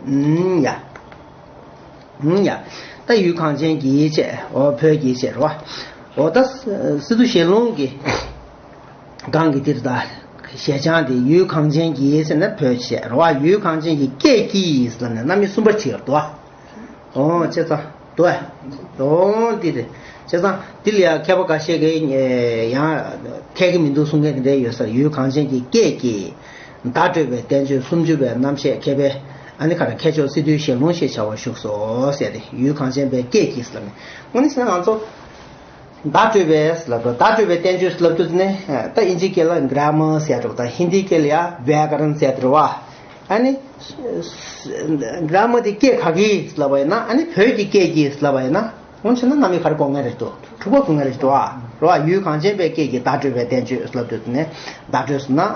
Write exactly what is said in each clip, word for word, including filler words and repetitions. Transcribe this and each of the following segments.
ཨུམ་ཡ། ཨུམ་ཡ། ད་ཡུལ་གངས་ཅན་གྱི་བྱས། འོ་བོད་ཀྱི་བྱས་རེད་བ། འོ་ད་སི་ཏུ་ཞལ་ལུང་གི་སྒང་གི་འདིར་ད་ཞལ་བྱང་དེ་ཡུལ་གངས་ཅན་གྱི་ཟེར་ན་བོད་བྱས་རེད་བ། ཡུལ་གངས་ཅན་གྱི་སྐད་ཀྱིས་ལབ་ནས་རྣམ་དབྱེ་གསུམ་པར་ཕྱེ་ཡོད་དོ། འོ་བྱས་ཙང་དོ། འོ་འདི་རེད། བྱས་ཙང་འདི་ལ་ཡང་མཁས་པ་འགའ་ཤས་ཀྱིས་ཡང་འཐད་ཀྱི་མི་འདུག་གསུང་མཁན་དེ་འདྲ་ཡོད་ས་རེད། ཡུལ་གངས་ཅན་གྱི་སྐད་ཀྱིས། བརྡ་སྤྲོད་པའི་བསྟན་བཅོས་སུམ་ཅུ་པའི་རྣམ་བཤད་མཁས་པའི། ཨ་ནི་ག་རེ་མཁས་མཆོག་སི་ཏུའི་ཞལ་ལུང་ཞེས་བྱ་བ་བཞུགས་སོ་ཟེར་ཏེ། ཡུལ་གངས་ཅན་པའི་སྐད་ཀྱིས་ལབ་ནས། དངོས་གནས་བྱས་ན་ང་ཚོ་བརྡ་སྤྲོད་པའི་ལབ་དུས། བརྡ་སྤྲོད་པའི་བསྟན་བཅོས་ལབ་དུས་ནི་ད་ཨིན་ཇིའི་སྐད་ལ་གྷི་ར་མར་ཟེར་འདྲ་པོ་དང་། ཧིན་དིའི་སྐད་ལ་ཡང་བྱཱ་ཀ་རན་ཟེར་འདྲ་པོ། ཨ་ནི་གྷི་ར་མར་དེ་སྐད་ག་གིས་ལབ་པ་ཡིན་ན། ཨ་ནི་བོད་ཀྱི་སྐད་ཀྱིས་ལབ་པ་ཡིན་ན། འོན་ཆེ་ན་རྣམ་དབྱེ་ག་རེ་དགོས་ངེས་རེད་འདུག་དྲུག་པ་དགོས་ངེས་རེད་འདུག་ཨ། རེད་བ། ཡུལ་གངས་ཅན་པའི་སྐད་ཀྱིས་བརྡ་སྤྲོད་པའི་བསྟན་བཅོས་ལབ་དུས་ནས། བརྡ་སྤྲོད་ཟེར་ན་ཨ།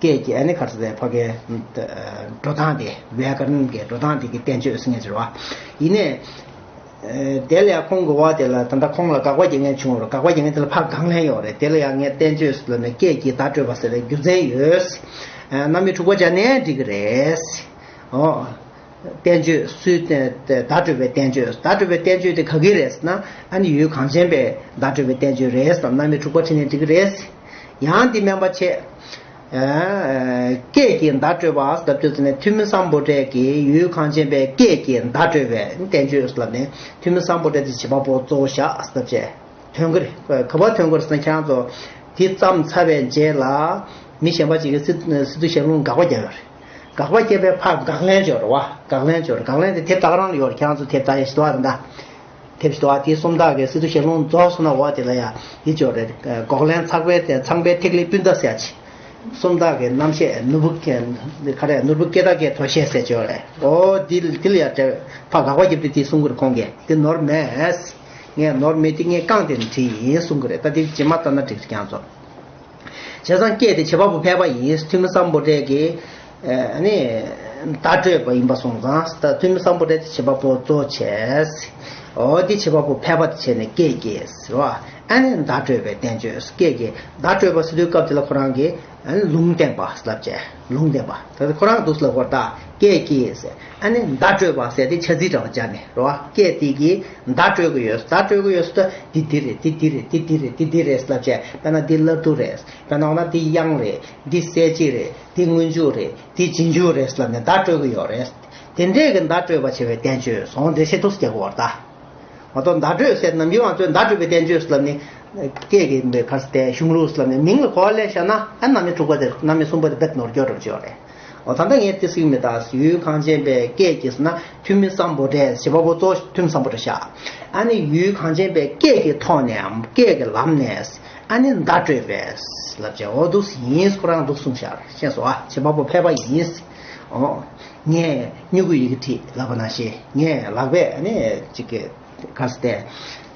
སྐད་ཀྱི་ཨ་ནི་ག་རེ་ཟེར། ཕ་གིའི་འགྲོ་སྟངས་དེ། བྱཱ་ཀ་རན་གྱི་འགྲོ་སྟངས་དེ་གི་བསྟན་བཅོས་ཟེར་ངེས་ཀྱི་རེད་བ། ཡིན་ནའི། ཨ། དེ་ལ་ཡང་ཁོང་གི་བ་དེ་ལ་ད་ལྟ་ཁོང་ལ་དགག་པ་རྒྱག་མཁན་བྱུང་བ་རེད། དགག་པ་རྒྱག་མཁན་དེ་ལ་ཕར་དགག་ལན་ཡོད་རེད། དེ་ལ་ཡང་ངས་བསྟན་བཅོས་ལབ་ནས་སྐད་ཀྱིས་བརྡ་སྤྲོད་པ་ཟེར་བའི་རྒྱུ་མཚན་ཡོད། ཨ། རྣམ་དབྱེ་དྲུག་པ་སྦྱར་ནའི་འགྲིག་གི་རེད། འོ། བསྟན་བཅོས་སུའི་བརྡ་སྤྲོད་པའི་བསྟན་བཅོས། བརྡ་སྤྲོད་པའི་བསྟན་བཅོས་དེ་ག་གི་རེད་ཟེར་ན། ཨ་ནི་ཡུལ་གངས་ཅན་པའི་བརྡ་སྤྲོད་པའི་བསྟན་བཅོས་རེད་ཟེར། རྣམ་དབྱེ་དྲུག་པ་བྲིས་ནས་འགྲིག་གི་རེད། ཡང་འདི་སྨན་པ་བྱས། ཨ། སྐད་ཀྱིས་བརྡ་སྤྲོད་པ་ཟེར་དུས་ཙམ་ནས། ཐོན་མི་སམ་བྷོ་ཊས་ཀྱིས་ཡུལ་གངས་ཅན་པའི་སྐད་ཀྱིས་བརྡ་སྤྲོད་པའི་བསྟན་བཅོས་ལབ་ནས། ཐོན་མི་སམ་བྷོ་ཊ་དེ་བྱེད་པ་པོ་གཙོ་བོ་བཞག་ཟེར་བྱས། ཐོན་གྱི་རེད། ག་པར་ཐོན་གྱི་རེད་ཟེར་ན། ཁྱེད་རང་ཚོ་དེ་བརྩམས་ཚར་བའི་རྗེས་ལ་མི་གཞན་པ་ཅིག་གིས་སི་སི་ཏུ་ཞལ་ལུང་དགག་པ་བརྒྱབ་ཡོད་རེད། དགག་པ་བརྒྱབ་པའི་ཕར་དགག་ལན་བརྗོད་རེད་བ། དགག་ལན་བརྗོད་རེད། དགག་ལན་དེ་དེབ་ད་ག་རང་ལ་ཡོད་རེད། ཁྱེད་རང་ཚོ་དེབ་ད་ཡ་ཞིག་འདུག་བ། ད་ལྟ་དེབ་ཞིག་འདུག་བ། དེ་སུམ་རྟགས་ཀྱི་སི་ཏུ་ཞལ་ལུང་རྫོགས་སོང་ན། འོ་དེ་ལ་ཡ་འདི་བརྗོད་རེད། འགོག་ལན་ཚངས་པའི་ཚངས་པའི་ཐིག་ལེའི་སྤུན་ཟླ་ཟེར་ཡ་ཅིག་སུམ་རྟགས་ཀྱི་རྣམ་བཤད་ནོར་བུ། ག་རེ། ནོར་བུ་སྐེ་ཐག་གི་དོ་ཤལ་ཟེར་བརྗོད་རེད། འོ་འདི་འདི་ལ་ཡ་དེ་ཕར་དགག་པ་བརྒྱབ་དུས་དེ་གསུང་གི་རེད། ཁོང་གིས་དེ་ནོར་མེད། ངས་ནོར་མེད་དེ། ངས་རྐང་དེ་ནས་བྲིས་ཡིན་གསུང་གི་རེད། ད་དེ་རྗེས་མ་ལྟ་ན་འགྲིག་རེད། ཁྱེད་རང་ཚོ། བྱས་ཙང་སྐད་དེ་བྱེད་པ་པོ་ཕལ་པ་ཡིན། ཐོན་མི་སམ་བྷོ་ཊས་ཀྱིས་ཨ་ནི་བརྡ་སྤྲོད་པ་ཡིན་པ་སོང་ཙང་། ད་ཐོན་མི་སམ་བྷོ་ཊ་དེ་བྱེད་པ་པོ་གཙོ་བྱས། འོ་དེ་བྱེད་པ་པོ་ཕལ་པ་དེ་བྱས་ནས་སྐད་ཀྱིས་ཟེར་བ། ཨ་ནི་བརྡ་སྤྲོད་པའི་བསྟན་བཅོས། སྐད་ཀྱིས་བརྡ་སྤྲོད་པ་ཟེར་དུས་སྐབས་དེ་ལ་ཁོ་རང་གིས་ཨ་ནི་ལུང་བསྟན་པ་ལབ་བྱས། ལུང་བསྟན་པ། ད་ཁོ་རང་འདུག་ལབ་དགོས་རེད། ད་སྐད་ཀྱིས་ཟེར། ཨ་ནི་བརྡ་སྤྲོད་པ་ཟེར་དེ་བྱ་ཚིག་འདྲ་བ་སྦྱར་ནས་རེད་བ། སྐད་དེ་གིས་བརྡ་སྤྲོད་ཀྱི་ཡོད། བརྡ་སྤྲོད་ཀྱི་ཡོད་ཟེར་དུས། འདི་འདི་རེད། འདི་འདི་རེད། འདི་འདི་རེད། འདི་འདི་རེད་ལབ་བྱས། དཔེར་ན་འདི་བླ་རྡོ་རེད། དཔེར་ན་འོ་ན་འདི་གཡང་རེད། འདི་གསལ་བྱེད་རེད། འདི་སྔོན་འཇུག་རེད། འདི་རྗེས་འཇུག་རེད་ལབ་ནས་བརྡ་སྤྲོད་ཀྱི་ཡོད་རེད། དེ་འདྲས་ཀྱི་བརྡ་སྤྲོད་པ་བྱེད་པའི་བསྟན་བཅོས་སོང་། འགྲེལ་བཤད་ཏོག་ཙམ་རྒྱག་དགོས་པ་རེད་ད། མ་གཏོགས་བརྡ་སྤྲོད་ཟེར་ནམ་རྒྱུན་ང་ཚོས་བརྡ་སྤྲོད་པའི་བསྟན་བཅོས་ལབ་ནས། སྐད་ཀྱི་མེ་ཁར་སྟེ་གཞུང་ལུགས་ལབ་ནས་མིང་ལ་གོ་བ་ལེན་བཞག་ན། ཨ། རྣམ་དབྱེ་དྲུག་པ་དེ། རྣམ་དབྱེ་གསུམ་པ་དེ་རྦད་ནོར་སྐྱོ་འགྲོ་བྱས་ཡོད་རེད། འོ་ད་ལྟ་ངས་དེ་ཟེར་གྱི་མེད་ད། ཡུལ་གངས་ཅན་པའི་སྐད་ཀྱིས་ཟེར་ན། ཐོན་མི་སམ་བྷོ་ཊས། བྱེད་པ་པོ་གཙོ་བོ་ཐོན་མི་སམ་བྷོ་ཊ་བཞག་ཨ་ནི་ཡུལ་གངས་ཅན་པའི་སྐད་ཀྱི་ཐོག་ནས། སྐད་ཀྱི་ལམ་ནས། ཨ་ནི་བརྡ་སྤྲོད་པས་ལབ་བྱས། འོ་འདུག་ཡིན། ཁོ་རང་འདུག་གསུངས་ཤག་ཤེས་སོང་ཨ། བྱེད་པ་པོ་ཕལ་པ་ཡིན། འོ། ངས་སྨྱུ་གུ་ཡི་གེ་བྲིས་ལབ་པ་ནང་བཞིན། ངས་ལག་པས་ཨ་ནི་ཅིག་གི་ག་རེ་ཟེར་ཏེ།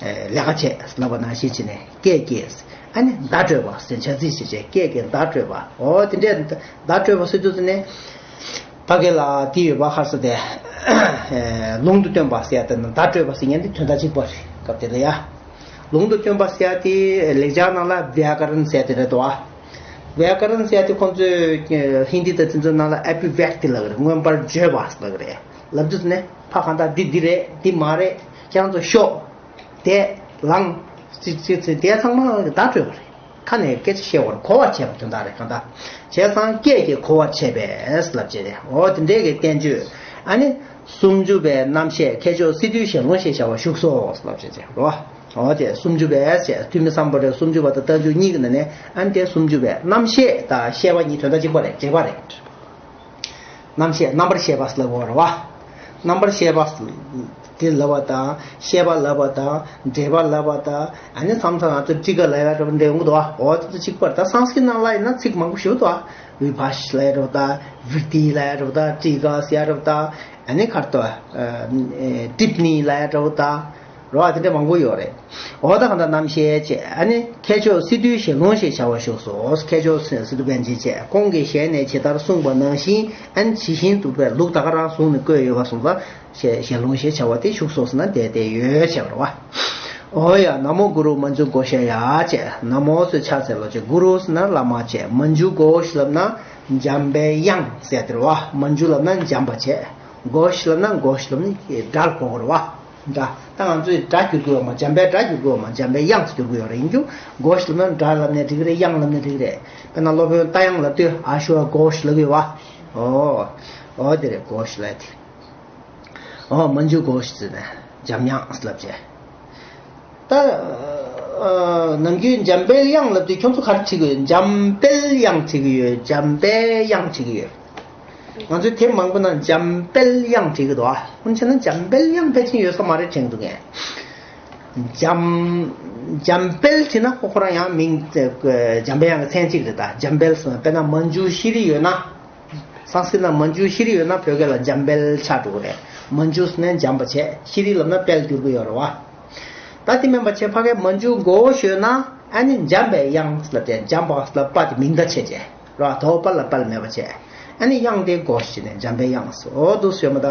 ཨེ། ལས་ཀ་བྱས་ལབ་པ་ནང་བཞིན་བྱས་ནས། སྐད་ཀྱིས་ཨ་ནི་བརྡ་སྤྲོད་པ་ཟེར། བྱ་ཚིག་བྱས་བྱས་སྐད་ཀྱིས་བརྡ་སྤྲོད་པ། འོ་དེ་འདྲས་བརྡ་སྤྲོད་པ་ཟེར་དུས་ཙམ་ནས། ཕ་གི་ལ་དེ་ཡོད་པ། ག་རེ་ཟེར་ཏེ། ཨེ། ལུང་དུ་སྟོན་པ་ཟེར་ཡ་དེ་ནི། བརྡ་སྤྲོད་པ་ཟེར་མཁན་དེ་དོན་དག་གཅིག་པ་རེད། སྐབས་དེ་ལ་ཡ། ལུང་དུ་སྟོན་པ་ཟེར་ཡ་དེ་ལེགས་སྦྱར་ནང་ལ་བྱཱ་ཀ་རན་ཟེར་དེ་རེད་དོ། བྱཱ་ཀ་རན་ཟེར་ཡ་དེ་ཁོང་ཚོས་ཧིན་དི་དང་དེ་ཚོའི་ནང་ལ་ཨ་བྷི་ཝྱཀ་ཏི་ལབ་ཀྱི་རེད། མངོན་པར་བརྗོད་པ་ལབ་ཀྱི་རེད། ལབ་དུས་ནས་ཕ་གང་ལྟར་འདི་འདི་རེད། འདི་མ་རེད། ཁྱེད་རང་ཚོ་ཤོག་དེ་ལངས། ཅི་ཅི་ཅི་དེ་ཚང་མ་བརྡ་སྤྲོད་པ་རེད། ཁ་ནས་སྐད་ཆ་བཤད་པར་གོ་བར་བྱེད་པ་དོན་དག་རེད། གང་ལྟར་བྱས་ཙང་སྐད་ཀྱིས་གོ་བར་བྱེད་པས་ལབ་བྱས་ཏེ། འོ་དེ་འདྲའི་གི་བསྟན་བཅོས། ཨ་ནི་སུམ་ཅུ་པའི་རྣམ་བཤད་མཁས་མཆོག་སི་ཏུའི་ཞལ་ལུང་ཞེས་བྱ་བ་བཞུགས་སོ་ལབ་བྱས་ཏེ་རོ། འོ་དེ་སུམ་ཅུ་པའི་ཞེས། ཐོན་མི་སམ་བྷོ་ཊའི་སུམ་ཅུ་པ་དང་རྟགས་འཇུག་གཉིས་ཀྱི་ནང་ནས། ཨ་ནི་དེ་སུམ་ཅུ་པའི་རྣམ་བཤད་དང་བཤད་པ་གཉིས་དོན་དག་གཅིག་པ་རེད། འགྲེལ་པ་རེད། རྣམ་བཤད། རྣམ་པར་བཤད་པ་ལབ་དགོས་རེད་བ། རྣམ་པར་བཤད་པ་དེ་ལབ་པ་དང་། བཤད་པ་ལབ་པ་དང་། འགྲེལ་པ་ལབ་པ་དང་། ཨ་ནི་མཚམས་མཚམས་ང་ཚོ་ཊི་ཀ་ལབ་ཡ་འདྲ་པོ་འདྲ་ཡོང་གི་འདུག་བ། འོ་དེ་ཚོ་གཅིག་པ་རེད། ད་སཾ་སྐྲྀཏ་ནང་ལ་ཡིན་ན་ཚིག་མང་པོ་ཞིག་འདུག་བ། བི་བྷཱ་ཤ་ལབ་ཡ་འདྲ་པོ་དང་། བྲི་ཊི་ལབ་ཡ་འདྲ་པོ་དང་། ཊི་ཀ་ཟེར་ཡ་འདྲ་པོ་དང་། ཨ་ནི་ག་རེ་ཟེར། ཨ། ཊིབ་ནི་ལབ་ཡ་འདྲ་པོ་དང་། རོ། དེ་འདྲ་མང་པོ་ཡོད་རེད། འོ་ད་གང་ལྟར་རྣམ་བཤད་བྱས། ཨ་ནི་མཁས་མཆོག་སི་ཏུའི་ཞལ་ལུང་ཞེས་བྱ་བ་བཞུགས་སོ། མཁས་མཆོག་སི་ཏུ་པཎ་ཆེན་བྱས། ཁོང་གིས་ཞལ་ནས་ཇི་ལྟར་གསུངས་པ་ནང་བཞིན། ཨ་ནི་ཇི་བཞིན་དུ་བས། ལུགས་ད་ག་རང་བཟུང་ནས་བཀོད་ཡོད་པ་སོང་ཙང་། ཞལ་ཞལ་ལུང་ཞེས་བྱ་བ་དེ་བཞུགས་སོ་ཟེར་ན་དེ་དེ་ཡོད་བྱས་པ་རེད་བ། འོ་ཡ། ན་མོ་གུ་རུ་མཉྫུ་ཀོ་ཤ་ཡ་བྱས། ན་མོ་ཟེར་ཕྱག་འཚལ་ལོ་བྱས། གུ་རུ་ཟེར་ན་བླ་མ་བྱས། མཉྫུ་ཀོ་ཤ་ལབ་ན་འཇམ་པའི་དབྱངས་ཟེར་དེ་རེད་བ། མཉྫུ་ལབ་ན་འཇམ་པ་བྱས། གོ་ཤ་ལབ་ན་གོ་ཤ་ལབ་ནི་སྒྲ་ལ་གོ་དགོས་རེད་བ། སྒྲ། ད་ང་ཚོས་སྒྲ་བསྒྱུར་དགོས་ཡོད་མ། འཇམ་པའི་སྒྲ་བསྒྱུར་དགོས་ཡོད་མ། འཇམ་པའི་དབྱངས་སུ་བསྒྱུར་དགོས་ཡོད་རེད། ཡིན་རྒྱུ་གོ་ཤ་ལབ་ན་སྒྲ་ལབ་ནའི་འགྲིག་གི་རེད། དབྱངས་ལབ་ནའི་འགྲིག་གི་རེད། དཔེར་ན་སློབ་དཔོན་རྟ་དབྱངས་ལབ་དུས་ཨ་ཤུ་ཨ་གོ་ཤ་ལབ་ཀྱི་ཡོད་བ། ཨོ། ཨོ་དེ་རེད། གོ་ཤ་ལབ་དེ། ཨོ་མན་ཇུ་གོ་ཤ་ཟེར་ནས་འཇམ་དབྱངས་ལབ་བྱས། ད། ཨ། ནམ་རྒྱུན་འཇམ་དཔལ་དབྱངས་ལབ་དུས་ཁྱོད་ཚོ་ག་རེ་བྲིས་ཀྱི་ཡོད། འཇམ་དཔལ་དབྱངས་བྲིས་ཀྱི་ཡོད། འཇམ་དཔལ་དབྱངས་བྲིས་ཀྱི་ཡོད། ང་ཚོའི་དེབ་མང་པོ་ན་འཇམ་དཔལ་དབྱངས་བྲིས་ཀྱི་འདུག་ཨ། འོན་ཀྱང་ན་འཇམ་དཔལ་དབྱངས་ཕལ་ཆེར་ཡོད་ས་མ་རེད་དྲན་གྱི་འདུག་ངས། འཇམ། འཇམ་དཔལ་བྲིས་ན་ཁོ་ཁོ་རང་ཡང་མིང་དེ་འཇམ་པའི་དབྱངས་ཀྱི་མཚན་གཅིག་རེད། ད་འཇམ་དཔལ་སོང་། དཔེར་ན་མན་ཇུ་ཤྲཱི་ཡོད་ན། སང་སྐྲྀཏ་ན་མན་ཇུ་ཤྲཱི་ཡོད་ན་བོད་སྐད་ལ་འཇམ་དཔལ་ཆགས་འགྲོ་གི་རེད། མན་ཇུ་ཟེར་ནས་འཇམ་པ་བྱས། ཤྲཱི་ལབ་ན་དཔལ་བསྒྱུར་གི་ཡོད་རེད་བ། ད་དེ་མིན་པ་བྱས་ཕ་གིའི་མན་ཇུ་གོ་ཤ་ཡོད་ན། ཨ་ནི་འཇམ་པའི་དབྱངས་ལབ་དེ་འཇམ་པ་ལབ་པ་དེ་མིང་བརྡ་ཆད་བྱས་རེད་བ། དོ་པ་ལ་དཔལ་མེད་པ་བྱས། ཨ་ནི་དབྱངས་དེ་གོ་ཤ་ནས་འཇམ་པའི་དབྱངས་སུ། འོ་འདུག་སེ་ཡོད་མ་ད།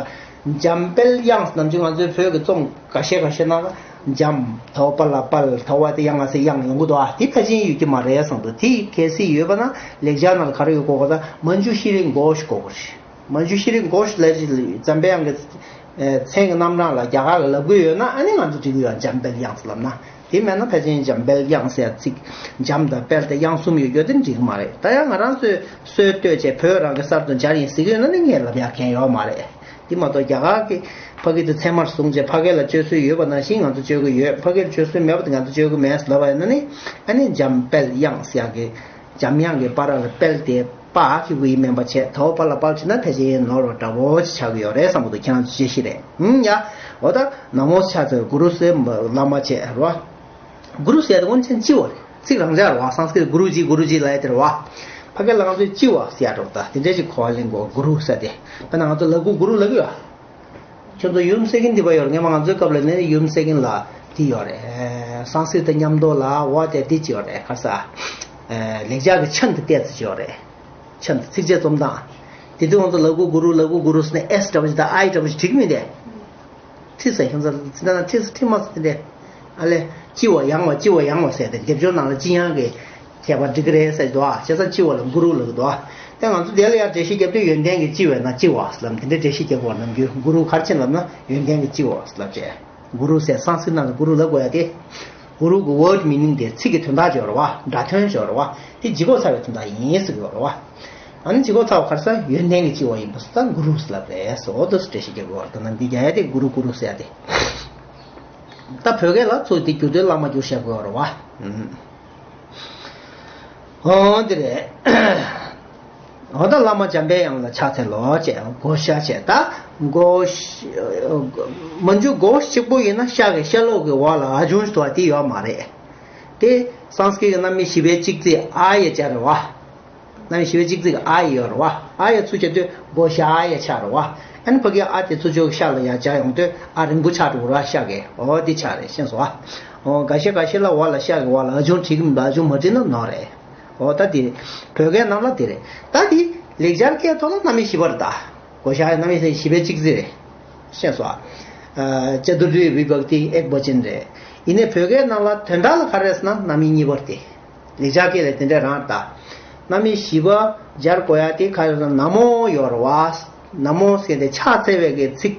འཇམ་དཔལ་དབྱངས་ནམ་རྒྱུན་ང་ཚོའི་བོད་ཀྱི་རྩོམ་འགའ་ཤས་འགའ་ཤས་ནང་ལ་འཇམ། དོ་པ་ལ་དཔལ། དོ་བ་དེ་དབྱངས་ལ་སེ་དབྱངས་ཡོང་གི་འདུག་ཨ། དེ་ཕལ་ཆེར་ཡོད་ཀྱི་མ་རེད་བསམ་འདུག་དེ་གལ་སྲིད་ཡོད་པ་ན་ལེགས་སྦྱར་ནང་ལ་ག་རེ་ཡོད་གོ་ག་ད་མན་ཇུ་ཤྲཱི་གོ་ཤ་གོ་གི་རེད། མན་ཇུ་ཤྲཱི་གོ་ཤ་ལབ་ཅིག་འཇམ་པའི་དབྱངས་ཀྱི་མཚན་གྱི་རྣམ་གྲངས་ལ་རྒྱ་གར་གྱི་ལབ་གི་ཡོད་ན། ཨ་ནི་ང་ཚོ་འབྲི་གི་ཡོད། འཇམ་དཔལ་དབྱངས་ལབ་ན། དེ་མེད་ན་ཕལ་ཆེར་འཇམ་དཔལ་དབྱངས་ཟེར་ཡ་ཚིག་འཇམ་དང་དཔལ་དང་དབྱངས་གསུམ་ཡོད་རྒྱུ་དེ་འགྲིག་གི་མ་རེད། ད་ཡང་ང་རང་ཚོས་སྲོལ་བཏོད་བྱས་བོད་རང་གི་གསར་དུ་སྦྱར་ཡིན་ཟེར་གི་ཡོད་ན་ནི་ངས་ལབ་ཡག་མཁན་ཡོད་མ་རེད། དེ་མ་གཏོགས་རྒྱ་གར་གྱི་ཕ་གི་དེ་ཚད་མར་བཟུང་བྱས་ཕ་གི་ལ་སྤྱོད་སྲོལ་ཡོད་པ་ནང་བཞིན་ང་ཚོ་སྤྱོད་ཀྱི་ཡོད། ཕ་གི་ལ་སྤྱོད་སྲོལ་མེད་པ་དེ་ང་ཚོ་སྤྱོད་ཀྱི་མེད་ལབ་པ་ཡིན་ན་ནི། ཨ་ནི་འཇམ་དཔལ་དབྱངས་ཟེར་ཡག་གི་འཇམ་དབྱངས་ཀྱི་པ་ར་ལ་དཔལ་དེ་པ་གི་གུ་ཡི་མིན་པ་བྱས། དོ་པ་ལ་དཔལ་བྲིས་ན་ཕལ་ཆེར་ནོར་བ་འདྲ་བོ་ཅིག་ཆགས་ཀྱི་ཡོད་རེད་བསམ་གྱི་འདུག་ཁྱེད་རང་ཚོ་དཔྱད་ཤེས་རེད། ཧུམ་ཡ། འོ་ད་ན་མོ་ཆ་ཚེ་གུ་རུ་སེ་བླ་མ་བྱས་རོ། གུ་རུ་ཟེར་ཡ་དེ་དབང་ཆེན་སྤྱི་བོ་རེད། ཚིག་རང་འཇགས་རེད་བ། སཾ་སྐྲྀཏ་གུ་རུ་ཇི་གུ་རུ་ཇི་ལབ་ཡ་དེ་རེད་བ། ཕ་གི་ལ་ང་ཚོས་སྤྱི་བོ་ཟེར་ཡ་འགྲོ། ད་དེ་འདྲ་ཞིག་གོ་བ་ལེན་དགོས། གུ་རུ་ཟེར་དེ། དཔེར་ན་ང་ཚོ་ལ་གུ་གུ་རུ་ལབ་ཀྱི་ཡོད། ཁྱོད་ཚོ་ཡུམ་ཟེར་མཁན་འདི་པ་ཡོད་རེད། སྔོན་མ་ང་ཚོའི་སྐབས་ལ་ནི་ཡུམ་ཟེར་མཁན་ལ་འདི་ཡོད་རེད། སཾ་སྐྲྀཏ་མཉམ་དུ་ལ་འོ་དེ་འདི་ཅི་ཡོད་རེད། ཁ་ས། ལེགས་སྦྱར་གྱི་ཆ་འདི་ཏོག་ཙམ་ཅི་ཡོད་རེད། ཆ་འདི་ཚིགས་བཅད་རྩོམ་སྟངས། དེ་དུས་ང་ཚོ་ལ་གུ་གུ་རུ་ལ་གུ་གུ་རུ་ཟེར་ནས་ཨེས་འདྲ་བོ་ཞིག་དང་ཨའི་འདྲ་བོ་ཞིག་བྲིས་ཀྱི་མིན་ཏེ། ཁྲི་ཟེར་ཁྱོད་ཚོ་ཚིག་ན་ཁྲི་ཟེར་ཁྲི་མ་ཟེར་དེ། ཨ་ལས་ལྕི་བ་ཡང་བ་ལྕི་བ་ཡང་བ་ཟེར་ཏེ་སྡེབ་སྦྱོར་ནང་ལ་ལྕི་ཡང་གི་ཁྱད་པར་འགྲིག་གི་རེད་ཟེར་འདུག་ཨ། བྱས་ཙང་ལྕི་བ་ལ་གུ་རུ་ལབ་ཀྱི་འདུག་ཨ། དེ་ང་ཚོ་དེ་ལ་ཡང་འགྲེལ་བཤད་རྒྱབ་དུས་ཡོན་ཏན་གྱི་ལྕི་བས་ན་ལྕི་བ་ཟེར་ལབ་དེ་འདྲའི་འགྲེལ་བཤད་རྒྱབ་དགོས། ནམ་རྒྱུན་གུ་རུ་ག་རེ་བྱས་ལབ་ན་ཡོན་ཏན་གྱི་ལྕི་བ་ཟེར་ལབ་བྱས། གུ་རུ་ཟེར་སཾ་སྐྲྀཏ་ནང་ལ་གུ་རུ་ལབ་དགོས་ཡ་དེ། གུ་རུ་གི་ཝརཌ་མི་ནིང་དེ་ཚིག་གི་དོན་དག་སྦྱོར་བ། སྒྲ་དོན་སྦྱོར་བ། དེ་ལྗིད་ཁོག་ཚ་བའི་དོན་དག་ཡིན་ཟེར་གྱི་ཡོད་རེད་བ། ཨ་ནི་ལྗིད་ཁོག་ཚ་བ་ག་རེ་ཟེར་ཡོན་ཏན་གྱི་ལྕི་བ་ཡིན་པ་སོང་ཙང་གུ་རུ་ཟེར་ལབ་རེད་ཟེར། འོ་དེ་འདྲ་ཞིག་རྒྱག་གི་ཡོད་རེད། ད་ནམ་རྒྱུན་རྒྱག་ཡ་དེ་གུ་རུ་གུ་རུ་ཟེར་ཡ་དེ། ད་བོད་སྐད་ལ་ཚུར་དེ་བསྒྱུར་དུས་བླ་མ་བསྒྱུར་བཞག་གི་ཡོད་རེད་བ། ཨུམ། འོ་འདི་རེད། འོ་ད་བླ་མ་འཇམ་པའི་དབྱངས་ལ་ཕྱག་འཚལ་ལོ་ཅེས་གོ་ཤ་བྱས། ད་གོ་ཤ། མན་ཇུ་གོ་ཤ་གཅིག་པོ་ཡིན་ན་ཤ་གི་ཤ་ལོག་གི་འོག་ལ་ཨ་ཆུང་ཞིག་འདུག་པ་དེ་ཡོད་མ་རེད། དེ་སཾ་སྐྲྀཏ་གི་རྣམ་དབྱེ་བཞི་པའི་གཅིག་ཚིག་ཨཱ་ཡ་བྱ་རེད་བ། རྣམ་དབྱེ་བཞི་པའི་གཅིག་ཚིག་ཨཱ་ཡ་ཡོད་རེད་བ། ཨཱ་ཡ་ཚུར་བྱས་དུས་གོ་ཤ་ཨཱ་ཡ་ཆགས་རེད་བ། ཨ་ནི་ཕ་གི་ཨ་དེ་ཚུར་ཕྱོགས་ཤ་ལ་ཡ་བྱ་ཡོང་དུས་ཨ་རིང་པོ་ཆགས་འགྲོ་ར་ཤ་གི། འོ་དེ་ཆགས་རེད། ཤེས་སོང་ཨ། འོ་འགའ་ཤས་འགའ་ཤས་ལ་འོག་ལ་ཤ་གི་འོག་ལ་ཨ་ཆུང་བྲིས་གི་མིན་པ། ཨ་ཆུང་མ་བྲིས་ན་ནོར་རེད། འོ་ད་དེ་བོད་སྐད་ནང་ལ་དེ་རེད། ད་དེ་ལེགས་སྦྱར་སྐད་ཐོག་ལ་རྣམ་དབྱེ་བཞི་པ་རེད་ད། གོ་ཤ་ཨཱ་ཡ་རྣམ་དབྱེ་བཞི་པའི་གཅིག་ཚིག་རེད། ཤེས་སོང་ཨ། ཨ་ཅ་ཏུར་ཐི་བི་བྷག་ཏི་ཨེག་བ་ཅན་རེད། ཡིན་ནའི་བོད་སྐད་ནང་ལ་དོན་དག་ལ་ག་རེ་ཟེར་ན་རྣམ་དབྱེ་གཉིས་པ་རེད་དེ། ལེགས་སྦྱར་སྐད་ལ་དེ་འདྲ་རང་ལྟ། རྣམ་དབྱེ་བཞི་པ་སྦྱར་དགོས་ཡ་དེ་ག་རེ་ཟེར་ན་ན་མོ་ཡོད་རེད་བ། ན་མོ་ཟེར་དེ་ཕྱག་འཚལ་བའི་གི་ཚིག་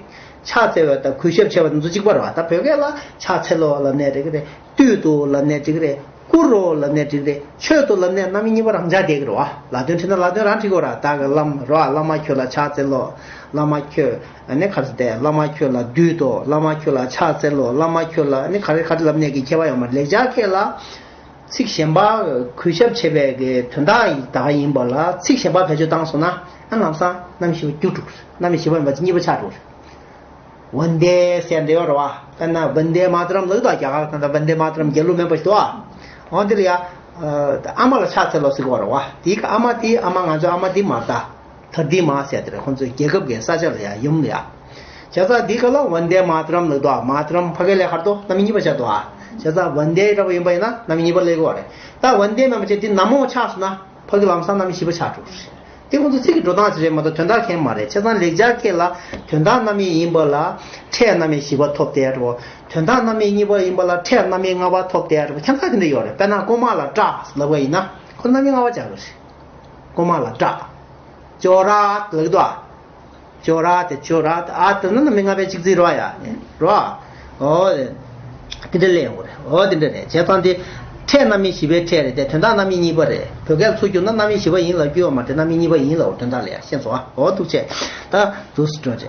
ཕྱག་འཚལ་བ་དང་གུས་ཞབས་བྱེད་པ་དེ་ཚོ་གཅིག་པ་རེད་བ། ད་བོད་སྐད་ལ་ཕྱག་འཚལ་ལོ་ལབ་ནའི་འགྲིག་གི་རེད། བཏུད་དོ་ལབ་ནའི་འགྲིག་གི་རེད། བཀུར་རོ་ལབ་ནའི་འགྲིག་གི་རེད། མཆོད་དོ་ལབ་ནའི་རྣམ་དབྱེ་གཉིས་པ་རང་འཇགས་བསྡད་ཀྱི་རེད་བ། ལ་དོན་བྲིས་ན་ལ་དོན་རང་བྲིས་དགོས་ར། བདག་གི་བླ་མ་རེད་བ། བླ་མ་ཁྱོད་ལ་ཕྱག་འཚལ་ལོ། བླ་མ་ཁྱོད་ཨ་ནི་ག་རེ་ཟེར་དེ། བླ་མ་ཁྱོད་ལ་བཏུད་དོ། བླ་མ་ཁྱོད་ལ་ཕྱག་འཚལ་ལོ། བླ་མ་ཁྱོད་ལ་ཨ་ནི་ག་རེ་ག་རེ་ལབ་ནའི་གི་ཁྱད་པར་ཡོད་མ་རེད། ལེགས་སྦྱར་སྐད་ལ། ཚིག་གཞན་པ་གུས་ཞབས་བྱེད་པའི་གི་དོན་དག་ད་ག་ཡིན་པ་ལ་ཚིག་གཞན་པ་བེད་སྤྱོད་བཏང་སོང་ན་ཨ་ལམ་སང་རྣམ་དབྱེ་བཞི་པ་སྐྱུར་འགྲོ་གི་རེད། རྣམ་དབྱེ་བཞི་པ་ཡིན་པ་གཉིས་པ་ཆགས་འགྲོ་གི་རེད། ཝན་དེ་ཟེར་འདི་ཡོད་རེད་བ། དཔེར་ན་ཝན་དེ་མ་ཏ་རམ་ལབ་ཀྱི་འདུག་རྒྱ་གར་ད་ལྟ་ཝན་དེ་མ་ཏ་རམ་རྒྱལ་གླུ་མེད་པ་ཞིག་འདུག་ཨ། འོ་འདི་ལ་ཡ། ཨ་མ་ལ་ཕྱག་འཚལ་ལོ་ཟེར་གྱི་ཡོད་རེད་བ། དེའི་ཨ་མ་དེ་ཨ་མ་ང་ཚོའི་ཨ་མ་དེ་མ་ཏ། ཐར་དྷི་མ་ཟེར་དེ་རེད། ཁོང་ཚོའི་རྒྱལ་ཁབ་ཀྱི་ས་ཆ་ལ་ཡ་ཡུམ་ལ་ཡ། བྱས་ཙང་འདི་ག་ལ་ཝན་དེ་མ་ཏ་རམ་ལབ་འདུག་ཨ། མ་ཏ་རམ་ཕ་གི་ལ་ག་རེ་འདུག་རྣམ་དབྱེ་གཉིས་པ་ཆགས་འདུག་ཨ། བྱས་ཙང་ཝན་དེ་འདྲ་པོ་ཡིན་པ་ཡིན་ན་རྣམ་དབྱེ་གཉིས་པ་སླེབས་ཀྱི་ཡོད་རེད། ད་ཝན་དེ་མེད་པ་བྱས་དེ་ན་མོ་ཆགས་སོང་ན་ཕ་གི་ལམ་སང་རྣམ་དབྱེ་བཞི་པ་ཆགས་འགྲོ་གི་རེད། དེ་ཁོང་ཚོ་ཚིག་གི་འགྲོ་སྟངས་ཤིག་རེད་མ་གཏོགས་དོན་དག་ཁེངས་མ་རེད། བྱས་ཙང་ལེགས་སྦྱར་སྐད་ལ་དོན་དག་རྣམ་དབྱེ་ཡིན་པ་ལ་ཕྲད་རྣམ་དབྱེ་བཞི་པ་ཐོབ་བསྡད་འགྲོ། དོན་དག་རྣམ་དབྱེ་གཉིས་པ་ཡིན་པ་ལ་ཕྲད་རྣམ་དབྱེ་ལྔ་པ་ཐོབ་བསྡད་འགྲོ། ཁྱད་མཚར་དེ་འདྲ་ཡོད་རེད། དཔེར་ན་རྐུན་མ་ལ་སྐྲག་ལབ་པ་ཡིན་ན་ཁོ་རྣམ་དབྱེ་ལྔ་པ་སྦྱར་དགོས་རེད། རྐུན་མ་ལ་སྐྲག་ཅོ་ར་ལབ་ཀྱི་འདུག་ཨ། ཅོ་ར་དེ་ཅོ་ར་དེ་ཨ་དེ་ནི་རྣམ་དབྱེ་ལྔ་པའི་གཅིག་ཚིག་རོ་ཡ། རོ། ཨོ། དེ་འདྲ་ལས་ཡོང་གི་རེད། ཨོ་དེ་འདྲ་རེད། བྱས་ཙང་དེ་ཕྲད་རྣམ་དབྱེ་བཞི་པའི་ཕྲད་རེད་དེ། དོན་དག་རྣམ་དབྱེ་གཉིས་པ་རེད། བོད་སྐད་ཚུར་བསྒྱུར་ན་རྣམ་དབྱེ་བཞི་པ་ཡིན་ལབ་རྒྱུ་ཡོད་མ་རེད། རྣམ་དབྱེ་གཉིས་པ་ཡིན་ལབ། དོན་དག་ལ་ཡ་ཤེས་སོང་ཨ། ཨོ་ཐུགས་རྗེ་ཆེ། ད་འདུག་སེ་འགྲོ་བྱས།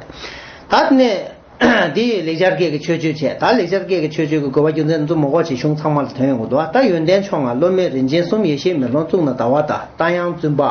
ད་ནས། འདི་ལེགས་སྦྱར་སྐད་ཀྱི་མཆོད་བརྗོད་བྱས། ད་ལེགས་སྦྱར་སྐད་ཀྱི་མཆོད་བརྗོད་ཀྱི་དགོས་པ་རྒྱུ་མཚན་ཚོ་མོ་གོ་ཆེ་ཆུང་ཚང་མ་ལ་ཐོན་ཡོང་གི་འདུག་ད་ཡོན་ཏན་མཆོག་ལྔ། སློབ་མའི་རིན་ཆེན་གསུམ། ཡེ་ཤེས་མེ་ལོང་། གཙུག་ན་ཟླ་བ་དང་། རྟ་དབྱངས་བཙུན་པ།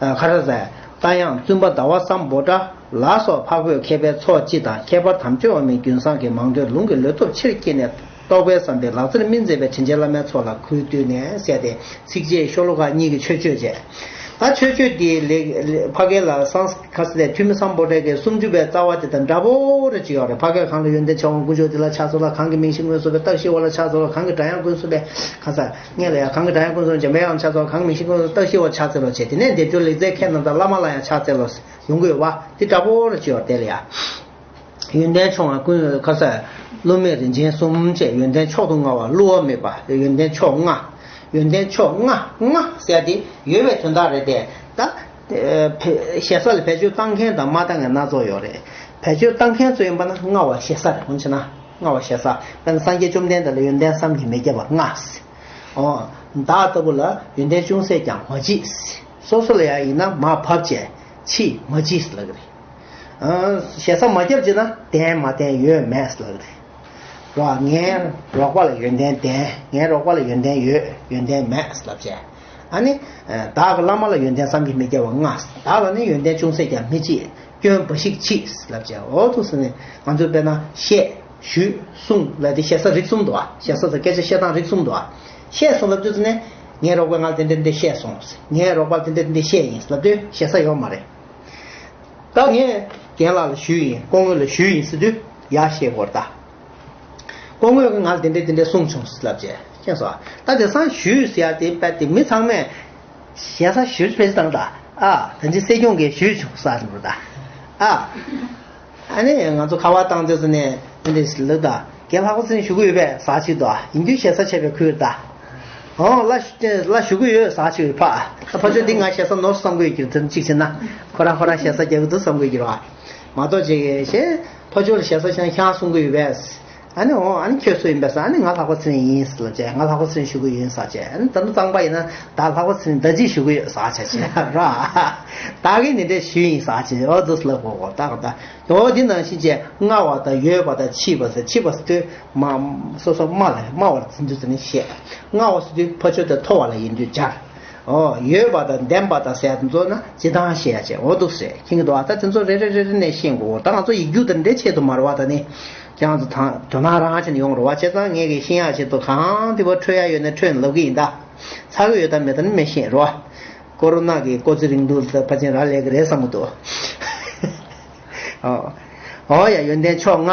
ཨ། ག་རེ་ཟེར། རྟ་དབྱངས་བཙུན་པ། ཟླ་བ་སམ་བྷོ་ཊ་ལ་སོགས་འཕགས་བོད་མཁས་པའི་ཚོགས་སྤྱི་དང་། ཁྱད་པར་དམ་ཆོས་དབུ་མའི་རྒྱུན་བཟང་གིས་མང་ཐོས་ལུང་གི་ལུས་སྟོབས་ཆེར་བསྐྱེད་ནས། རྟོགས་པའི་བསམ་པས་ལག་རྩལ་སྨིན་མཛད་པའི་དྲིན་ཅན་བླ་མའི་ཚོགས་ལ་གུས་བཏུད་ནས་ཟེར་ཏེ། ཚིགས་བཅད་ཤོ་ལོ་ཀ་གཉིས་ཀྱི་མཆོད་བརྗོད་བྱས། ད་མཆོད་བརྗོད་འདི་ལེགས་ཕ་གི་ལ་སང་ཁ་སི་ལས་ཐུ་མི་སམ་བྷོ་ཊ་གི་སུམ་ཅུ་པའི་རྩ་བ་དེ་དང་འདྲ་པོ་རེ་ཅིག་ཡོད་རེད། ཕ་གིར་གང་ལ་ཡོན་ཏན་མཆོག་དབང་དཀོན་མཆོག་འདི་ལ་ཕྱག་འཚལ་ལོ། གང་གི་མིང་བཞིན་ཀུན་རྫོབ་པའི་རྟག་ཞི་བ་ལ་ཕྱག་འཚལ་ལོ། གང་གི་སྒྲ་དབྱངས་ཀུན་རྫོབ་པའི་ཁ་ས་ངེད་ལ་ཡང་གང་གི་སྒྲ་དབྱངས་ཀུན་རྫོབ་འཇམ་པའི་དབྱངས་ལ་ཕྱག་འཚལ་ལོ། གང་གི་མིང་བཞིན་ཀུན་རྫོབ་རྟག་ཞི་བ་ལ་ཕྱག་འཚལ་ལོ་བྱས། དེ་ནས་སྡེབ་སྦྱོར་ལེགས་མཛེས་མཁས་རྣམས་དང་བླ་མ་ལ་ཡང་ཕྱག་འཚལ་ལོ་ཡོང་གི་ཡོད་པ། དེ་འདྲ་པོ་རེ་ཅིག་ཡོད་རེད་དེ་ལ་ཡ། ཡོན་ཏན་མཆོག་ལྔ་ཀུན་ཁ་ས། སློབ་མའི་རིན་ཆེན་གསུམ་བཅས་ཡོན་ཏན་མཆོག་ཏུ་མངའ་བ་བསླུ་བ་མེད་པ་ཡོན་ཏན་མཆོག་ལྔ། ཡོན་ཏན་མཆོག་ལྔ་ལྔ་ཟེར་ཡ་དེ་ཡོད་པའི་དོན་དག་རེད་དེ། ད་ཨེ་བེད་ཞེ་ས་ལ་བེད་སྤྱོད་བཏང་མཁན་དང་མ་བཏང་མཁན་སྣ་ཚོགས་ཡོད་རེད། བེད་སྤྱོད་བཏང་མཁན་ཚོ་ཡིན་པ་ན་མངའ་བ་ཞེ་ས་རེད། འོན་ཆེ་ན་མངའ་བ་ཞེ་ས། དཔེར་ན་སངས་རྒྱས་བཅོམ་ལྡན་འདས་ལ་ཡོན་ཏན་བསམ་གྱིས་མི་ཁྱབ་པ་ལྔ་ཟེར། ཨོ། བདག་ལྟ་བུ་ལ་ཡོན་ཏན་ཅུང་ཟད་ཀྱང་མ་མཆིས་ཟེར། སོ་སོ་ལ་ཡང་ཡིན་ན་མར་ཕབ་བྱས་མཆིས་མ་མཆིས་ལབ་ཀྱི་རེད། ཞེ་ས་མ་བརྒྱབ་བྱས་ན་ལྡན་མ་ལྡན་ཡོད་མེད་ལབ་རེད། རོ། ངའི་རོགས་པ་ལ་ཡོན་ཏན་ལྡན། ངའི་རོགས་པ་ལ་ཡོན་ཏན་ཡོད། ཡོན་ཏན་མེད་ལབ་བྱས། ཨ་ནི། བདག་གི་བླ་མ་ལ་ཡོན་ཏན་བསམ་གྱིས་མི་ཁྱབ་པ་ལྔ། བདག་ལ་ནི་ཡོན་ཏན་ཅུང་ཟད་ཀྱང་མི་མཆིས། སྐྱོན་འབའ་ཞིག་མཆིས་ལབ་བྱས། འོ་ཐུགས་སུ་ནི་ང་ཚོས་དཔེར་ན་བཤད། ཞུས། གསུངས་ལབ་དེ་ཞེ་ས་རིགས་གསུམ་འདུག་ཨ། ཞེ་ས་དང་སྐད་ཆ་བཤད་སྟངས་རིགས་གསུམ་འདུག་ཨ། བཤད་སོང་ལབ་དུས་ཙ་ནས་ངའི་རོགས་པས་ང་ལ་དེ་འདྲ་འདི་བཤད་སོང་། ངའི་རོགས་པ་ལ་དེ་འདྲ་འདི་བཤད་ཡིན་ལབ་དུས་ཞེ་ས་ཡོད་མ་རེད། ད་ངས་རྒན་ལགས་ལ་ཞུས་ཡིན། སྐུ་ངོ་ལ་ཞུས་ཡིན་ཟེར་དུས་ཡར་བཤད་དགོས་རེད་ད། སྐུ་ངོས་ང་ལ་དེ་འདྲ་དེ་འདྲ་གསུངས་བྱུང་ལབ་བྱས་ཤེས་སོང་། ད་དེང་སང་ཞུས་ཟེར་ཡ་དེ་དཔེ་དེ་མི་ཚང་མས་ཞེ་ས་ཞུས་ཕེབས་བཏང་ད། ཨ། ད་ཅི་སྲིད་སྐྱོང་གིས་ཞུས་བྱུང་ཟེར་འདུག་ད། ཨ། ཨ་ནི་ང་ཚོ་ཁ་པར་བཏང་དུས་ཙ་ནས་འདི་འདྲ་ལབ་ད། རྒན་ལྷག་པ་ཚེ་རིང་ཞུ་གི་ཡོད་པས་ཟེར་ཅིག་འདུག་ཨ། ཡིན་དུས་ཞེ་ས་ཆེ་བའི་ཁུལ་ད། ཨོ་ལ་ཞུ་ལ་ཞུ་གི་ཡོད་ཟེར་ཅིག་ཕ། ད་ཕ་ཆོས་འདི་ང་ཞེ་ས་ནོར་བསམ་གི་ཡོད་ཀྱི་རེད། དེ་གཅིག་བྱས་ན་ཁོ་རང་ཁོ་རང་ཞེ་ས་རྒྱག་གི་འདུག་བསམ་གི་ཡོད་ཀྱི་རེད་བ། མ་གཏོགས་ཅིག་ཞེ་ཕ་ཆོས་ལ་ཞེ་ས་ཤང་ཤང་གསུང་གི་ཡོད་པས། ཨ་ནི་འོ་ཨ་ནི་ཁྱོད་སུ་ཡིན་པས་ཟེར། ཨ་ནི་ང་ལྷག་པ་ཚེ་རིང་ཡིན་ཟེར་ལབ་བྱས། ང་ལྷག་པ་ཚེ་རིང་ཞུ་གི་ཡིན་ཟེར་བྱས། ཨ་ནི་ད་ནི་གཙང་པ་ཡིན་ན་ད་ལྷག་པ་ཚེ་རིང་ད་ཅི་ཞུ་གི་ཡོད་ཟེར་བྱས་བྱས་ར། ད་གིན་ནི་འདྲ་ཞུ་ཡིན་ཟེར་བྱས། འོ་འདུག་ལབ་གོ་གོ་ད་གོ་ད། འོ་འདི་ནང་བཞིན་བྱས་མངའ་བ་དང་ཡོད་པ་དང་མཆིས་པ་ཟེར། མཆིས་པ་ཟེར་དུས་མ་སོ་སོ་དམའ་ལ་དམའ་བར་འཛིན་དུས་ཟེར་ནས་བཤད། མངའ་བ་ཟེར་དུས་ཕ་ཆོས་དེ་མཐོ་བ་ལ་ཡིན་དུས་སྦྱར། ཨོ་ཡོད་པ་དང་ལྡན་པ་དང་ཟེར་ཡ་དེ་ཚོ་ན་སྤྱི་བཏང་བཤད་ཡ་བྱས། འོ་འདུག་ཟེར་མཁྱེན་གྱི་འདུག་ཨ། ད་དེ་ཚོ་རེ་རེ་རེ་རེ་ནས་ཤེས་དགོས། ད་ང་ཚོ་ཡིག་རྒྱུགས་དང་འདྲའི་ཆེད་དུ་མ་རེད་བ། ད་ནི་ཁྱེད་རང་ཚོ་དང་དོ་སྣང་རང་བྱས་ནས་ཡོང་རེད་བ། བྱས་ཙང་ངས་ཀྱི་ཤེས་ཡག་ཆེད་དུ་གང་དེ་བ་འཕྲོད་ཡ་ཡོད་ན་འཕྲོད་ནས་ལབ་ཀྱི་ཡིན། ད་ཚ་གི་ཡོད་དམ་མེད་དམ་ནི་མི་ཤེས་རེད་བ། ཀོ་རོ་ན་གི་ཀོ་ཙི་རིང་དུ་ད་ཕལ་ཆེར་རག་ལས་ཀྱི་རེད་བསམ་གྱི་འདུག་ཨོ། ཨོ་ཡ། ཡོན་ཏན་མཆོག་ལྔ།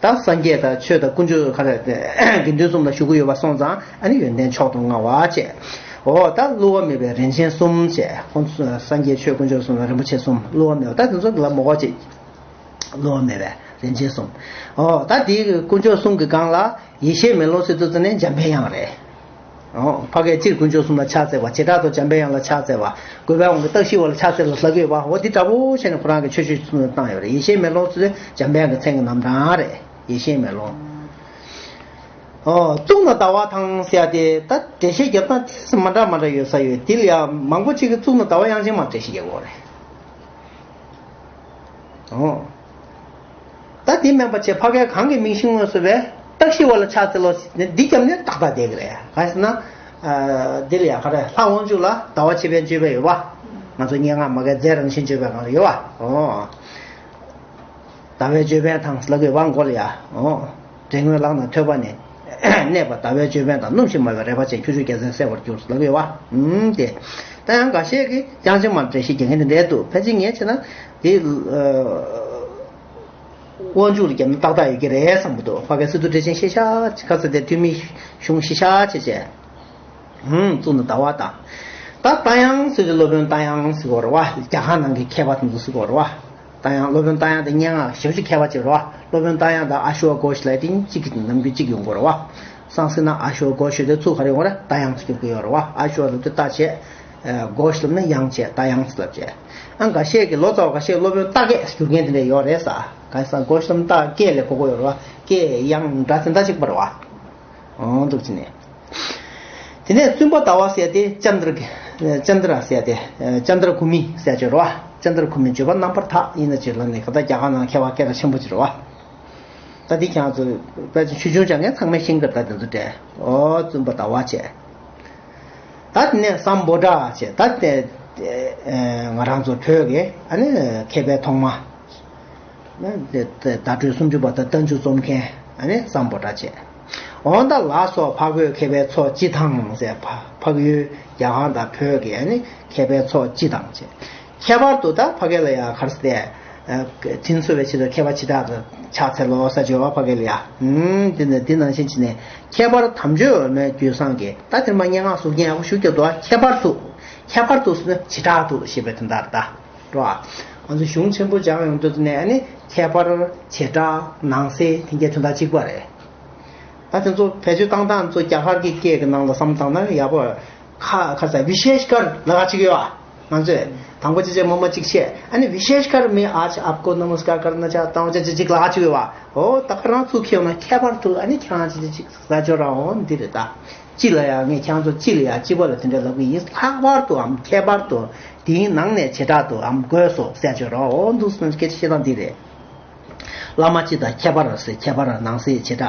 ད་སངས་རྒྱས་དང་ཆོས་དང་དཀོན་མཆོག་ག་རེ་དགེ་འདུན་གསུམ་ལ་ཞུ་གི་ཡོད་པ་སོང་ཙང་ཨ་ནི་ཡོན་ཏན་མཆོག་ཏུ་མངའ་བ་བཅས། ཨོ་ད་བསླུ་བ་མེད་པའི་རིན་ཆེན་གསུམ་བཅས། ཁོང་ཚོ་སངས་རྒྱས་ཆོས་དཀོན་མཆོག་གསུམ་ལ་རིན་པོ་ཆེ་གསུམ་བསླུ་བ་མེད་པ། ད་དེ་ཚོ་ལ་མོ་གོ་ཅིག་བསླུ་བ་མེད་པའི་རིན་ཆེན་གསུམ། ཨོ་ད་དེའི་དཀོན་མཆོག་གསུམ་གྱི་སྒང་ལ་ཡེ་ཤེས་མེ་ལོང་ཟེར་དུས་ཙ་ནས་འཇམ་པའི་དབྱངས་རེད། ཨོ། ཕ་གིའི་སྤྱིར་དཀོན་མཆོག་གསུམ་ལ་ཕྱག་འཚལ་བ། བྱེ་བྲག་ཏུ་འཇམ་པའི་དབྱངས་ལ་ཕྱག་འཚལ་བ། དགོས་པའི་དབང་གིས་རྟག་ཞི་བ་ལ་ཕྱག་འཚལ་ལོ་ལབ་ཀྱི་ཡོད་པ། འོ་འདི་འདྲ་པོ་བྱས་ནས་ཁོ་རང་གི་མཆོད་བརྗོད་གསུམ་ལ་བཏང་ཡོད་རེད། ཡེ་ཤེས་མེ་ལོང་ཟེར་དུས་འཇམ་པའི་དབྱངས་ཀྱི་མཚན་གྱི་རྣམ་གྲངས་རེད། ཡེ་ཤེས་མེ་ལོང་། ཨོ། གཙུག་ན་ཟླ་བ་དང་ཟེར་ཡ་དེ་ད་འགྲེལ་བཤད་རྒྱབ་སྟངས་ཏོག་ཙམ་མ་འདྲ་མ་འདྲ་ཡོད་ས་ཡོད། དེ་ལ་ཡང་མང་པོ་ཅིག་གིས་གཙུག་ན་ཟླ་བ་དབྱངས་ཅན་མར་འགྲེལ་བཤད་རྒྱག་གི་ཡོད་རེད། ཨོ། ད་དེ་མིན་པ་བྱས་ཕ་གིར་གང་གི་མིང་བཞིན་མངོན་སུམ་པའི་རྟག་ཞི་བ་ལ་ཕྱག་འཚལ་ལོ་ཟེར་ནས་འདི་བརྒྱབ་ནས་ཏག་ཏག་བསྡད་ཀྱི་རེད། གང་ཟེར་ན། ཨ། འདི་ལ་ཡ་ག་རེ་ལྷ་དབང་ཕྱུག་ལ་ཟླ་བ་ཕྱེད་པན་བརྗོད་པ་ཡོད་པ། ང་ཚོ་སྙན་ངག་མ་གའི་རྫས་རང་བཞིན་བརྗོད་པའི་ནང་ལ་ཡོད་པ། ཨོ། ཟླ་བའི་ཅོད་པན་དང་ལབ་ཀྱི་ཡོད་པ་མགོ་ལ་ཡ། ཨོ། དྲེད་སྔོན་ལག་ན་ཐོད་པ་ནས། གནས་པ་ཟླ་བའི་ཅོད་པན་དང་། སྣུམ་ཞིག་མ་བའི་རལ་པ་ཅན། ཁྱུ་མཆུ་རྒྱལ་མཚན་གསལ་བར་གྱུར་ལབ་ཀྱི་ཡོད་པ། ཨུམ་དེ། ད་ཡང་འགའ་ཤས་ཀྱིས་དབྱངས་ཅན་མར་འགྲེལ་བཤད་རྒྱག་མཁན་དེ་འདྲས་འདུག་ཕལ་ཆེར་ངས་བྱས་ན་དེ། ཨ། དབང་ཕྱུག་ལ་བརྒྱབ་ན་ཏག་ཏག་ཡོད་ཀྱི་རེད་བསམ་གྱི་འདུག་ཕ་གིའི་སི་ཏུ་འགྲེལ་ཆེན་ཤེས་བྱ་ཁ་ཚ་དེ་ཐོན་མི་གཞུང་ཤེས་བྱ་བྱས་བྱས། ཧུམ། གཙུག་ན་ཟླ་བ་དང་། ད་རྟ་དབྱངས་ཟེར་དུས་སློབ་དཔོན་རྟ་དབྱངས་ཟེར་གོ་རེད་བ། རྒྱ་གར་ནང་གི་མཁས་པ་དེ་ཚོ་ཟེར་གོ་རེད་བ། རྟ་དབྱངས། སློབ་དཔོན་རྟ་དབྱངས་དེ་སྙན་ངག་ཞེ་པོ་ཅིག་མཁས་པ་ཅིག་རེད་བ། སློབ་དཔོན་རྟ་དབྱངས་དང་ཨ་ཤྭ་གྷོ་ཤ་ལབ་དེ་གཉིས་གཅིག་གི་ནམ་རྒྱུན་གཅིག་ཡོང་གི་རེད་བ། སང་སྲིད་ན་ཨ་ཤྭ་གྷོ་ཤ་དེ་ཚུར་ག་རེ་ཡོང་རེད། རྟ་དབྱངས་སུ་འགྱུར་གྱི་ཡོད་རེད་བ། ཨ་ཤྭ་ལབ་དུས་རྟ་བྱས། གོ་ཤ་ལབ་ན་དབྱངས་བྱས། རྟ་དབྱངས་ལབ་བྱས། ཨ་འགའ་ཤས་ཀྱིས་ལོ་ཙཱ་བ་འགའ་ཤས་སློབ་དཔོན་རྟ་སྐད་ཟེར་རྒྱུ་མཁན་དེ་འདྲ་ཡོད་རེད་ས། གང་ཡིན་ཟེར་ན་གོ་ཤ་ལབ་ན་རྟ་སྐད་ལ་གོ་གོ་ཡོད་རེད་བ། སྐད་དབྱངས་སྒྲ་དེ་འདྲ་ཅིག་པར་བ། འོང་འདུག་ཅི་ནས། དེ་ནས་བཙུན་པ་ཟླ་བ་ཟེར་དེ་ཙནྡྲ་གི། ཙནྡྲ་ཟེར་དེ། ཙནྡྲ་གུ་མི་ཟེར་ཅིག་རེད་བ། ཙནྡྲ་གུ་མི་བརྗོད་པ་རྣམ་པར་དག་ཡིན་ན་ཅིག་ལབ་ནས་ག་ད་རྒྱ་གར་ནང་མཁས་པ་སྐད་གྲགས་ཆེན་པོ་ཅིག་རེད་བ། ད་འདི་ཁྱེད་རང་ཚོ་དཔེ་ཆ་ཆུང་ཆུང་སྦྱང་མཁན་ཚང་མས་ཤེས་ཀྱི་རེད། ད་དེ་ཚོ་དྲན། ཨོ་བཙུན་པ་ཟླ་བ་བྱས། ད་དེ་ནས་སམ་བྷོ་ཊ་བྱས། ད་དེ་ང་རང་ཚོ་བོད་ཀྱི་ཨ་ནི་མཁས་པའི་ཐོག་མ། བརྡ་སྤྲོད་སུམ་ཅུ་པ་དང་རྟགས་འཇུག་རྩོམ་མཁན་ཨ་ནི་སམ་བྷོ་ཊ་བྱས། འོན་ད་ལ་སོགས་འཕགས་བོད་མཁས་པའི་ཚོགས་སྤྱི་དང་ཟེར། འཕགས་ཡུལ་རྒྱ་གར་དང་བོད་ཀྱི་ཨ་ནི་མཁས་པའི་ཚོགས་སྤྱི་དང་བྱས། ཁྱད་པར་དུ་ད་ཕ་གི་ལ་ཡ་ག་རེ་ཟེར་ཏེ། དྲིན་གཟོ་བའི་ཆེད་དུ་མཁས་པ་བྱེ་བྲག་ཏུ་ཕྱག་འཚལ་ལོ་ཟེར་བརྗོད་པ་ཕ་གི་ལ་ཡ། ཨུམ། དེ་ནི་འདི་ནང་བཞིན་བྱས་ནས་ཁྱད་པར་དམ་ཆོས་འོད་མའི་རྒྱུན་བཟང་གིས། ད་དེར་མ་སྙན་ངག་གཟུགས་བརྙན་ཡག་པོ་ཞུ་རྒྱུ་འདུག་ཁྱད་པར་དུ། ཁྱད་པར་དུ་ཟེར་ན་བྱེ་བྲག་ཏུ་ཞེས་པའི་དོན་དག་རེད་ད། རེད་བ། ང་ཚོ་གཞུང་ཆེན་པོ་སྦྱང་ཡོང་དུས་ནས་ཨ་ནི་ཁྱད་པར། བྱེ་བྲག། ནང་གསེས་དེ་གའི་དོན་དག་གཅིག་པ་རེད། ད་དེ་ཚོ་བེད་སྤྱོད་བཏང་སྟངས་ཚོ་རྒྱ་གར་གྱི་སྐད་ཀྱི་ནང་ལ་བསམ་བཏང་ན་ཡག་པོ། ཁ་ཁ་ས་བི་ཤེཤ་ཀར་ལབ་ཡག་ཅིག་ཡོད་ཨ། ང་ཚོས་དང་པོ་ཅི་བྱས་མོ་མ་གཅིག་བཤད། ཨ་ནི་བི་ཤེཤ་ཀར་མེ་ཨ་ཆ་ཨབ་ཀོ་ནམ་སྐར་ཀར་ན་ཆ་དང་པོ་ཅི་ཅི་ཅིག་ལབ་ཡག་ཅིག་ཡོད་ཨ། འོ་ད་ཁ་རང་ཚུགས་ཁྱེར་ཡོང་ན་ཁྱད་པར་དུ་ཨ་ནི་ཁྱེད་རང་ཅི་ཅི་ཅིག་ལབ་ཆོག་ར། འོ་འདི་རེད་ད། ཅི་ལ་ཡ་ངས་ཁྱེད་རང་ཚོ་ཅི་ལ་ཡ་ཅི་པ་ལ་དེ་འདྲ་ལབ་གི་ཡིན། ལྷག་པར་དུའམ་ཁྱད་པར་དུ་དེའི་ནང་ནས་བྱེ་བྲག་ཏུའམ་དགོས་སོ་ཟེར་ཆོག་ར། འོ་འདུག་སེ་སྐད་ཆ་བཤད་སྟངས་འདི་རེད། བླ་མ་སྤྱི་དང་ཁྱད་པར་ཟེར། ཁྱད་པར་ནང་གསེས་བྱེ་བྲག་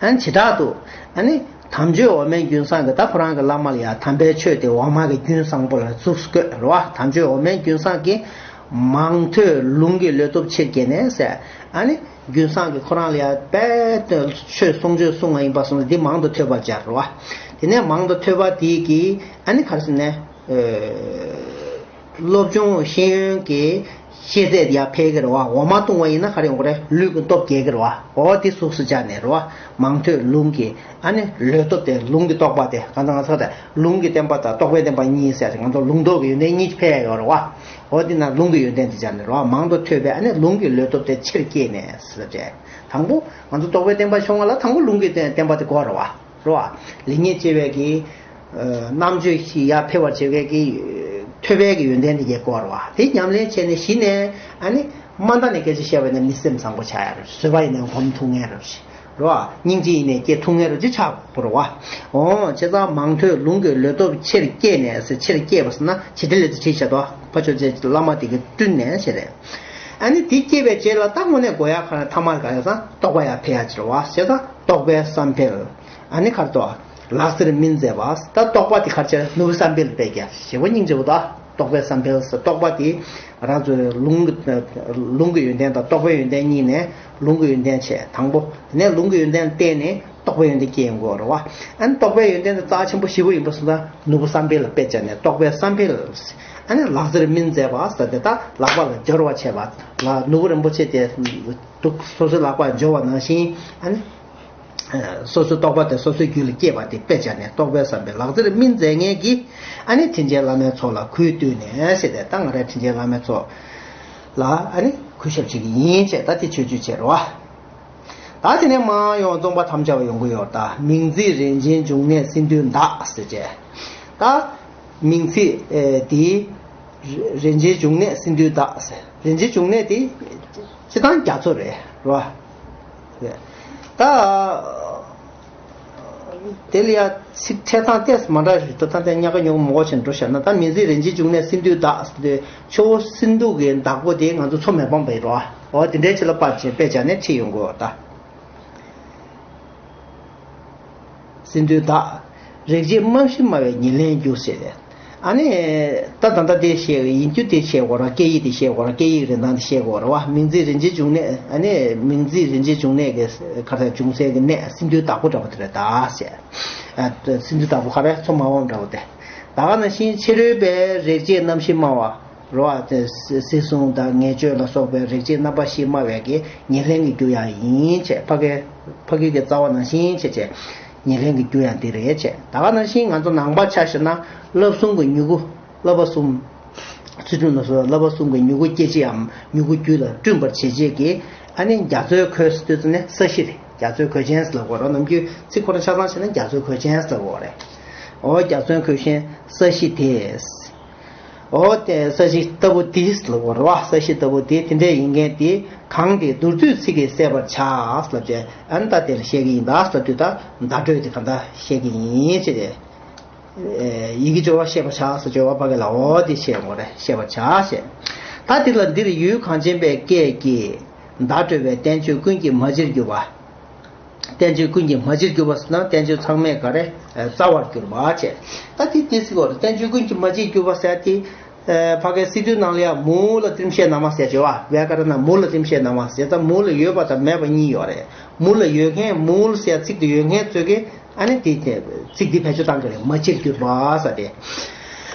ཨ་ནི་བྱེ་བྲག་ཏུ། ཨ་ནི་དམ་ཆོས་འོ་མའི་རྒྱུན་བཟང་གི། ད་ཁོ་རང་གི་བླ་མ་ལ་ཡ་དམ་པའི་ཆོས་དེ་འོ་མ་གི་རྒྱུན་བཟང་པོ་ལ་འཛུགས་དགོས་རེད་བ། དམ་ཆོས་འོ་མའི་རྒྱུན་བཟང་གིས་མང་ཐོས་ལུང་གི་ལུས་སྟོབས་ཆེར་བསྐྱེད་ནས་ཟེར། ཨ་ནི་རྒྱུན་བཟང་གིས་ཁོ་རང་ལ་ཡ་དཔེ་ཆོས་གསུང་ཆོས་གསུང་བ་ཡིན་པ་སོང་ཙང་འདི་མང་དུ་ཐོས་པར་བྱ་རེད་བ། དེ་ནས་མང་དུ་ཐོས་པ་དེ་གིས་ཨ་ནི་ག་རེ་ཟེར་ནས། སློབ་སྦྱོང་ཤེས་ཡོན་གྱི་ཤེས་ཚད་ཡར་འཕེལ་གྱི་རེད་བ། འོ་མ་བཏུང་བ་ཡིན་ན་ག་རེ་ཡོང་གི་རེད། ལུས་ཀྱི་སྟོབས་རྒྱས་ཀྱི་རེད་བ། འོ་དེ་གཟུགས་སུ་བཅར་ནས་རེད་བ། མང་ཐོས་ལུང་གི་ཨ་ནི་ལུས་སྟོབས་དེ། ལུང་གི་རྟོགས་པ་དེ་གང་ལྟར་ང་ཚོ་ལུང་གི་བསྟན་པ་དང་རྟོགས་པའི་བསྟན་པ་གཉིས་ཟེར་ཏེ་ང་ཚོ་ལུང་རྟོགས་ཀྱི་ཡོན་ཏན་གཉིས་འཕེལ་ཡོད་རེད་བ། འོ་དེ་ན་ལུང་གི་ཡོན་ཏན་དེ་སྦྱར་ནས་རེད་བ། མང་དུ་ཐོས་པས་ཨ་ནི་ལུང་གི་ལུས་སྟོབས་དེ་ཆེར་བསྐྱེད་ནས་ཟེར་ཏེ། དང་པོ་ང་ཚོ་རྟོགས་པའི་བསྟན་པ་ཤོང་བ་ལ་དང་པོ་ལུང་གི་བསྟན་བསྟན་པ་དེ་དགོས་རེད་བ། རེད་བ། ལེགས་ཉེས་དཔྱད་པའི་གི་རྣམ་དཔྱོད་ཞིག་ཡར་འཕེལ་བར་བྱེད་པའི་གི་ཐོས་པའི་གི་ཡོན་ཏན་དེ་གས་དགོས་རེད་བ། དེ་ཉམས་ལེན་བྱས་ནས་གཞི་ནས་ཨ་ནི་མ་མཐའ་ནས་སྐད་ཆ་བཤད་པ་ཡིན་ན་མི་སེམས་བཟང་པོ་ཆགས་ཡ་རེད། བཟོད་པ་ཡིན་ནའང་སྒོམ་ཐུབ་མཁན་རེད། རེད་བ། སྙིང་རྗེ་ཡིན་ནའང་སྐྱེ་ཐུབ་མཁན་རེད། ཅི་ཆགས་དགོས་རེད་བ། འོ་བྱས་ཙང་མང་ཐོས་ལུང་གི་ལུས་སྟོབས་ཆེར་བསྐྱེད་ནས་ཟེར། ཆེར་བསྐྱེད་པ་ཟེར་ན་བྱེད་འབྲེལ་ལས་ཚིག་བྲིས་བྱས་དོ། ཕ་ཆོས་རྗེ་བླ་མ་དེ་གིས་བསྐྲུན་ནས་བྱས་རེད། ཨ་ནི་དེ་སྐྱེས་པའི་རྗེས་ལ་ད་དངོས་གནས་དགོས་ཡ་ག་རེ། ཐ་མ་ག་རེ་ཟེར་ན་རྟོགས་པ་ཡར་འཕེལ་ཡ་ཅིག་རེད་བ། བྱས་ཙང་རྟོགས་པའི་བསམ་འཕེལ། ཨ་ནི་ག་རེ་འདུག་ལག་རྩེར་སྨིན་མཛད་པ། ད་རྟོགས་པ་དེ་ག་རེ་བྱས། ནོར་བུ་བསམ་འཕེལ་ལ་སྤེལ་རྒྱུ། ཞེ་པོ་སྙིང་རྗེ་པོ་འདུག་རྟོགས་པའི་བསམ་འཕེལ་ཟེར། རྟོགས་པ་དེ་རང་ཚོའི་ལུང་གི་ལུང་གི་ཡོན་ཏན་དང་རྟོགས་པའི་ཡོན་ཏན་གཉིས་ནས་ལུང་གི་ཡོན་ཏན་བྱས། དང་པོ་དེ་ནས་ལུང་གི་ཡོན་ཏན་བརྟེན་ནས་རྟོགས་པའི་ཡོན་ཏན་སྐྱེ་ཡོང་གི་ཡོད་རེད་བ། ཨ་ནི་རྟོགས་པའི་ཡོན་ཏན་དེ་རྩ་ཆེན་པོ་ཞེ་པོ་ཡིན་པ་སོང་ཙང་ནོར་བུ་བསམ་འཕེལ་ལ་སྤེལ་བྱས་ནས་རྟོགས་པའི་བསམ་འཕེལ། ཨ་ནི་ལག་རྩེར་སྨིན་མཛད་པ་ཟེར་དེ་ད་ལག་པ་ལ་སྦྱོར་བ་བྱས་པ། ལ་ནོར་བུ་རིན་པོ་ཆེ་དེ་འདུག་སོ་སོའི་ལག་པར་འབྱོར་བ་ནང་བཞིན་ཨ་ནི། སོ་སོའི་རྟོགས་པ་དེ་སོ་སོའི་རྒྱུད་ལ་སྐྱེས་པ་དེ་དཔེ་བྱས་ནས་རྟོགས་པའི་བསམ་པས་ལག་རྩེར་སྨིན་མཛད་མཁན་གྱི་ཨ་ནི་དྲིན་ཅན་བླ་མའི་ཚོགས་ལ་གུས་བཏུད་ནས་ཟེར་ཏེ། ད་ང་རའི་དྲིན་ཅན་བླ་མའི་ཚོགས་ལ་ཨ་ནི་གུས་ཞབས་བྱེད་ཀྱི་ཡིན་ཅེས་ད་དེ་ཆོས་བརྒྱུད་བྱས་རེད་བ། ད་དེ་ནས་མར་ཡོང་རྩོམ་པ་ཐམས་ཅད་པ་ཡོང་གི་ཡོད། ད་མིང་ཚིག་རིན་ཆེན་འབྱུང་གནས་སིནྡྷུའི་མདག་ཟེར་བྱས། ད་མིང་ཚིག་ཨེ་དེའི་རིན་ཆེན་འབྱུང་གནས་སིནྡྷུའི་མདག་ཟེར། རིན་ཆེན་འབྱུང་གནས་དེ་སྤྱིར་བཏང་རྒྱ་མཚོ་རེད་རེད་བ། ད་དེ་ལ་ཡ་ཚིག་ཕྲད་སྟངས་ཏོག་ཙམ་མ་འདྲ་ཞིག་འདུག་ད་ལྟ་ཉག་ག་ཉོག་མོག་བྱས་འགྲོ་བཞག་ན། ད་མིང་ཚིག་རིན་ཆེན་འབྱུང་གནས་སིནྡྷུའི་མདག་ཟེར་དུས་ཆུ་བོ་སིན་དྷུ་གི་བདག་པོ་དེ་ང་ཚོ་མཚོ་མེ་སྤངས་པ་རེད་བ། འོ་དེ་འདྲའི་ཆེད་ལ་པར་བྱས་དཔེ་བྱས་ནས་བྲིས་ཡོང་གི་ཡོད་ད། སིནྡྷུའི་མདག་རེག་བྱའི་རྨང་གཞི་སྨྲ་བའི་ཉེར་ལེན་རྒྱུ་ཟེར་ཏེ། ཨ་ནི། ད་ད་ལྟ་དེ་བཤད། ཡིན་རྒྱུ་དེ་བཤད་དགོས་ར། སྐད་ཡིག་དེ་བཤད་དགོས་ར། སྐད་ཡིག་རིན་ཐང་དེ་བཤད་དགོས་ར་བ། མིང་ཚིག་རིན་ཆེན་འབྱུང་གནས། ཨ་ནི་མིང་ཚིག་རིན་ཆེན་འབྱུང་གནས་ཀྱི་ག་རེ། འབྱུང་སའི་གི་གནས་སིནྡྷུའི་བདག་པོ་འདྲ་པོ་དེ་རེད་ད་ཟེར། ཨ། སིནྡྷུའི་བདག་པོ་ག་རེ། མཚོ་མ་འོངས་འདྲ་པོ་དེ། ད་ག་ནང་བཞིན་ཕྱི་རོལ་པའི་རེག་བྱའི་རྣམ་ཤེས་སྨྲ་བ། རེད་བ། དེ་སྲིད་སྲིད་སྲུང་དང་ངེས་སྤྱོད་ལ་སོགས་པའི་རེག་བྱའི་རྣམ་པ་བཞི་སྨྲ་བའི་གི་ཉེར་ལེན་གྱི་རྒྱུ་ཡང་ཡིན་ཅེས། ཕ་གི་ཕ་གི་གི་རྩ་བ་ནང་བཞིན་བྱས་བྱས་ཉེར་ལེན་གྱི་རྒྱུ་ཡང་འདི་རེད་ཅེས། ད་ག་ནང་བཞིན་ང་ཚོ་ནང་པ་ཆ་བཞག་ན་བསླབ་གསུམ་གྱི་མྱུ་གུ། བསླབ་པ་གསུམ། ཚུལ་ཁྲིམས་ལ་སོགས་བསླབ་པ་གསུམ་གྱི་མྱུ་གུ་སྐྱེ་གཞིའམ་མྱུ་གུ་རྒྱུད་ལ་བསྐྲུན་པར་བྱེད་བྱེད་ཀྱི་ཨ་ནི་རྒྱ་མཚོའི་གོས་ཟེར་དུས་ཙམ་ནས་ས་གཞི་རེད། རྒྱ་མཚོའི་གོས་ཆེན་ཟེར་ལབ་དགོས་རེད། ནམ་རྒྱུན་ཚིག་ཁོ་རང་ཆ་ཚང་བྱས་ན་རྒྱ་མཚོའི་གོས་ཆེན་ཟེར་ལབ་དགོས་རེད། འོ་རྒྱ་མཚོའི་གོས་ཆེན་ས་གཞི་དེས། འོ་དེ་ས་གཞི་ལྟ་བུ་དེ་ལབ་པ་རེད་བ། ས་གཞི་ལྟ་བུ་དེ་དེ་འདྲ་ཡིན་མཁན་དེ་གང་དེ་མདོར་བསྡུས་ཚིག་གིས་གསལ་བར་བྱ་ལབ་བྱས། ཨ་ནི་ད་དེ་ལ་བཤད་ཀྱི་ཡིན་ད་ལབ་དུས། ད་བརྡ་སྤྲོད་དེ་གང་ལྟར་བཤད་ཀྱི་ཡིན་ཅེས་ཏེ། ཡི་གེ་སྦྱོར་བ་ཤེས་པར་བྱ་ཟེར། སྦྱོར་བ་ཕ་གི་ལ་འོ་དེ་བཤད་ཡོང་བ་རེད། ཤེས་པར་བྱ་ཞེས། ད་དེ་ལ་འདིར་ཡུལ་གངས་ཅན་པའི་སྐད་ཀྱིས་བརྡ་སྤྲོད་པའི་བསྟན་བཅོས་ཀུན་གྱི་མ་བྱིར་གྱུར་པ། བསྟན་བཅོས་ཀུན་གྱི་མ་བྱིར་གྱུར་པ་ཟེར་ན་བསྟན་བཅོས་ཚང་མས་ག་རེ་རྩ་བར་གྱུར་པ་བྱས། ད་དེ་དེ་ཟེར་གོ་རེད། བསྟན་བཅོས་ཀུན་གྱི་མ་བྱིར་གྱུར་པ་ཟེར་དེ། ཕ་གའི་སི་ཏུའི་ནང་ལ་ཡང་མུ་ལ་ཏྲིཾ་ཤད་ན་མ་ཟེར་བྱས་བ། བྷྱ་ཀ་ར་ན་མུ་ལ་ཏྲིཾ་ཤད་ན་མ་ཟེར། ད་མུ་ལ་ཡོད་པ་དང་མེད་པ་གཉིས་ཡོད་རེད། མུ་ལ་ཡོད་མཁན་མུ་ལ་ཟེར་ཚིག་དེ་ཡོད་མཁན་ཚོས་ཀྱི་ཨ་ནི་དེ་དེ་ཚིག་འདི་བེད་སྤྱོད་བཏང་གི་རེད། མ་བྱིར་གྱུར་པ་ཟེར་ཏེ།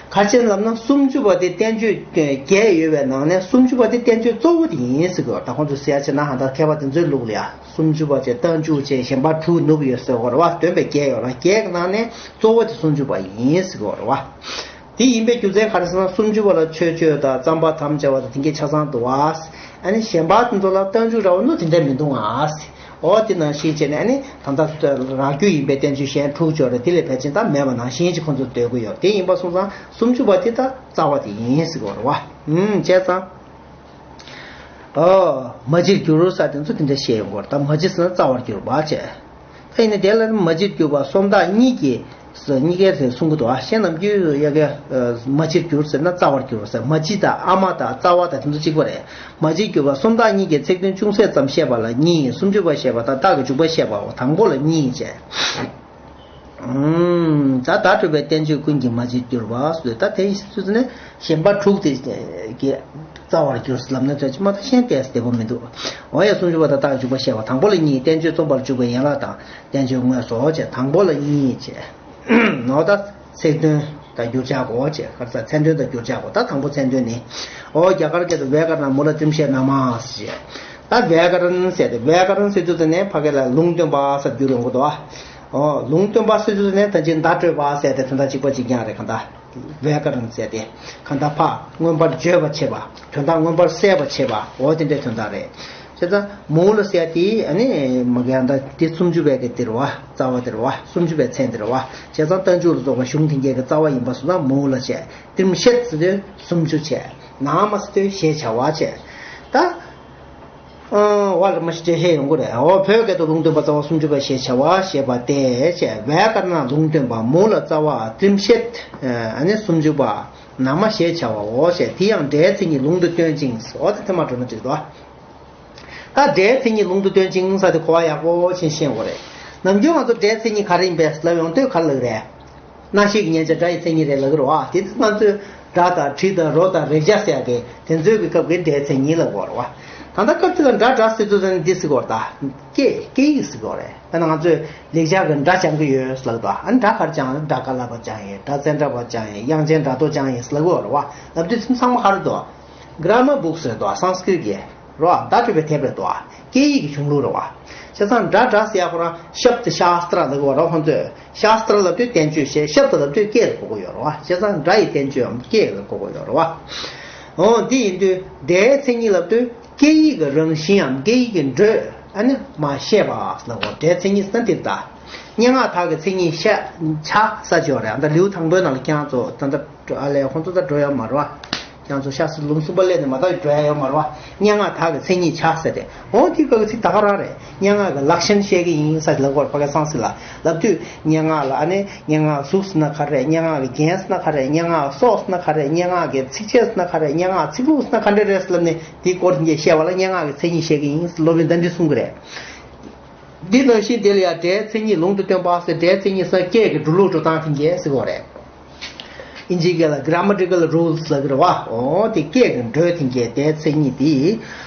ག་རེ་བྱས་ལབ་ན་སུམ་ཅུ་པ་དེ་བསྟན་བཅོས་བརྒྱད་ཡོད་པའི་ནང་ནས་སུམ་ཅུ་པ་དེ་བསྟན་བཅོས་གཙོ་བོ་དེ་ཡིན་ཟེར་གི་ཡོད། ད་ཁོང་ཚོས་ཟེར་ཡ་བྱས་ན་ཧ་ད་མཁས་པ་དེ་ཚོའི་ལུགས་ལ་ཡ་སུམ་ཅུ་པ་བྱས། རྟགས་འཇུག་བྱས། གཞན་པ་དྲུག་ནུབ་ཡོད་ཟེར་གི་ཡོད་རེད་བ། འདོན་པའི་བརྒྱད་ཡོད་རེད། བརྒྱད་ཀྱི་ནང་ནས་གཙོ་བོ་དེ་སུམ་ཅུ་པ་ཡིན་ཟེར་གི་ཡོད་རེད་བ། དེ་ཡིན་པའི་རྒྱུ་མཚན་ག་རེ་ཟེར་ན་སུམ་ཅུ་པ་ལ་མཆོད་བརྗོད་དང་རྩོམ་པར་དམ་བཅའ་བ་དང་དེ་འདྲ་ཆ་ཚང་འདུག་བ། ཨ་ནི་གཞན་པ་དེ་ཚོ་ལ་རྟགས་འཇུག་འདྲ་བོ་ནི་དེ་འདྲ་མི་འདུག་ཨ། འོ་དེ་ནང་བཞིན་བྱས་ནས་ཨ་ནི་ད་ལྟ་རང་རྒྱུད་ཡིན་པའི་བསྟན་བཅོས་གཞན་དྲུག་ཅིག་ཡོད་རེད། དེ་ལས་ཕལ་ཆེར་ད་མེད་པ་ནང་བཞིན་ཅིག་ཁོང་ཚོས་འདོད་ཀྱི་ཡོད་རེད། དེ་ཡིན་པ་སོང་ཙང་སུམ་ཅུ་པ་དེ་ད་རྩ་བ་དེ་ཡིན་ཟེར་གྱི་ཡོད་རེད་བ། ཨུམ་བྱས་ཙང་། ཨོ། མ་བྱིར་གྱུར་ཟེར་དེ་ཚོ་དེ་འདྲ་བཤད་ཡོང་གི་ཡོད་རེད། ད་མ་བྱིར་ཟེར་ན་རྩ་བར་གྱུར་པ་བྱས། ད་ཡིན་ན་དེ་ལ་མ་བྱིར་གྱུར་པ་སུམ་རྟགས་གཉིས་ཀྱིས་གཉིས་ཀའི་དེ་གསུང་གི་འདུག་ཨ། གཞན་ནམ་རྒྱུན་ཡ་གི་མ་བྱིར་གྱུར་ཟེར་ན་རྩ་བར་གྱུར་ཟེར། མ་བྱི་དང་ཨ་མ་དང་རྩ་བ་དང་དེ་ཚོ་གཅིག་པ་རེད། མ་བྱིར་གྱུར་པ་སུམ་རྟགས་གཉིས་ཀྱིས་ཚིག་དོན་ཅུང་ཟད་ཙམ་བཤད་པ་ལ་གཉིས། སུམ་ཅུ་པ་བཤད་པ་དང་རྟགས་ཀྱི་འཇུག་པ་བཤད་པའོ། དང་པོ་ལ་གཉིས་བྱས། ཨུམ། ད་བརྡ་སྤྲོད་པའི་བསྟན་བཅོས་ཀུན་གྱི་མ་བྱིར་གྱུར་པ་ཟེར། ད་དེ་སུ་ནས་གཞན་པ་དྲུག་དེ་གི་རྩ་བར་གྱུར་ལབ་ན་ཚོད་ཅིག་མ་གཏོགས་གཞན་ཏོག་ཙམ་བདེ་པོ་མི་འདུག། འོ་ཡ། སུམ་ཅུ་པ་དང་རྟགས་འཇུག་པ་བཤད་པ། དང་པོ་ལ་གཉིས། བསྟན་བཅོས་རྩོམ་པར་འཇུག་པའི་ཡན་ལག་དང་བསྟན་བཅོས་དངོས་སོ་བྱས། དང་པོ་ལ་གཉིས་བྱས། འོ་ད་ཚིག་དོན་དང་བསྒྱུར་བྱ་གོ་བྱས། ག་རེ་ཟེར། མཚན་དོན་དང་བསྒྱུར་བྱ་གོ། ད་དང་པོ་མཚན་དོན་ནི། འོ་རྒྱ་གར་སྐད་དུ་བྷྱ་ཀ་ར་ན་མུ་ལ་ཏྲིཾ་ཤད་ན་མ་ཟེར། ད་བྷྱ་ཀ་ར་ན་ཟེར་ཏེ། བྷྱ་ཀ་ར་ན་ཟེར་དུས་ཙམ་ནས་ཕ་གི་ལ་ལུང་སྟོན་པ་ཟེར་བསྒྱུར་ཡོང་གི་འདུག་ཨ། འོ་ལུང་སྟོན་པ་ཟེར་དུས་ཙམ་ནས་ད་ཅི་བརྡ་སྤྲོད་པ་ཟེར་ཏེ་དོན་དག་གཅིག་པ་གཅིག་རྐྱང་རེད། གང་ལྟར་བྷྱ་ཀ་ར་ན་ཟེར་ཏེ་གང་ལྟར་ཕར་མངོན་པར་བརྗོད་པར་བྱེད་པ། དོན་དག་མངོན་པར་གསལ་བར་བྱེད་པ། འོ་དེ་འདྲའི་དོན་དག་རེད། བྱས་ཙང་མུ་ལ་ཟེར་དེ་ཨ་ནི་མ་གི་ཡང་ད་དེ་སུམ་ཅུ་པའི་གི་དེ་རེད་བ། རྩ་བ་དེ་རེད་བ། སུམ་ཅུ་པའི་མཚན་དེ་རེད་བ། བྱས་ཙང་རྟགས་འཇུག་ལ་སོགས་པ་གཞུང་དེ་འགའི་གི་རྩ་བ་ཡིན་པ་སོང་ཙང་མུ་ལ་བྱས། ཏྲིཾ་ཤད་ཟེར་དུས་སུམ་ཅུ་བྱས། ན་མ་ཟེར་དུས་ཞེས་བྱ་བ་བྱས། ད། ཨ། བ་ལ་མ་ཞིག་འགྲེལ་བཤད་ཡོང་གི་རེད། འོ་བོད་སྐད་དུ་ལུང་སྟོན་པ་རྩ་བ་སུམ་ཅུ་པ་ཞེས་བྱ་བ་ཞེས་པ་སྟེ་བྱས། བྷྱ་ཀ་ར་ན་ལུང་སྟོན་པ། མུ་ལ་རྩ་བ། ཏྲིཾ་ཤད་ཨ་ནི་སུམ་ཅུ་པ། ན་མ་ཞེས་བྱ་བའོ་ཞེས། དེ་ཡང་སྒྲའི་མཚན་ཉིད་ལུང་དུ་སྟོན་ཅིང་། འོ་དེ་ཐེངས་མ་འགྲོ་ན་འགྲིག་འདུག། ད་སྒྲའི་མཚན་ཉིད་ལུང་དུ་སྟོན་ཅིང་ཟེར་དེ་གོ་བ་ཡག་པོ་ཕྱིན་ཤེས་དགོས་རེད། ནམ་རྒྱུན་ང་ཚོ་སྒྲའི་མཚན་ཉིད་ག་རེ་ཡིན་པས་ལབ་ཡོང་དུས་ག་རེ་ལབ་རེད། རྣམ་ཤེས་ཀྱི་མཉན་བྱ་སྒྲ་ཡི་མཚན་ཉིད་རེད་ལབ་ཀྱི་རེད་བ། དེ་ཚོ་ང་ཚོས་སྒྲ་དང་དྲི་དང་རོ་དང་རེག་བྱ་ཟེར་ཡ་གི་དེ་ཚོའི་གི་སྐབས་ཀྱི་སྒྲའི་མཚན་ཉིད་ལབ་ཀྱི་ཡོད་རེད་བ། ད་ལྟ་སྐབས་དེ་ལ་སྒྲ་སྒྲ་ཟེར་དུས་ཙམ་ནས་འདི་ཟེར་གྱི་ཡོད་རེད་ད། སྐད་སྐད་ཡིག་ཟེར་གྱི་ཡོད་རེད། ད་ནང་ང་ཚོས་ལེགས་སྦྱར་གྱི་སྒྲ་སྦྱང་གི་ཡོད་ལབ་ཀྱི་འདུག། ཨ་ནི་སྒྲ་ག་རེ་སྦྱང་། སྒྲ་ཀ་ལ་པ་སྦྱང་ཡིན། སྒྲ་ཙནྡྲ་པ་སྦྱང་ཡིན། དབྱངས་ཅན་སྒྲ་མདོ་སྦྱང་ཡིན་ལབ་ཀྱི་ཡོད་རེད་བ། ལབ་དུས་ཚང་མ་ག་རེ་འདུག། གྷ་ར་མར་བུག་ཟེར་འདུག། སཾ་སྐྲྀཏ་ཀྱི་རོ། བརྡ་སྤྲོད་པའི་དེབ་རེད་འདུག། སྐད་ཡིག་གི་གཞུང་ལུགས་རེད་བ། བྱས་ཙང་སྒྲ་སྒྲ་ཟེར་ཡ་ཁོ་རང་ཤབ་དེ་ཤཱསྟྲ་ལབ་ཀྱི་ཡོད་རེད་ཁོང་ཚོས། ཤཱསྟྲ་ལབ་དུས་བསྟན་བཅོས་བྱས། ཤབ་དེ་ལབ་དུས་སྐད་ལ་གོ་གི་ཡོད་རེད་བ། བྱས་ཙང་སྒྲ་ཡི་བསྟན་བཅོས་འམ་སྐད་ལ་གོ་གི་ཡོད་རེད་བ། འོ་འདི་ཡིན་དུས་སྒྲའི་མཚན་ཉིད་ལབ་དུས་སྐད་ཡིག་གི་རང་བཞིན་འམ་སྐད་ཡིག་གི་འགྲོས་ཨ་ནི་མ་ཤེས་པ་ལབ་གོ། སྒྲའི་མཚན་ཉིད་ཟེར་ན་འདི་རེད་ད། སྙན་ངག་དག་གི་མཚན་ཉིད་ཤ་ཆ་ས་ཅིག་ཡོད་རེད། ད་ལེའུ་དང་པོའི་ནང་ལ་ཁྱེད་རང་ཚོ་ད་ལྟ་ཨ་ལས་ཁོང་ཚོ་ད་འགྲོ་ཡ་མ་རེད་བ། ཁྱེད་རང་ཚོ་ཤ་སི་ལུང་གསུམ་པ་སླེབས་ནས་མ་ད་འགྲོ་ཡ་ཡོད་མ་རེད་བ། སྙན་ངག་དག་གི་མཚན་ཉིད་ཆ་ཟེར་ཏེ། འོ་དེ་སྐབས་ཀྱི་ཚིག་ད་ག་རང་རེད། སྙན་ངག་གི་ལག་ཤན་བཤད་ཀྱི་ཡིན་ས་ལབ་གོ། ཕ་གི་སཾ་སྐྲྀཏ་ལ་ལབ་དུས་སྙན་ངག་ལ་ཨ་ནི་སྙན་ངག་གཟུགས་ཟེར་ན་ག་རེ། སྙན་ངག་གི་རྒྱན་ཟེར་ན་ག་རེ། སྙན་ངག་སོགས་ཟེར་ན་ག་རེ། སྙན་ངག་གི་ཚིགས་བཅད་ཟེར་ན་ག་རེ། སྙན་ངག་ཚིག་ལྷུག་ཟེར་ན་ག་འདྲ་རེད་ཟེར་ལབ་ནས་དེའི་སྐོར་དེ་འདྲ་བཤད་པ་ལ་སྙན་ངག་གི་མཚན་ཉིད་བཤད་ཀྱི་ཡིན་ཟེར་སློབ་དཔོན་ད་འདི་གསུང་གི་རེད། འདི་ནང་བཞིན་དེ་ལ་ཡང་སྒྲའི་མཚན་ཉིད་ལུང་དུ་སྟོན་པ་ཟེར། སྒྲའི་མཚན་ཉིད་ཟེར་ན་སྐད་ཀྱི་འགྲོ་ལུགས་འགྲོ་སྟངས་དེ་འགའ་ཟེར་གོ་རེད། ཨིན་ཇིའི་སྐད་ལ་grammatical rules ལབ་ཀྱི་རེད་བ། འོ་དེ་སྐད་ཀྱི་འགྲོས་དེ་འགའ་སྒྲའི་མཚན་ཉིད་དེ་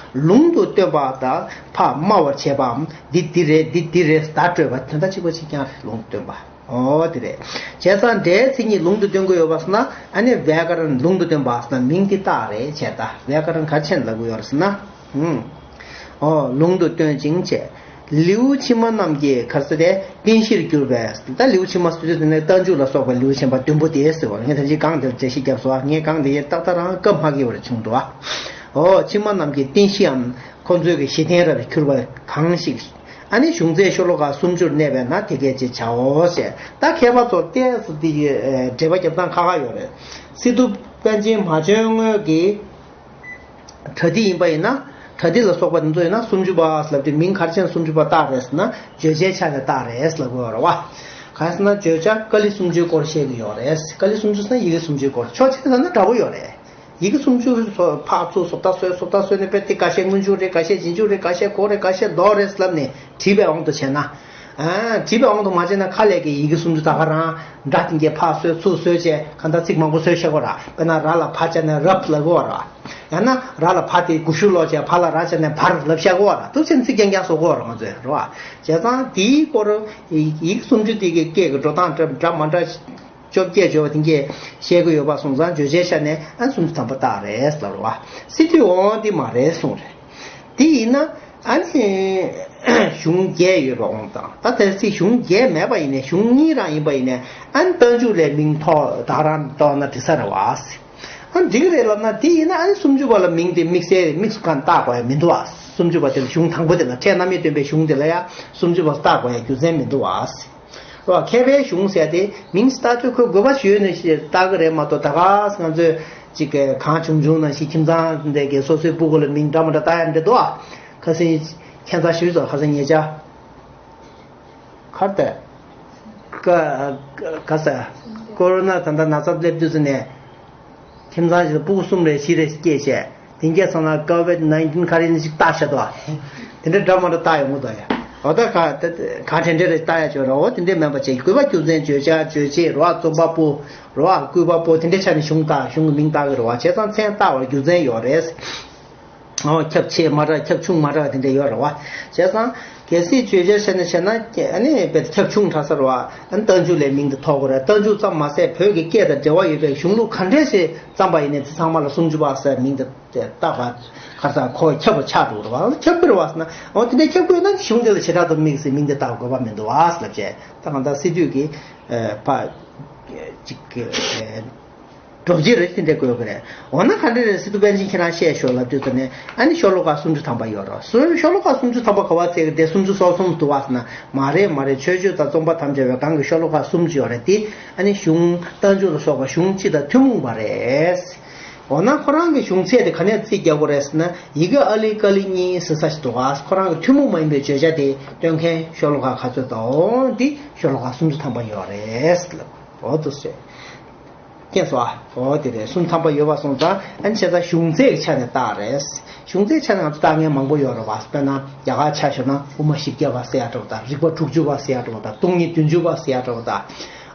ལུང་དུ་སྟོན་པ་དང་ཕར་སྨྲ་བར་བྱེད་པའམ་འདི་འདི་རེད་འདི་འདི་རེད་བརྡ་སྤྲོད་པ་དོན་དག་གཅིག་པ་གཅིག་རྐྱང་རེད། ལུང་དུ་སྟོན་པ། འོ་དེ་རེད། བྱས་ཙང་སྒྲའི་མཚན་ཉིད་ལུང་དུ་སྟོན་གྱི་ཡོད་པ་ཟེར་ན་ཨ་ནི་བྷྱ་ཀ་ར་ན་ལུང་དུ་སྟོན་པ་ཟེར་ན་མིང་འདི་རྟགས་རེད་བྱས། ད་བྷྱ་ཀ་ར་ན་ག་རེ་བྱས་ནས་ལབ་ཀྱི་ཡོད་རེད་ཟེར་ན། ཨུམ། འོ་ལུང་དུ་སྟོན་ཅིང་བྱས། ལེའུ་ཕྱི་མ་རྣམས་ཀྱི་ག་རེ་ཟེར་དེ་རྟེན་གཞིར་གྱུར་པའི། ད་ལེའུ་ཕྱི་མ་ཟེར་དུས་དེ་ནས་རྟགས་འཇུག་ལ་སོགས་པའི་ལེའུ་ཆེན་པོ་བདུན་པོ་དེ་ཟེར་བ། ངས་ད་ཅི་སྒང་དེར་འགྲེལ་བཤད་བརྒྱབ་སོང་། ངས་སྒང་དེ་ཡི་ཏག་ཏག་རང་སྐབས་མ་འགྱངས་པར་བྱུང་འདུག། འོ་ཕྱི་མ་རྣམས་ཀྱི་རྟེན་གཞི་འམ་ཁོ་ཚོའི་གི་གཞི་རྟེན་ར་གྱུར་པ་གང་ཞིག་ཨ་ནི་གཞུང་ཚད་ཤོ་ལོ་ཀ་སུམ་ཅུར་གནས་པས་ན་དེ་སྐད་ཅེས་བྱའོ་ཞེས། ད་མཁས་པ་ཚོ་ཏོག་ཙམ་དེ་གི་འགྲེལ་པ་རྒྱབ་སྟངས་ཁག་ཁག་ཡོད་རེད། སི་ཏུ་ པཎ་ཆེན་མ་བྱོན་སྔོན་གྱི་པྲ་ཏི་ཡིན་པ་ཡིན་ན། པྲ་ཏི་ལ་སོགས་པ་དེ་ཚོ་ཡིན་ན་སུམ་ཅུ་པ་ལབ་དུས་མིང་ག་རེ་བྱས་ནས་སུམ་ཅུ་པ་བཏགས་རེད་ཟེར་ན། བརྗོད་བྱའི་ཆ་ནས་བཏགས་རེད་ལབ་དགོས་རེད་བ། གང་ཟེར་ན་བརྗོད་བྱ་ཀཱ་ལི་སུམ་ཅུའི་སྐོར་བཤད་ཀྱི་ཡོད་རེད། ཀཱ་ལི་སུམ་ཅུ་ཟེར་ན་ཡི་གེ་སུམ་ཅུའི་སྐོར། ཕྱོགས་གཅིག་ནས་བསམ་ན་འདྲ་པོ་ཡོད་རེད། ཡི་གེ་སུམ་ཅུ་ཕར་ཚུར་བཟོ་ལྟ་བཟོས་བཟོ་ལྟ་བཟོས་ནས་དཔེ་དེ་ཁ་ཤས་སྔོན་འཇུག་རེད། ཁ་ཤས་རྗེས་འཇུག་རེད། ཁ་ཤས་གོ་རེད། ཁ་ཤས་མདོ་རེད་ལབ་ནས་བྲིས་པའི་དབང་དུ་བྱས་ན། ཨ། བྲིས་པའི་དབང་དུ་མ་བྱས་ན་ཁ་ལས་ཀྱི་ཡི་གེ་སུམ་ཅུ་ད་ག་རང་སྒྲ་དེ་གས་ཕར་བཟོས་ཚུར་བཟོས་བྱས་གང་ལྟར་ཚིག་མང་པོ་བཟོས་བཞག་གོ་ར། དཔེར་ན་ར་ལ་བ་བྱས་ནས་རབ་ལབ་གོ་ར། ཡང་ན་ར་ལ་བ་དེ་གུ་ཤུ་ལོག་བྱས་བ་ལ་ར་བྱས་ནས་བར་ལབ་བཞག་གོ་ར། འདུག་བྱས་ཚིག་རྐྱང་རྐྱང་བཟོ་གོ་ར་ང་ཚོས་རེད་བ། བྱས་ཙང་དེའི་སྐོར་ཡི་གེ་སུམ་ཅུ་དེ་གས་སྐད་ཀྱི་འགྲོ་སྟངས་འདྲ་འདྲ་མ་འདྲ། བཅོ་བརྒྱད་བརྗོད་པ་དེ་གས་བཤད་ཀྱི་ཡོད་པ་སོང་ཙང་བརྗོད་བྱའི་ཆ་ནས་ཨ་སུམ་ཅུ་ཐམ་པ་བཏགས་རེད་ལབ་རེད་བ། སི་ཏུས་འོ་འདི་མ་རེད་གསུངས་རེད། དེ་ཡིན་ན་ཨ་ནི་གཞུང་བརྒྱད་ཡོད་པ་འོང་དང་། ད་དེ་སྲིད་གཞུང་བརྒྱད་མེད་པ་ཡིན་ནའི་གཞུང་གཉིས་རང་ཡིན་པ་ཡིན་ནའི་ཨ་ནི་རྟགས་འཇུག་ལས་མིང་ཐོགས་ད་ག་རང་བཏགས་ན་འགྲིག་ས་རེད་བ། ཨ་འགྲིག་གི་རེད་ལབ་ན། དེ་ཡིན་ན་ཨ་ནི་སུམ་ཅུ་པ་ལ་མིང་དེ་དམིགས་བསལ་དམིགས་སུ་གང་བཏགས་དགོས་ཡ་མི་འདུག་བ། སུམ་ཅུ་པ་དེ་ལ་གཞུང་དང་པོ་དེ་ལ་ཕྲད་རྣམ་དབྱེ་སྟོན་པའི་གཞུང་དེ་ལ་ཡ་སུམ་ཅུ་པ་བཏགས་དགོས་ཡ་རྒྱུ་མཚན་མི་འདུག་བ། རོ། མཁས་པའི་གཞུང་ཟེར་ཏེ་མིང་བཏགས་དུས་ཁོས་དགོས་པ་ཞུས་ནས་ཞེས་བཏགས་ཀྱི་རེད་མ་གཏོགས། ད་ག་ང་ཚོས་ཅིག་གང་བྱུང་བྱུང་ནང་བཞིན་ཁྱིམ་ཚང་འདི་གའི་སོ་སོའི་སྤུ་གུ་ལ་མིང་འདྲ་མི་འདྲ་བཏགས་ཡ་འདྲ་འདུག་ཨ། ཁ་སང་ཁྱད་མཚར་ཞིག་ཚོ་ཁ་སང་ཉེ་ཆར་གར་ཏེ་ཀ་ཀ་ས་ཀོ་རོ་ན་ད་ལྟ་ན་ཚ་སླེབས་དུས་ཙམ་ནས། ཁྱིམ་ཚང་ཞིག་ལ་སྤུ་གུ་གསུམ་རེ་བཞི་རེ་སྐྱེས་བྱས། དེ་འགས་ཚང་ལ་ཀོ་ཝིད་ནའིན་ཊིན་ག་རེ་ཡིན་ཞིག་བཏགས་བཞག་འདུག་ཨ། དེ་འདྲ་འདྲ་མ་འདྲ་བཏགས་ཡོང་གི་འདུག་ཡ། འོ་ད་ག་ད་ག་དེ་འདྲ་རེ་བཏགས་ཡ་ཅིག་ཡོད་ར། འོ་དེ་འདྲ་མིན་པ་བྱས། དགོས་པ་རྒྱུ་མཚན། བརྗོད་བྱ། རྗོད་བྱེད་ར། རྩོམ་པ་པོ་ར། སྐུད་པ་པོ། དེ་འདྲའི་ཆ་ནས་གཞུང་བཏགས། གཞུང་གི་མིང་བཏགས་ཀྱི་རེད་བ། བྱས་ཙང་མཚན་བཏགས་པར་རྒྱུ་མཚན་ཡོད་རེད། འོ་ཁྱབ་ཆེ་མ་འདྲ། ཁྱབ་ཆུང་མ་འདྲ་དེ་འདྲ་ཡོད་རེད་བ། བྱས་ཙང་གལ་སྲིད་བརྗོད་བྱ་བྱས་ན་བྱས་ན་ཨ་ནི་དཔེ་ཁྱབ་ཆུང་དྲགས་ས་རེད་བ། ཨ་ནི་རྟགས་འཇུག་ལས་མིང་དེ་ཐོགས་དགོས་རེད། རྟགས་འཇུག་ཙམ་མ་ཟད་བོད་ཀྱི་སྐད་དང་འབྲེལ་བ་ཡོད་པའི་གཞུང་ལུགས་ག་འདྲས་ཞིག་བརྩམས་པ་ཡིན་ནའི་དེ་ཚང་མ་ལ་སུམ་ཅུ་པ་ཟེར་མིང་དེ་བཏགས་པ་ག་ས་ཁོ་ཁྱབ་པ་ཆགས་འགྲོ་གི་རེད་བ། ཁྱབ་ཀྱི་རེད་བ་ཟེར་ན། འོ་དེ་འདྲ་ཁྱབ་དགོས་ན་གཞུང་དེ་ལ་བྱེ་བྲག་ཏུ་དམིགས་ཟེར་མིང་དེ་བཏགས་དགོས་པ་མི་འདུག་བ་ལབ་བྱས། ད་གང་ལྟར་སི་ཏུས་ཀྱི་ཨ་ཕ་ཅིག་གི་ཨ། སྒྲོམ་གཞི་རེད། དེ་འདྲ་དགོས་ཀྱི་རེད། འོ་ན་ག་འདྲ་རེད། སི་ཏུ་པཎ་ཆེན་ཁྱེད་རང་བཤད་ཤོག་ལབ་དུས་ཙམ་ནས། ཨ་ནི་ཤོ་ལོ་ཀ་སུམ་ཅུ་ཐམ་པ་ཡོད་རེད། སུ་ཤོ་ལོ་ཀ་སུམ་ཅུ་ཐམ་པ་ག་བ་བཙལ་གི། དེ་སུམ་ཅུ་སོ་གསུམ་འདུག་བ་ཟེར་ན། མ་རེད་མ་རེད། མཆོད་བརྗོད་དང་རྩོམ་པ་ཐམས་ཅད་པའི་སྒང་གི་ཤོ་ལོ་ཀ་སུམ་ཅུ་ཡོད་རེད། དེ་ཨ་ནི་གཞུང་རྟགས་འཇུག་ལ་སོགས་པ་གཞུང་སྤྱི་དང་ཐུན་མོང་བ་རེད། འོ་ན་ཁོ་རང་གི་གཞུང་ཚད་དེ་ག་ནས་རྩིས་རྒྱག་དགོས་རེད་ཟེར་ན། ཡི་གེ་ཨཱ་ལི་ཀཱ་ལི་གཉིས་ཟེར་ས་ཞིག་འདུག་བ། ཁོ་རང་གི་ཐུན་མོང་མ་ཡིན་པའི་བརྗོད་བྱ་དེ་སྟོན་མཁན་ཤོ་ལོ་ཀ་ག་ཚོད་དང་། འོ་འདི་ཤོ་ལོ་ཀ་སུམ་ཅུ་ཐམ་པ་ཡོད་རེད་ལབ། འོ་འདུག་སེ། མཁྱེན་སོང་ཨ། འོ་དེ་རེད། སུམ་ཐམ་པ་ཡོད་པ་སོང་ཙང་། ཨ་ནི་བྱས་ཙང་གཞུང་ཚད་ཀྱི་ཆ་ནས་བཏགས་རེད། གཞུང་ཚད་ཆ་ནས་ང་ཚོ་བཏགས་མཁན་མང་པོ་ཡོད་རེད་བ། དཔེར་ན་རྒྱ་གར་ཆ་བཞག་ན་དབུ་མ་བཞི་བརྒྱ་པ་ཟེར་ཡ་འདྲ་བོ་དང་། རིགས་པ་དྲུག་ཅུ་པ་ཟེར་ཡ་འདྲ་བོ་དང་། སྟོང་ཉིད་བདུན་ཅུ་པ་ཟེར་ཡ་འདྲ་བོ་དང་།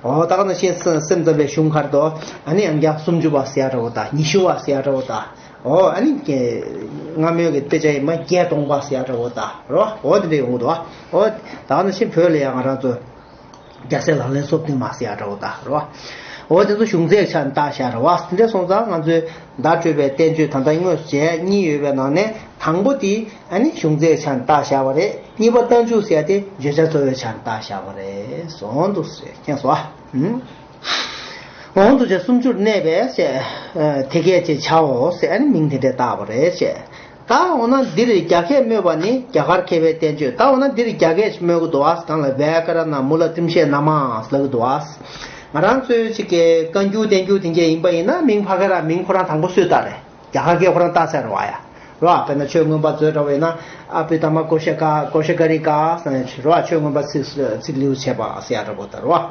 འོ་ད་ག་ནང་བཞིན་སེམས་ཙམ་པའི་གཞུང་ཁར་དུ་ཨ་ནི་ཡང་བསྐྱར་སུམ་ཅུ་པ་ཟེར་ཡ་འདྲ་བོ་དང་། ཉི་ཤུ་པ་ཟེར་ཡ་འདྲ་བོ་དང་། འོ་ཨ་ནི་སྔ་མོའི་གི་དཔེ་ཆ་ཡིན་ན་བརྒྱད་སྟོང་པ་ཟེར་ཡ་འདྲ་བོ་དང་རེད་བ། འོ་དེ་འདྲ་ཡོང་གི་འདུག་བ། འོ་ད་ག་ནང་བཞིན་བོད་ལ་ཡང་ང་རང་ཚོ། རྒྱལ་སྲས་ལག་ལེན་སོ་བདུན་མ་ཟེར་ཡ་འདྲ་བོ་དང་རེད་བ། འོ་དེ་ཚོ་གཞུང་ཚད་ཆ་ནས་བཏགས་བཞག་རེད་བ། དེ་འདྲ་སོང་ཙང་ང་ཚོས་བརྡ་སྤྲོད་པའི་བསྟན་བཅོས་ད་ལྟ་དངོས་སུ་བྱས་གཉིས་ཡོད་པའི་ནང་ནས། དང་པོ་དེ་ཨ་ནི་གཞུང་ཚད་ཆ་ནས་བཏགས་བཞག་པ་རེད། གཉིས་པ་རྟགས་འཇུག་ཟེར་ཡ་དེ་བརྗོད་བྱ་གཙོ་བོའི་ཆ་ནས་བཏགས་བཞག་པ་རེད། འོ་འདུག་སེ། མཁྱེན་སོང་ཨ། འོ་འདུག་སེ། སུམ་ཅུར་གནས་པས་ཞེས། དེ་སྐད་ཅེས་བྱའོ་ཞེས་ཨ་ནི་མིང་དེ་འདྲས་བཏགས་པ་རེད་ཞེས། ད་འོ་ན་འདིར་རྒྱ་སྐད་སྨོས་པ་ནི་རྒྱ་གར་མཁས་པའི་བསྟན་བཅོས། ད་འོ་ན་འདིར་རྒྱ་སྐད་ཅིག་སྨོས་ཀྱི་འདུག་བ། གང་ལ་བྷྱ་ཀ་ར་ཎ་མུ་ལ་ཏྲིམ་ཤད་ན་མ་ལབ་ཀྱི་འདུག་བ། ང་རང་ཚོའི་ཅིག་གི་བཀའ་འགྱུར་བསྟན་འགྱུར་དེ་འདྲ་ཡིན་པ་ཡིན་ན། མིང་ཕ་ག་ར་མིང་ཁོ་རང་དང་པོ་སུས་བཏགས་རེད། རྒྱ་གར་སྐད་ཁོ་རང་བཏགས་ཚར་བ་ཡ། རེད་བ། དཔེར་ན་ཆོས་མངོན་པ་མཛོད་འདྲ་བ་ཡིན་ན། ཨ་བྷི་དྷརྨ་ཀོ་ཤ་ཀ། ཀོ་ཤ་ཀ་ནི་ཀ་ཟེར་ནས། རེད་བ། ཆོས་མངོན་པ་ཚིག་ཚིག་ལེའུར་བྱས་པ་ཟེར་ཡ་འདྲ་པོ་དང་། རེད་བ།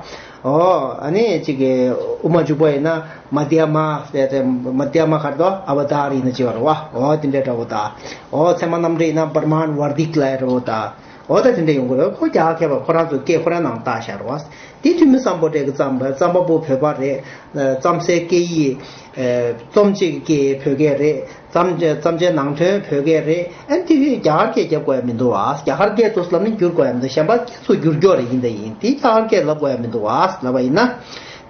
ཨོ། ཨ་ནི་ཅིག་གི་དབུ་མ་འཇུག་པ་ཡིན་ན་མ་དྷྱ་མ་ཟེར་ཏེ། མ་དྷྱ་མ་ག་རེ་འདུག། ཨ་བ་དྷཱ་ར་ཡིན་ན་ཅི་བ་རེད་བ། ཨོ་དེ་འདྲའི་འདྲ་པོ་དང་། ཨོ་ཚད་མ་རྣམ་འགྲེལ་ཡིན་ན་པྲ་མཱ་ཎ་བར་ཏིཀ་ལབ་ཡ་འདྲ་པོ་དང་། འོ་ད་དེ་འདྲ་ཡོང་གི་རེད། ཁོ་རྒྱ་གར་མཁས་པ་ཁོ་རང་ཚོའི་སྐད་ཁོ་རང་ནང་བཏགས་བཞག་རེད་བ། དེ་ཐོན་མི་སམ་བྷོ་ཊ་གི་རྩོམ་པ། རྩོམ་པ་པོ་བོད་པ་རེད། རྩོམ་སའི་སྐད་ཡིག་རྩོམ་བྱེད་ཀྱི་སྐད་བོད་སྐད་རེད། རྩོམ་རྩོམ་བྱའི་ནང་དོན་བོད་སྐད་རེད། ཨ་ནི་དེ་རྒྱ་གར་སྐད་རྒྱབ་དགོས་ཡ་མི་འདུག་བ། རྒྱ་གར་སྐད་དུ་ལབ་ན་འགྱུར་དགོས་ཡ་མི་འདུག། གཞན་པ་སྐད་ཚུར་བསྒྱུར་རྒྱུ་རེད། ཡིན་དང་ཡིན། དེ་རྒྱ་གར་སྐད་ལབ་དགོས་ཡ་མི་འདུག་བ་ལབ་པ་ཡིན་ན།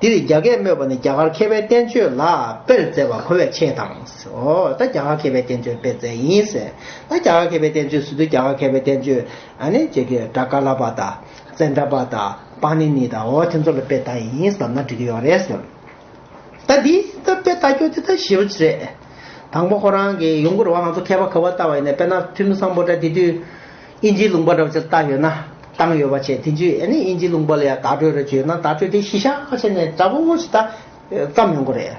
འདིར་རྒྱ་སྐད་སྨོས་པ་ནི་རྒྱ་གར་མཁས་པའི་བསྟན་བཅོས་ལ་དཔེར་མཛད་པ་གོ་བའི་ཆེད་དང་། ཨོ་ད་རྒྱ་གར་མཁས་པའི་བསྟན་བཅོས་དཔེར་མཛད་ཡིན་ཟེར། ད་རྒྱ་གར་མཁས་པའི་བསྟན་བཅོས་ཟེར་དུས་རྒྱ་གར་མཁས་པའི་བསྟན་བཅོས་ཨ་ནི་ཅིག་གི་ཌ་ཀ་ལ་པ་དང་ཙནྡྲ་པ་དང་པཱ་ཎི་ནི་དང་། ཨོ་དེ་ཚོ་ལ་དཔེ་བལྟས་ཡིན་ཟེར་ན་འགྲིག་གི་ཡོད་རེད་ཟེར། ད་འདི་ད་དཔེ་ལྟ་རྒྱུ་དེ་ད་ཞེ་པོ་ཅིག་རེད། དང་པོ་ཁོ་རང་གིས་ཡོང་གི་རེད་བ། ང་ཚོ་མཁས་པ་ག་པར་བལྟས་པ་ཡིན་ནའི། དཔེར་ན་ཐོན་མི་སམ་བྷོ་ཊ་དེ་དུས་དབྱིན་ཇིའི་ལུང་པ་འདྲ་བ་ཅིག་བཏགས་ཡོད་ན། བཏང་ཡོད་པ་བྱས། དེ་དུས་ཨ་ནི་དབྱིན་ཇིའི་ལུང་པ་ལ་ཡང་བརྡ་སྤྲོད་རེ་བྱས་ན། བརྡ་སྤྲོད་དེ་གཞི་བཞག་བྱས་ནས་འདྲ་པོ་ཅིག་ད་བརྩམས་ཡོང་གི་རེད།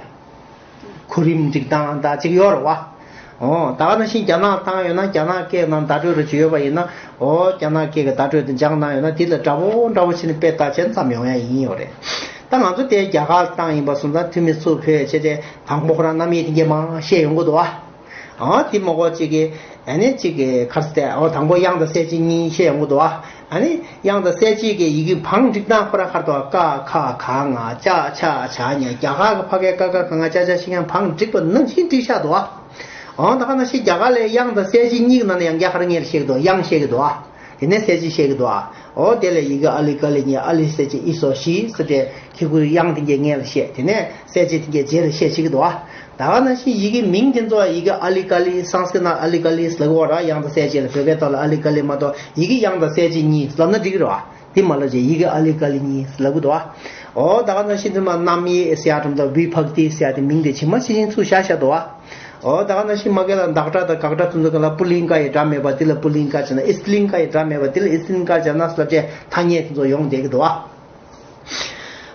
གོ་རིམ་སྒྲིག་སྟངས་དང་གཅིག་ཡོད་རེད་བ། ཨོ་ད་ག་ནང་བཞིན་རྒྱ་ནག་བཏང་ཡོད་ན། རྒྱ་ནག་སྐད་ནང་བརྡ་སྤྲོད་རེ་བྱས་ཡོད་པ་ཡིན་ན། ཨོ་རྒྱ་ནག་སྐད་ཀྱི་བརྡ་སྤྲོད་དེ་སྦྱངས་གནང་ཡོད་ན། དེ་ལ་འདྲ་པོ་འདྲ་པོ་བྱས་ནས་དཔེ་ལྟ་བྱས་ཙམ་ཡོང་ཡ་ཡིན་ཡོད་རེད། ད་ང་ཚོ་དེ་རྒྱ་གར་བཏང་ཡིན་པ་སོང་ཙང་། འཐུས་མི་ཚོ་ཕེབས་བྱས་ཏེ་དང་པོ་ཁོ་རང་རྣམ་དབྱེ་དེ་གས་མང་བཤད་ཡོང་གི་འདུག་བ། ཨ་དེ་མ་གོ་གཅིག་གིས་ཨ་ནི་གཅིག་གིས་ག་རེ་ཟེར། ཨོ་དང་པོ་དབྱངས་དང་གསལ་བྱེད་གཉིས་བཤད་ཡོང་གི་འདུག་ཨ། ཨ་ནི་དབྱངས་དང་གསལ་བྱེད་ཀྱི་ཡི་གེ་བང་སྒྲིག་སྟངས་ཁོ་རང་ཁར་དུ་ཀ་ཁ་ག་ང་ཅ་ཆ་ཇ་ཉ། རྒྱ་གར་གྱི་ཕ་གའི་ཀ་ཁ་ག་ང་ཅ་ཆ་ཤི་ཁན་བང་སྒྲིག་པ་ནང་བཞིན་སྒྲིག་བཞག་འདུག་ཨ། ཨོ་ད་ག་ནང་བཞིན་རྒྱ་གར་ལ་དབྱངས་དང་གསལ་བྱེད་གཉིས་ཀྱི་ནང་ནས་ཡང་བསྐྱར་ཁོ་རང་སྔོན་ལ་བཤད་ཀྱི་འདུག། དབྱངས་བཤད་ཀྱི་འདུག་ཨ། དེ་ནས་གསལ་བྱེད་བཤད་ཀྱི་འདུག་ཨ། ཨོ་དེ་ལས་ཡི་གེ་ཨ་ལི་ཀ་ལི་གཉིས། ཨ་ལི་གསལ་བྱེད་ཨི་སོ་ཤི་ཟེར་ཏེ་ཁྱི་གུ་དབྱངས་དེ་གས་སྔོན་ལ་བཤད། དེ་ནས་གསལ་བྱེད་དེ་གས་རྗེས་ལ་བཤད་བྱེད་ཀྱི་འདུག་ཨ། ད་ག་ནང་བཞིན་ཡི་གེ་མིང་དེ་ཚོ་ཡི་གེ་ཨ་ལི་ཀ་ལི། སཾ་སྐྲྀཏ་ནང་ཨ་ལི་ཀ་ལི་ཟེར་གོ་ར། དབྱངས་དང་གསལ་བྱེད་ལ། བོད་སྐད་ཐོག་ལ་ཨ་ལི་ཀ་ལི་མ་གཏོགས། ཡི་གེ་དབྱངས་དང་གསལ་བྱེད་གཉིས་ལབ་ན་འགྲིག་གི་རེད་བ། དེ་མ་ལབ་བྱས་ཡི་གེ་ཨ་ལི་ཀ་ལི་གཉིས་ལབ་གི་འདུག་བ། ཨོ་ད་ག་ནང་བཞིན་དུ་མ་རྣམ་དབྱེ་ཟེར་ཡ་འགྲམ་དུ་བི་བྷག་ཏི་ཟེར་ཡ་དེ་མིང་དེ་ཇི་མ་ཇི་བཞིན་ཚུར་བཞག་བཞག་འདུག་བ། ཨོ་ད་ག་ནང་བཞིན་མ་གི་ལ་བདག་སྒྲ་དང་དགག་སྒྲ་དེ་ཚོ་གི་ལ་པུ་ལིང་ཀ་ཡི་སྒྲ་མེད་པ་དེ་ལ་པུ་ལིང་ཀ་བྱས་ན། ཨིས་ལིང་ཀ་ཡི་སྒྲ་མེད་པ་དེ་ལ་ཨིས་ལིང་ཀ་བྱས་ན་ཟེར་བྱས་ཐ་སྙད་དེ་ཚོ་ཡོང་བསྡད་ཀྱི་འདུག་བ།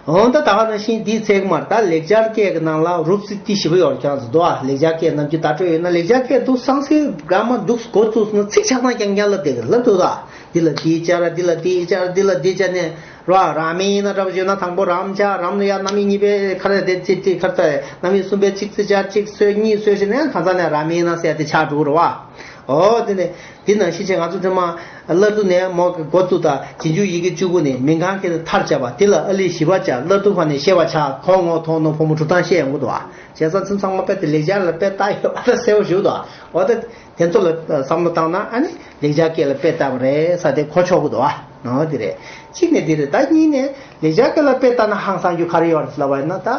འོ་ད་ད་ག་ནང་བཞིན་འདིའི་ཚེག་མར་ད་ལེགས་སྦྱར་སྐད་ཀྱི་ནང་ལ་རུབ་ཙི་ཏི་ཞེ་པོ་ཡོད་ཀྱང་ཟེར་འདུག་ཨ། ལེགས་སྦྱར་སྐད་ནམ་རྒྱུན་བརྡ་སྤྲོད་ཡོད་ན། ལེགས་སྦྱར་སྐད་འདུག་སང་སེ་ག་མ་འདུག་འགོ་བཙུགས་སོང་ན་ཚིག་ཆ་ཚང་རྐྱང་རྐྱང་ལབ་བསྡད་ཀྱི་ལབ་འདུག་ད། འདི་ལ་འདི་སྦྱར། འདི་ལ་འདི་སྦྱར། འདི་ལ་འདི་སྦྱར་ནས་ར། ར་མེ་ན་འདྲ་པོ་བརྗོད་ན་དང་པོ་རམ་ཆ་རམ་ལ་ཡ་རྣམ་དབྱེ་གཉིས་པའི་ཁ་ར་དེ་ཚིག་ཚིག་ཁར་ཚ། རྣམ་དབྱེ་གསུམ་པའི་གཅིག་ཚིག་སྦྱར། གཅིག་སོད་གཉིས་སོད་བྱས་ནས་གང་ཟག་ནས་ར་མེ་ན་ཟེར་ཡ་དེ་ཆགས་འགྲོ་གི་རེད་བ། འོ་དེ་ནས། འདི་ནང་བཞིན་བྱས་ང་ཚོ་ཚང་མ་བླ་རྡོ་ནས་མོ་གི་འགོ་བཙུགས་དང་རྗེས་འཇུག་ཡི་གེ་བཅུ་དགུ་ནས་མིང་གང་གི་མཐར་བྱ་བ་དེ་ལ་ཨ་ལི་བཞི་པ་བྱ། བླ་རྡོ་ཕ་ནས་ཤེས་པ་བྱ། གོ་ངོ་མཐོང་ནོ་ཕོ་མོ་གྲུབ་སྟངས་བཤད་ཡོང་གི་འདུག་ཨ། བྱས་ཙང་ཚང་ཚང་མ་དཔེ་དེ་ལེགས་སྦྱར་ལ་དཔེ་ལྟ་ཡོད་པ་ད་གསལ་པོ་ཞིག་འདུག་ཨ། འོ་ད་དེ་ཚོ་ལ་བསམ་བློ་བཏང་ན་ཨ་ནི་ལེགས་སྦྱར་སྐད་ལ་དཔེ་ལྟ་བ་རེད་ས་དེ་གོ་ཆོག་གི་འདུག་ཨ། འོ་དེ་རེད། གཅིག་ནས་དེ་རེད། ད་གཉིས་ནས་ལེགས་སྦྱར་སྐད་ལ་དཔེ་ལྟ་ན་ཧང་སང་རྒྱུ་ག་རེ་ཡོད་རེད་ལབ་པ་ཡིན་ན། ད་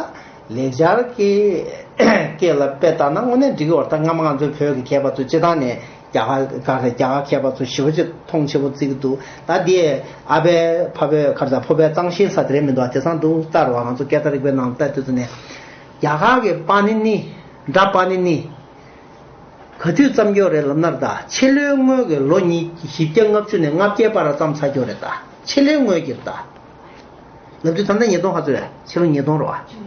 ལེགས་སྦྱར་གྱི་སྐད་ལ་དཔེ་ལྟ་ན་དངོས་གནས་འགྲིག་གི་ཡོད་རེད། ད་སྔ་མ་ང་ཚོའི་བོད་ཀྱི་མཁས་པ་ཚོ་སྤྱིར་བཏང་ནས། རྒྱ་གར་ག་རེ། རྒྱ་གར་མཁས་པ་ཚོ་ཞེ་པོ་ཅིག་མཐོང་ཆེ་པོ་བརྩི་གི་འདུག་ད་དེ་ཨ་ཕའི་ཕ་བོད་ཁར་ཚ་ཕོ་བའི་གཙང་ཤེས་ས་དེ་རེད་མི་འདུག་ཨ། དེང་སང་འདུག་ལྟར་བ་ང་ཚོ་སྐད་བརྡ་རིག་པའི་ནང་ལྟ་དུས་ཚོད་ནས། རྒྱ་གར་གྱི་པཱ་ནི་ནི། སྒྲ་པཱ་ནི་ནི་ག་དུས་བརྩམས་ཀྱི་ཡོད་རེད་ལབ་ན། ད་ཕྱི་ལོའི་སྔོན་གྱི་ལོ་ཉིས་བཞི་བརྒྱ་ལྔ་བཅུ་ནས་ལྔ་བརྒྱའི་བར་ལ་བརྩམས་ཚར་ཀྱི་ཡོད་རེད། ད་ཕྱི་ལོའི་སྔོན་གྱི་ད། ལབ་དུས་ད་ལྟ་ཉིས་སྟོང་ག་ཚོད་རེད། ཕྱི་ལོ་ཉིས་སྟོང་རེད་བ།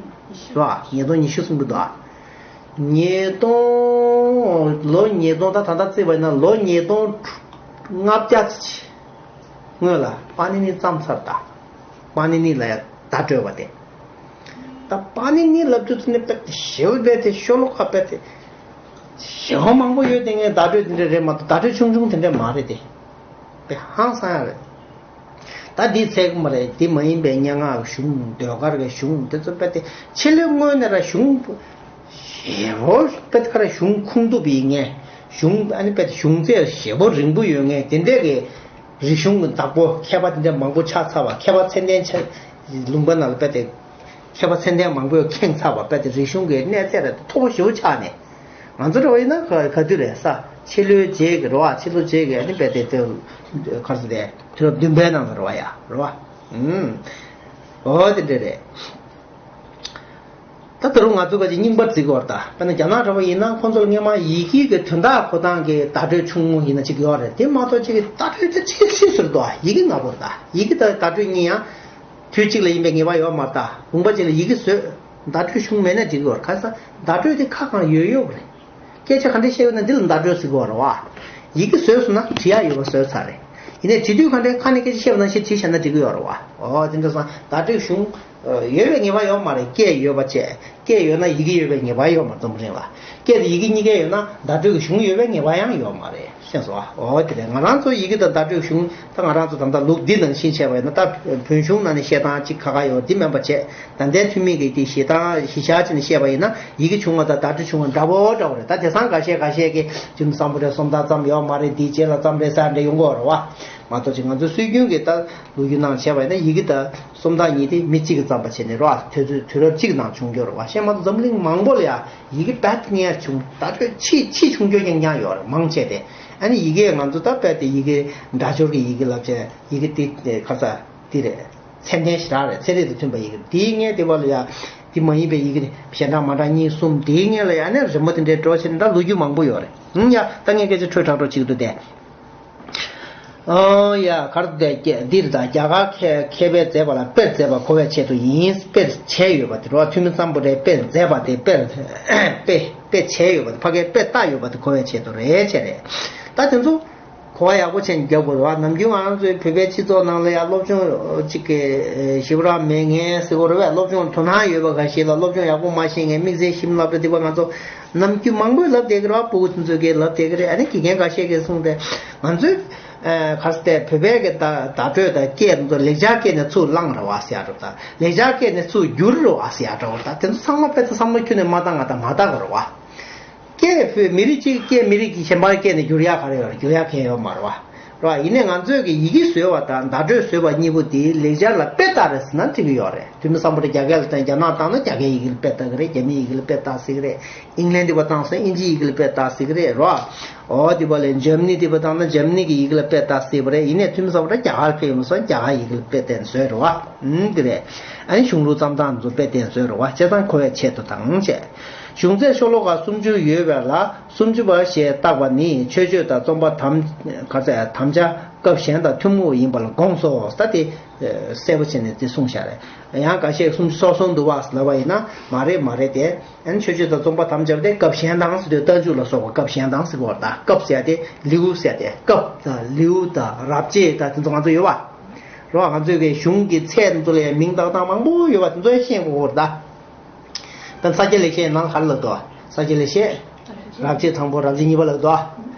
རེད་བ། ཉིས་སྟོང་ཉི་ཤུ་སོང་གི་འདུག་ཨ། ཉིས་སྟོང་། ལོ་ཉིས་སྟོང་། ད་ད་ལྟ་བརྩིས་པ་ཡིན་ན་ལོ་ཉིས་སྟོང་ལྔ་བརྒྱ་ཅིག་སྔོན་ལ་པཱ་ནི་ནི་བརྩམས་ཚར། ད་པཱ་ནི་ནི་ལ་ཡ་བརྡ་སྤྲོད་པ་དེ། ད་པཱ་ནི་ནི་ལབ་དུས་ཚོད་ནས་དཔེ་དེ་ཞེ་པོ་དཔེ་དེ་ཤོ་ལོ་ཀ་དཔེ་དེ་ཞེ་པོ་མང་པོ་ཡོད། དེ་ངས་བརྡ་སྤྲོད་དེ་འདྲ་རེད་མ་གཏོགས་བརྡ་སྤྲོད་ཆུང་ཆུང་དེ་འདྲ་མ་རེད་དེ། དཔེ་ཧང་སང་ཡ་རེད། ད་འདི་ཚད་མ་རེད། འདི་མ་ཡིན་པའི་སྙན་ངག་གཞུང་། ཟློས་གར་གྱི་གཞུང་དེ་ཚོ་དཔེ་དེ་ཕྱི་ལོའི་སྔོན་ནས་ར་གཞུང་ཞེ་པོ་དཔེ་དེ་ག་རེ་གཞུང་ཁུངས་གཏུགས་པའི་ངས་གཞུང་ཨ་ནི་དཔེ་དེ་གཞུང་ཚད་ཞེ་པོ་རིང་པོ་ཡོད། ངས་དེ་འདྲས་ཀྱི་རིག་གཞུང་གི་བདག་པོ་མཁས་པ་དེ་འདྲ་མང་པོ་ཆགས་ཚར་བ། མཁས་པ་ཚད་ལྡན་ཆ་ལུང་པ་ནང་ལ་དཔེ་དེ་མཁས་པ་ཚད་ལྡན་མང་པོས་ཁེངས་ཚར་བ། དཔེ་དེ་རིག་གཞུང་གི་གནས་ཚད་ར་མཐོ་པོ་ཞེ་པོ་ཆགས་ནས། ང་ཚོ་འདྲ་བ་ཡིན་ན་ག་ག་དུས་རེད་ས། ཕྱི་ལོའི་རྗེས་ཀྱི་རེད་བ། ཕྱི་ལོ་རྗེས་ཀྱི་ཨ་ནི་དཔེ་དེ་དེ་ག་རེ་ཟེར་དེ། དུས་རབས་བདུན་པའི་ནང་ལ་རེད་བ་ཡ། རེད་བ། ཨུམ། འོ་དེ་འདྲ་རེད། ད་ད་རུང་ང་ཚོ་ག་ཅིག་རྙིང་པར་བརྩི་དགོས་རེད། ད་དཔེར་ན་རྒྱ་ནག་འདྲ་བ་ཡིན་ན་ཁོང་ཚོ་ལ་སྔོན་མ་ཡི་གེ་གི་དོན་དག་ཁོ་ཐང་གི་བརྡ་སྤྲོད་ཆུང་ངུ་ཡིན་ན་ཅིག་ཡོད་རེད། དེ་མ་གཏོགས་ཅིག་གི་བརྡ་སྤྲོད་དེ་ཆེས་ཆེས་ཟུར་དུ་ཡི་གེ་ནག་པོ་རེད། ད་ཡི་གེ་དང་བརྡ་སྤྲོད་གཉིས་ཡང་དུས་གཅིག་ལ་ཡིན་པའི་ངེས་པ་ཡོད་མ་རེད། ད་ལུང་པ་གཅིག་ལ་ཡི་གེ་བཟོས། བརྡ་སྤྲོད་གཞུང་མེད་ན་འགྲིག་གི་ཡོད་རེད། ག་ས་བརྡ་སྤྲོད་དེ་ཁ་གང་ཡོད་ཡོད་རེད། སྐད་ཆ་ག་འདྲ་བཤད་ཡོད་ན་འདི་ལ་བརྡ་སྤྲོད་ཟེར་གི་ཡོད་རེད་བ། ཡི་གེ་བཟོས་སོང་ན་བྲིས་ཡག་ཡོད་པ་བཟོས་ཚར་རེད། ཡིན་ནའི་བྲིས་དུས་ག་འདྲའི་ཁ་ནས་སྐད་ཆ་བཤད་པ་ནང་བཞིན་བྲིས་བཞག་ན་འགྲིག་གི་ཡོད་རེད་བ། འོ་དེ་འདྲ་སོང་བརྡ་སྤྲོད་གཞུང་ཡོད་པའི་ངེས་པ་ཡོད་མ་རེད། སྐད་ཡོད་པ་བྱས། སྐད་ཡོད་ན་ཡི་གེ་ཡོད་པའི་ངེས་པ་ཡོད་མ་རེད། འཛམ་བུ་གླིང་ལ་སྐད་དང་ཡི་གེ་གཉིས་ཀ་ཡོད་ན་བརྡ་སྤྲོད་ཀྱི་གཞུང་ཡོད་པའི་ངེས་པ་ཡང་ཡོད་མ་རེད། ཤེས་སོང་ཨ། འོ་དེ་རེད། ང་རང་ཚོ་ཡི་གེ་དང་བརྡ་སྤྲོད་གཞུང་ད་ང་རང་ཚོ་ད་ལྟ་ལུགས་འདི་ནང་བཞིན་བྱས་པ་ཡིན་ན། ད་བོན་གཞུང་ནང་ནས་བཤད་སྟངས་གཅིག་ཁ་ཁ་ཡོད། འདི་མིན་པ་བྱས། ད་ལྟའི་ཐུན་མིན་གྱི་དེ་བཤད་སྟངས་གཞི་བཞག་བྱས་ནས་བཤད་པ་ཡིན་ན་ཡི་གེ་ཆུང་བ་དང་བརྡ་སྤྲོད་ཆུང་བ་འདྲ་པོ་འདྲ་པོ་རེད། ད་དེང་སང་འགའ་ཤས་འགའ་ཤས་ཀྱིས་རྗེ་མི་སམ་བྷོ་ཊས་རྩོམ་སྟངས་ཙམ་ཡོད་མ་རེད། འདིའི་རྗེས་ལ་རྩོམ་རེད་ཟེར་འདྲ་ཡོང་གི་ཡོད་རེད་བ། མ་གཏོགས་ཅིག་ང་ཚོ་སྲོལ་རྒྱུན་གྱི་ད་ལོ་རྒྱུས་ནང་བྱས་པ་ཡིན་ན་ཡི་གེ་དང་རྩོམ་སྟངས་གཉིས་དེ་མི་གཅིག་གིས་བརྩམས་པ་བྱས་ནས་རེད་བ། དུས་ཚོད་དུས་རབས་གཅིག་ནང་བྱུང་ཡོད་རེད་བ། བཤད་མ་གཏོགས་འཛམ་གླིང་མང་པོ་ལ་ཡ་ཡི་གེ་རྦད་དེ་རྙེད་བྱུང་། ད་ཆོས་ཆེས་ཆེས་ཆུང་ཆུང་རྐྱང་རྐྱང་ཡོད་རེད། མང་ཆེ་དེ། ཨ་ནི་ཡི་གེ་ང་ཚོ་ད་རྦད་དེ་ཡི་གེ་སྒྲ་སྦྱོར་གྱི་ཡི་གེ་ལབ་བྱས་ཡི་གེ་དེ་ཁ་ས་དེ་རེད། ཚད་ལྡན་ཞེ་དྲག་རེད། ཚན་རིག་དང་མཐུན་པ་ཡི་གེ་རེད། དེའི་སྔོན་དེ་བ་ལ་ཡ་དེ་མ་ཡིན་པའི་ཡི་གེ་གཞན་དག་མ་འདྲ་གཉིས་གསུམ། དེའི་སྔོན་ལ་ཡ་ཨ་ནི་རི་མོ་དེ་འདྲའི་འགྲོ་བྱས་ནས་ད་ལོ་རྒྱུས་མང་པོ་ཡོད་རེད། ཨང་ཡ་ད་ངས་སྐད་ཆ་འཕྲོས་དྲགས་འགྲོ་བྱེད་ཀྱི་འདུག་སྟེ། ཨང་། ཡ། གར་དེ་འདིར་དང་རྒྱ་གར་མཁས་མཁས་པས་མཛད་པ་ལ་དཔེར་མཛད་པ་གོ་བའི་ཆེད་དུ་ཡིན། དཔེར་བྱས་ཡོད་པ་དེ་རོ། ཐུ་མི་སམ་བྷོ་ཊས་དཔེར་མཛད་པ་དེ་དཔེར་དཔེ་དཔེ་བྱས་ཡོད་པ་དེ། ཕ་གིར་དཔེ་བཏགས་ཡོད་པ་དེ་གོ་བའི་ཆེད་དུ་རེད་བྱས་རེད། ད་དེ་ཚོ་གོ་བ་ཡག་པོ་བྱས་ནས་རྒྱབ་དགོས་རེད་བ། ནམ་རྒྱུན་ང་རང་ཚོའི་བོད་པའི་སྤྱི་ཚོགས་ནང་ལ་ཡ་སློབ་སྦྱོང་གཅིག་གི་ཞེ་པོ་རང་མེད་མཁན་ཟེར་དགོས་རེད་བས། སློབ་སྦྱོང་དོ་སྣང་ཡོད་པ་འགའ་ཞིག་ལ་སློབ་སྦྱོང་ཡག་པོ་མ་ཤེས་མཁན། དམིགས་བསལ་ཞིབ་སློབ་གྲྭ་དེ་པ་ང་ཚོ་ནམ་རྒྱུན་མང་པོས་ལབ་བསྡད་ཀྱི་རེད་བ། སྤུ་གུ་དེ་ཚོས་ཀྱིས་ལབ་བསྡད་ཀྱི་རེད། ཨ་ནི་དགེ་རྒན་འགའ་ཤས་ཀྱིས་གསུངས་ཏེ། ང་ཚོའི་ཨ་ག་རེ་ཟེར་ཏེ། བོད་པའི་གི་བརྡ་བརྡ་སྤྲོད་དང་སྐད་དེ་ཚོ་ལེགས་སྦྱར་སྐད་ནས་ཚུར་བླངས་རེད་བ་ཟེར་ཡ་འདྲ་བོ་དང་། ལེགས་སྦྱར་སྐད་ནས་ཚུར་བསྒྱུར་རེད་བ་ཟེར་ཡ་འདྲ་བོ་དང་། དེ་ཚོ་ཚང་མ་དཔེ་ཆ་བསམ་བློ་ཁྱོན་ནས་མ་བཏང་ང་དང་མ་བཏང་གི་རེད་བ། སྐད་བོད་མི་རིགས་གཅིག་སྐད་མི་རིགས་ཀྱི་གཞན་པའི་སྐད་ནས་བསྒྱུར་ཡ་ག་རེ་ཡོད་རེད། བསྒྱུར་ཡ་གང་ཡང་ཡོད་མ་རེད་བ། རེད་བ། ཡིན་ནའི་ང་ཚོས་ཀྱི་ཡི་གེ་བཟོས་པ་དང་བརྡ་སྤྲོད་བཟོས་པ་གཉིས་པོ་དེ་ལེགས་སྦྱར་ལ་དཔེ་ལྟ་རེད་ཟེར་ན་འགྲིག་གི་ཡོད་རེད། ཐུ་མི་སམ་བྷོ་ཊ་རྒྱ་སྐད་ལ་བཏང་། རྒྱ་ནག་བཏང་ན་རྒྱ་སྐད་ཡི་གེ་ལ་དཔེ་ལྟ་གི་རེད། རྒྱ་མིའི་ཡི་གེ་ལ་དཔེ་ལྟ་སྲིད་གི་རེད། ཨིང་ལན་དེ་པ་བཏང་སོང་ན་ཨིན་ཇིའི་ཡི་གེ་ལ་དཔེ་ལྟ་སྲིད་གི་རེད་རོ། འོ་དེ་པ་ལས་འཇར་མ་ནི་དེ་པ་བཏང་ན་འཇར་མ་ནི་གི་ཡི་གེ་ལ་དཔེ་ལྟ་སྲིད་པ་རེད། ཡིན་ནའི་ཐུ་མི་སམ་བྷོ་ཊ་རྒྱ་གར་ཕེབས་ཡོང་སོང་ན་རྒྱ་གར་ཡི་གེ་ལ་དཔེ་བསྟན་བཟོས་རེད་བ། ཨུམ། དེ་རེད། ཨ་ནི་གཞུང་ལུགས་རྩོམ་སྟངས་ཚོ་དཔེ་བསྟན་བཟོས་རེད་བ། བྱས་ཙང་གོ་བའི་ཆེད་དུ་དང་བྱས། གཞུང་ཚད་ཤོ་ལོ་ཀ་སུམ་ཅུ་ཡོད་པ་ལ་སུམ་ཅུ་པ་ཞེས་བཏགས་པ་ནི་མཆོད་བརྗོད་དང་རྩོམ་པ་དམ་ག་རེ་ཟེར། དམ་བཅའ་སྐབས་གཞན་དང་ཐུན་མོང་བ་ཡིན་པ་ལ་དགོངས་སོ། ད་དེ་གསལ་པོ་བྱས་ནས་དེ་གསུངས་བཞག་རེད། ཡང་འགའ་ཤས་སུམ་ཅུ་སོ་གསུམ་འདུག་བ་ལབ་པ་ཡིན་ན་མ་རེད། མ་རེད་དེ། ཨ་ནི་མཆོད་བརྗོད་དང་རྩོམ་པ་དམ་བཅའ་དེ་སྐབས་གཞན་དང་ཟེར་དུས་རྟགས་འཇུག་ལ་སོགས་པ་སྐབས་གཞན་དང་ཟེར་གོ་བ། ད་སྐབས་ཟེར་ཡ་དེ་ལེའུ་ཟེར་ཡ་དེ། སྐབས་དང་ལེའུ་དང་རབ་བྱེད་དང་དེ་ཚོ་ང་ཚོ་ཡོད་བ། རེད་བ། ང་ཚོའི་གི་གཞུང་གི་ཚད་དེ་ཚོ་ལ་ཡང་མིང་བཏགས་སྟངས་མང་པོ་ཡོད་བ། དེ་ཚོ་ཡང་ཤེས་དགོས་ཀྱི་རེད་ད། ད་ས་སྐྱ་ལེགས་བཤད་ནང་ལ་ག་རེ་ལབ་འདུག། ས་སྐྱ་ལེགས་བཤད་རབ་བྱེད་དང་པོ་རབ་བྱེད་གཉིས་པ་ལབ་འདུག།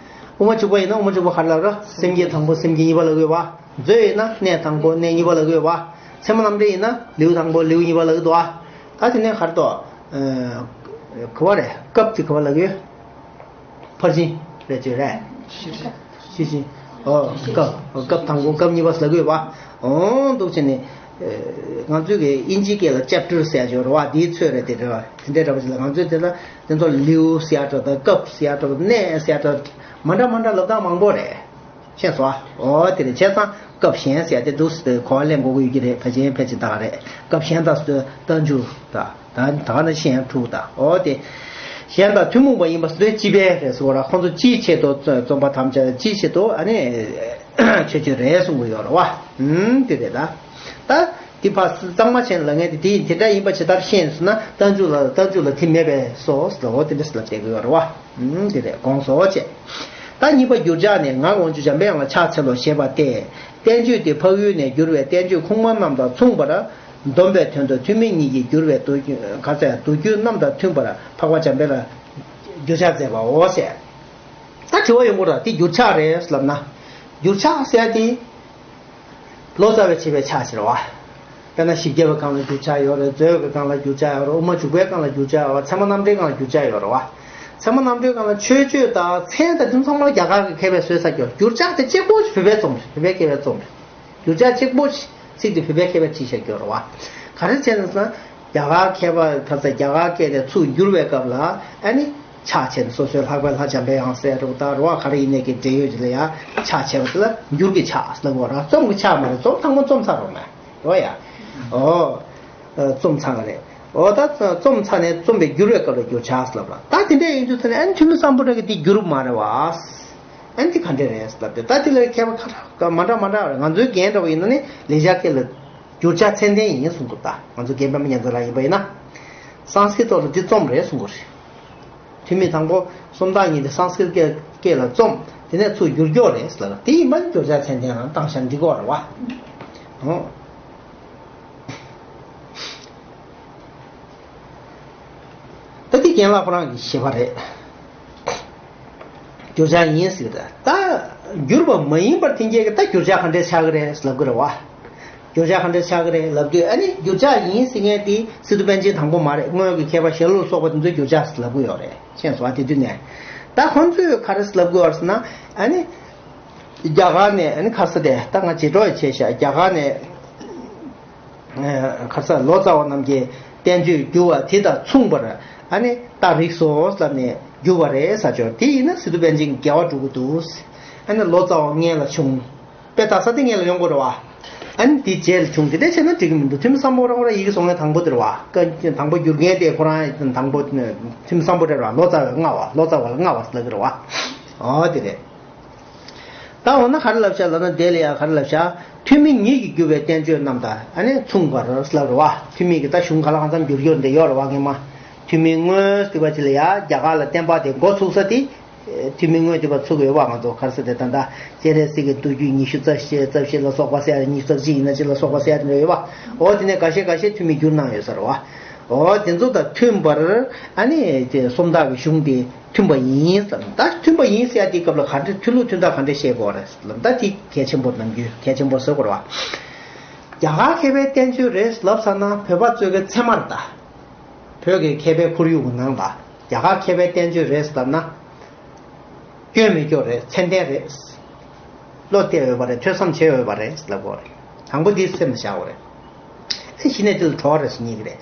དབུ་མ་འཇུག་པ་ཡིན་ན་དབུ་མ་འཇུག་པ་ག་རེ་ལབ་རེད། སེམས་བསྐྱེད་དང་པོ་སེམས་བསྐྱེད་གཉིས་པ་ལབ་ཀྱི་ཡོད་བ། མཛོད་ཡིན་ན་གནས་དང་པོ་གནས་གཉིས་པ་ལབ་ཀྱི་ཡོད་བ། ཚད་མ་རྣམ་འགྲེལ་ཡིན་ན་ལེའུ་དང་པོ་ལེའུ་གཉིས་པ་ལབ་ཀྱི་འདུག་ཨ། ད་དེ་ནས་ག་རེ་འདུག། ཨ། ག་པར་རེད། སྐབས་དེ་ག་པར་ལབ་ཀྱི་ཡོད། ཕར་ཕྱིན་རེད་ཅེས་རེད། ཕྱི་ཕྱིན། ཨོ། སྐབས། སྐབས་དང་པོ་སྐབས་གཉིས་པ་ལབ་ཀྱི་ཡོད་པ། འོང་འདུག་བྱས་ནས། ཨེ། ང་ཚོའི་གི་ཨིན་ཇིའི་སྐད་ལ་ཅེབ་ཊར་ཟེར་ཡ་ཅིག་ཡོད་རེད་བ། དེའི་ཚོད་རེད་དེ་རེད་བ། དེ་འདྲའི་འདྲ་པོ་ཅིག་ལ་ང་ཚོས་དེ་ལ་དེ་ཚོ་ལེའུ་ཟེར་ཡ་འདྲ་དང་། སྐབས་ཟེར་ཡ་འདྲ་དང་། གནས་ཟེར་ཡ་འདྲ། མ་འདྲ་མ་འདྲ་ལབ་སྟངས་མང་པོ་རེད། ཤེས་སོང་ཨ། འོ་དེ་རེད། བྱས་ཙང་སྐབས་གཞན་ཟེར་ཡ་དེ་འདུག་སེ་གོ་བ་ལེན་དགོས་ཀྱི་ཡོད་ཀྱི་རེད། ཕལ་ཆེར་ཕལ་ཆེར་ད་ག་རེད། སྐབས་གཞན་དང་ཟེར་དུས་རྟགས་འཇུག་དང་། ད་ད་ནི་ཤེས་ཡང་ཐུབ་ད། འོ་དེ། གཞན་དང་ཐུན་མོང་བ་ཡིན་པ་ཟེར་དུས་སྤྱི་དཔལ་རེད་ཟེར་བ་ར། ཁོང་ཚོ་སྤྱིའི་ཆེད་དུ་རྩོམ་པ་དམ་བཅའ། སྤྱིའི་ཆེད་དུ་ཨ་ནི་མཆོད་བརྗོད་རེད་གསུང་གི་ཡོད་རེད་བ། ཨུམ། དེ་རེད་ད། ད་དེ་ཕར་གཙང་མ་བྱས་ལབ་མཁན་དེ་དེ་ཡིན། དེ་འདྲ་ཡིན་པ་ཇི་ལྟར་ཤེས་ཟེར་ན། རྟགས་འཇུག་ལ་རྟགས་འཇུག་ལ་དེ་མེད་པས་སོ་ཟེར་ལ། འོ་དེ་འདྲ་ཟེར་ལབ་བསྡད་ཀྱི་ཡོད་རེད་བ། ཨུམ། དེ་རེད། དགོངས་སོ་བྱས། ད་གཉིས་པ་འགྱུར་ཕྱག་ནི་ངག་དབང་ཕྱུག་འཇམ་པའི་དབྱངས་ལ་ཕྱག་འཚལ་ལོ་ཞེས་པ་སྟེ། བསྟན་བཅོས་དེ་འཕགས་ཡུལ་ནས་བསྒྱུར་བའི་བསྟན་བཅོས་ཁུངས་མ་རྣམས་དང་མཚུངས་པར། སྡོམ་པའི་དོན་དུ་ཐུན་མིན་ཉིད་ཀྱིས་བསྒྱུར་བའི་མདོ་རྒྱུད་ག་རེ་ཟེར། མདོ་རྒྱུད་རྣམས་དང་མཐུན་པར་འཕགས་པ་འཇམ་དཔལ་ལ་འགྱུར་ཕྱག་མཛད་པའོ་ཞེས། ད་དྲི་བ་ཡོང་གི་རེད། དེ་འགྱུར་ཕྱག་རེད་ལབ་ན། འགྱུར་ཕྱག་ཟེར་ཡ་དེ་ལོ་ཙཱ་བས་བྱས་པའི་ཕྱག་ཅིག་རེད་བ། དཔེར་ན་བཞི་བརྒྱ་པའི་སྒང་ལ་འགྱུར་ཕྱག་ཡོད་རེད། མཛོད་ཀྱི་སྒང་ལ་འགྱུར་ཕྱག་ཡོད་རེད། དབུ་མ་འཇུག་པའི་སྒང་ལ་འགྱུར་ཕྱག་ཡོད་རེད། ཚད་མ་རྣམ་འགྲེལ་སྒང་ལ་འགྱུར་ཕྱག་ཡོད་རེད་བ། ཚད་མ་རྣམ་འགྲེལ་སྒང་ལ་མཆོད་བརྗོད་དང་མཚན་དང་དེ་ཚང་མ་རྒྱ་གར་གྱི་མཁས་པས་བཟོས་ཚར་ཀྱང་། འགྱུར་ཕྱག་དེ་གཅིག་པོ་ཞིག་བོད་པས་རྩོམ་རེད། བོད་པའི་མཁས་པས་རྩོམ་རེད། འགྱུར་ཕྱག་གཅིག་པོ་ཞིག་ཚིག་དེ་བོད་པའི་མཁས་པས་བྲིས་བཞག་ཡོད་རེད་བ། ག་རེ་བྱས་ནས་ཟེར་ན། རྒྱ་གར་མཁས་པ་ག་རེ་ཟེར། རྒྱ་གར་སྐད་དེ་ཚུར་བསྒྱུར་བའི་སྐབས་ལ་ཨ་ནི་ཕྱག་བྱས་ནས། སོ་སོའི་ལྷག་པའི་ལྷ་འཇམ་པའི་དབྱངས་ཟེར་རོ། ད་རོ་བ་ག་རེ་ཡིན་ནའི་གི་འབྲེལ་ཡོད་ཅིག་ལ་ཡ་ཕྱག་བྱས་པ་དེ་ལ་འགྱུར་གྱི་ཕྱག་ཟེར་ལབ་དགོས་ར། རྩོམ་གྱི་ཕྱག་མ་རེད། རྩོམ་དང་པོ་རྩོམ་ཚར་རོ་མ་རོ་ཡ། ཨོ། རྩོམ་ཚར་བ་རེད། ཨོ། ད་རྩོམ་ཚར་ནས་རྩོམ་པའི་བསྒྱུར་བའི་སྐབས་ལ་འགྱུར་ཕྱག་ཟེར་ལབ་ར། ད་དེ་འདྲ་ཡིན་དུས་ཚོད་ནས་ཨ་ནི་ཐུ་མི་སམ་བྷོ་ཊ་གི་དེ་བསྒྱུར་བ་མ་རེད་བ། ཨ་ནི་དེ་ག་འདྲ་རེད་ཟེར་ལབ་དུས། ད་དེ་ལ་མཁས་པ་ཁ་ཁ་མ་འདྲ་མ་འདྲ་རེད། ང་ཚོའི་རྒན་འདྲ་བ་ཡིན་ན་ནི་ལེགས་སྦྱར་སྐད་ལ་འགྱུར་ཕྱག་མཚན་ལྡན་ཡིན་གསུང་གི་འདུག། ད་ང་ཚོ་རྒན་པད་མ་ཉན་ཚ་ལགས་ཡིན་པ་ཡིན་ན། སཾ་སྐྲྀ་ཏ་ལ་འདི་རྩོམ་རེད་གསུང་གི་རེད། ཐུན་མིན་དང་པོ་སུམ་རྟགས་གཉིས་དེ་སཾ་སྐྲྀ་ཏ་སྐད་ལ་རྩོམ། དེ་ནས་ཚུར་བསྒྱུར་རྒྱུ་རེད་ཟེར་ལ། དེ་ཡིན་པ་ནི་འགྱུར་ཕྱག་མཚན་ལྡན་རང་བཏང་བཞག་འགྲིག་གི་རེད་བ། ཨོ། ད་འདི་རྒན་ལགས་ཁོ་རང་གི་ཞེས་པ་རེད། འགྱུར་ཕྱག་ཡིན་ཟེར་གི་རེད། ད་འགྱུར་བ་མ་ཡིན་པར་ཐོན་མཁན་གྱིས་ད་འགྱུར་ཕྱག་ག་འདྲས་ཆགས་ཀྱི་རེད་ལབ་ཀྱི་རེད་བ། འགྱུར་ཕྱག་ག་འདྲས་ཆགས་ཀྱི་རེད་ལབ་དུས། ཨ་ནི་འགྱུར་ཕྱག་ཡིན་ཟེར་མཁན་དེ་སི་ཏུ་པཎ་ཆེན་དང་པོ་མ་རེད། སྔོན་གྱི་མཁས་པ་ཞྭ་ལུ་ལ་སོགས་པ་དེ་ཚོས་འགྱུར་ཕྱག་ཟེར་ལབ་ཀྱི་ཡོད་རེད། ཤེས་སོང་ཨ། དེ་དུས་ནས་ད་ཁོང་ཚོས་ག་རེ་ཟེར་ལབ་ཀྱི་ཡོད་རེད་ཟེར་ན། ཨ་ནི་རྒྱ་གར་ནས། ཨ་ནི་ག་རེ་ཟེར་ཏེ། ད་ང་བརྗེད་འགྲོ་ཡི་བྱས་ཤག། རྒྱ་གར་ནས། ཨ། ག་རེ་ཟེར། ལོ་ཙཱ་བ་རྣམས་ཀྱིས་བསྟན་བཅོས་བསྒྱུར་བ་དེ་དང་མཚུངས་པར་ཨ་ནི་རྟགས་རིགས་སོ་ལབ་ནས་བསྒྱུར་བ་རེད་ཟེར་ཆོག། དེ་ཡིན་ན་སི་ཏུ་པཎ་ཆེན་གྱིས་འགལ་བ་འགྲོ་གི་འདུག། ཨ་ནི་ལོ་ཙཱ་བ་སྔོན་ལ་བྱུང་། དཔེ་ལྟ་ས་དེ་སྔོན་ལ་ཡོང་དགོས་རེད་བ། ཨ་ནི་དེ་རྗེས་ལ་བྱུང་། དེ་འདྲ་བྱས་ན་འགྲིག་གི་མི་འདུག། ཐུ་མི་སམ་བྷོ་ཊ་ཁོ་རང་ཡི་གེ་བཟོ་མཁན་དང་པོ་དེ་རེད་བ། ཀ་དང་པོ་བསྒྱུར་མཁན་དེ་ཁོ་རང་དང་པོ་ཐུ་མི་སམ་བྷོ་ཊ་རེད་བ། ལོ་ཙཱ་བས་སྔ་བ། ལོ་ཙཱ་བ་ལ་སྔ་བ་ཟེར་ལབ་ཀྱི་རེད་བ། ཨོ་དེ་རེད། ད་འོ་ན་ག་རེ་ལབ་བྱ་ལབ་ན། དེ་ལ་ཡང་ག་རེ་ལབ་བྱ། ཐུན་མིན་ཉིད་ཀྱིས་བསྒྱུར་བའི་བསྟན་བཅོས་རྣམས་དང་། ཨ་ནི་མཚུངས་པར་ལབ་རེད་བ། ཐུན་མིན་གྱི་ད་གཞུང་ག་ལ་གང་འཚམ་བསྒྱུར་ཡོད་འདི་ཡོད་རེད་བ། སྔོན་མ་ཐུན་མིན་དངོས་ཟེར་བ་ཅིག་ལ་ཡང་རྒྱ་གར་ལ་བསྟན་པ་དེ་འགོ་ཚུགས་ས་དེ། ཐུན་མིན་དངོས་དེ་བ་ཚུགས་ཡོད་བ། ང་ཚོ་ག་རེ་ཟེར་དེ་ད་ལྟ་སྤྱན་རས་གཟིགས་ཀྱི་མདོ་རྒྱུད་ཉི་ཤུ་རྩ་བཞི་རྩ་བཞི་ལ་སོགས་པ་ཟེར། ཉི་ཤུ་རྩ་གཅིག་ཡིན་ན་གཅིག་ལ་སོགས་པ་ཟེར་དེ་འདྲ་ཡོད་བ། འོ་དེ་ནས་འགའ་ཤས་འགའ་ཤས་ཐུན་མིན་བསྒྱུར་གནང་ཡོད་ས་རེད་བ། འོ་དེ་ཚོ་དང་མཐུན་པར། ཨ་ནི་དེ་སུམ་རྟགས་ཀྱི་གཞུང་དེ་མཐུན་པ་ཡིན་ཙམ། ད་མཐུན་པ་ཡིན་ཟེར་ཡ་དེ་སྐབས་ལ་ག་འདྲ་མཐུན་ལུགས་མཐུན་རྟགས་ག་འདྲ་བཤད་དགོས་རེད་ལབ་ན། ད་དེ་གལ་ཆེན་པོ་ནམ་རྒྱུན་གལ་ཆེན་པོ་བཟོ་དགོས་རེད་བ། རྒྱ་གར་མཁས་པའི་བསྟན་བཅོས་རེད་ལབ་ཚར་ན། བོད་པ་ཚོའི་གི་ཚད་མ་རེད་ད། བོད་ཀྱི་མཁས་པའི་ཁོར་ཡུག་གི་ནང་ལ་རྒྱ་གར་མཁས་པའི་བསྟན་བཅོས་རེད་ལབ་ན། སྐྱོན་མེད་སྐྱོ་རེད། ཚད་ལྡན་རེད། བློ་གཏད་འོས་པ་རེད། ཐོས་བསམ་བྱེད་འོས་པ་རེད་ལབ་དགོས་རེད། དང་པོ་འདི་སེམས་ལ་བཞག་དགོས་རེད། ཨེ་གཞི་ནས་དེ་ལ་གྲོགས་རེད་ཟེར་ཉན་གི་རེད།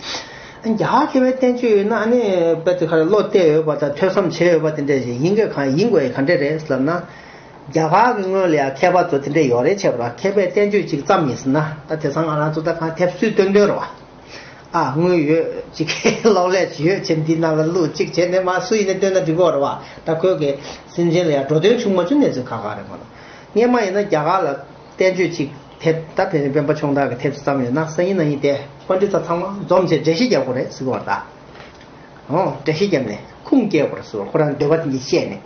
ཨ་རྒྱ་གར་མཁས་པའི་བསྟན་བཅོས་ཡོད་ན། ཨ་ནི་དཔེ་དེ་ག་རེ། བློ་གཏད་འོས་པ་དང་ཐོས་བསམ་བྱེད་འོས་པ་དེ་འདྲ་ཞིག་ཡིན་དགོས། གང་ཡིན་དགོས་ཡ་ག་འདྲ་རེད་ལབ་ན། རྒྱ་གར་གྱི་སྔོན་ལ་ཡང་མཁས་པ་ཚོ་དེ་འདྲ་ཡོད་རེད། བྱས་པ་ར་མཁས་པའི་བསྟན་བཅོས་གཅིག་བརྩམས་ཡིན་ཟེར་ན། ད་དེང་སང་ང་རང་ཚོ་ད་གང་དེབ་སུས་བཏོན་བཏོན་རེད་བ། ཨ་དངུལ་ཡོད་ཅིག་གློག་ཀླད་ཅིག་ཡོད་ཅིག་འདི་ནང་ལ་བླུགས་ཅིག་བྱས་ནས་མར་སུ་ཡིན་ནས་བཏོན་ན་འགྲིག་གི་རེད་བ། ད་ཁོས་གི་སེམས་ཅན་ལ་ཡང་འགྲོ་དོན་བྱུང་མ་བྱུང་གནས་ཚུལ་ཁག་ཁག་རེད་མ་གཏོགས། སྔོན་མ་ཡིན་ན་རྒྱ་གར་ལ་བསྟན་བཅོས་ཅིག་དེབ། ད་དཔེར་ན་སྤེན་པ་ཆུང་བདག་གི་དེབ་ཅིག་བརྩམས་ཡོད་ན། སང་ཉིན་གནངས་ཉིན་དེ་པཎྜི་ཏ་ཚང་མ་འཛོམས་བྱས་འགྲེལ་བཤད་རྒྱག་དགོས་རེད་ཟེར་གི་རེད་ད། འོ་འགྲེལ་བཤད་བརྒྱབ་ནས་ཁུངས་སྐྱེལ་དགོས་རེད་ཟེར་བ། ཁོ་རང་འདོད་པ་དེ་འདྲ་བཤད་ནས།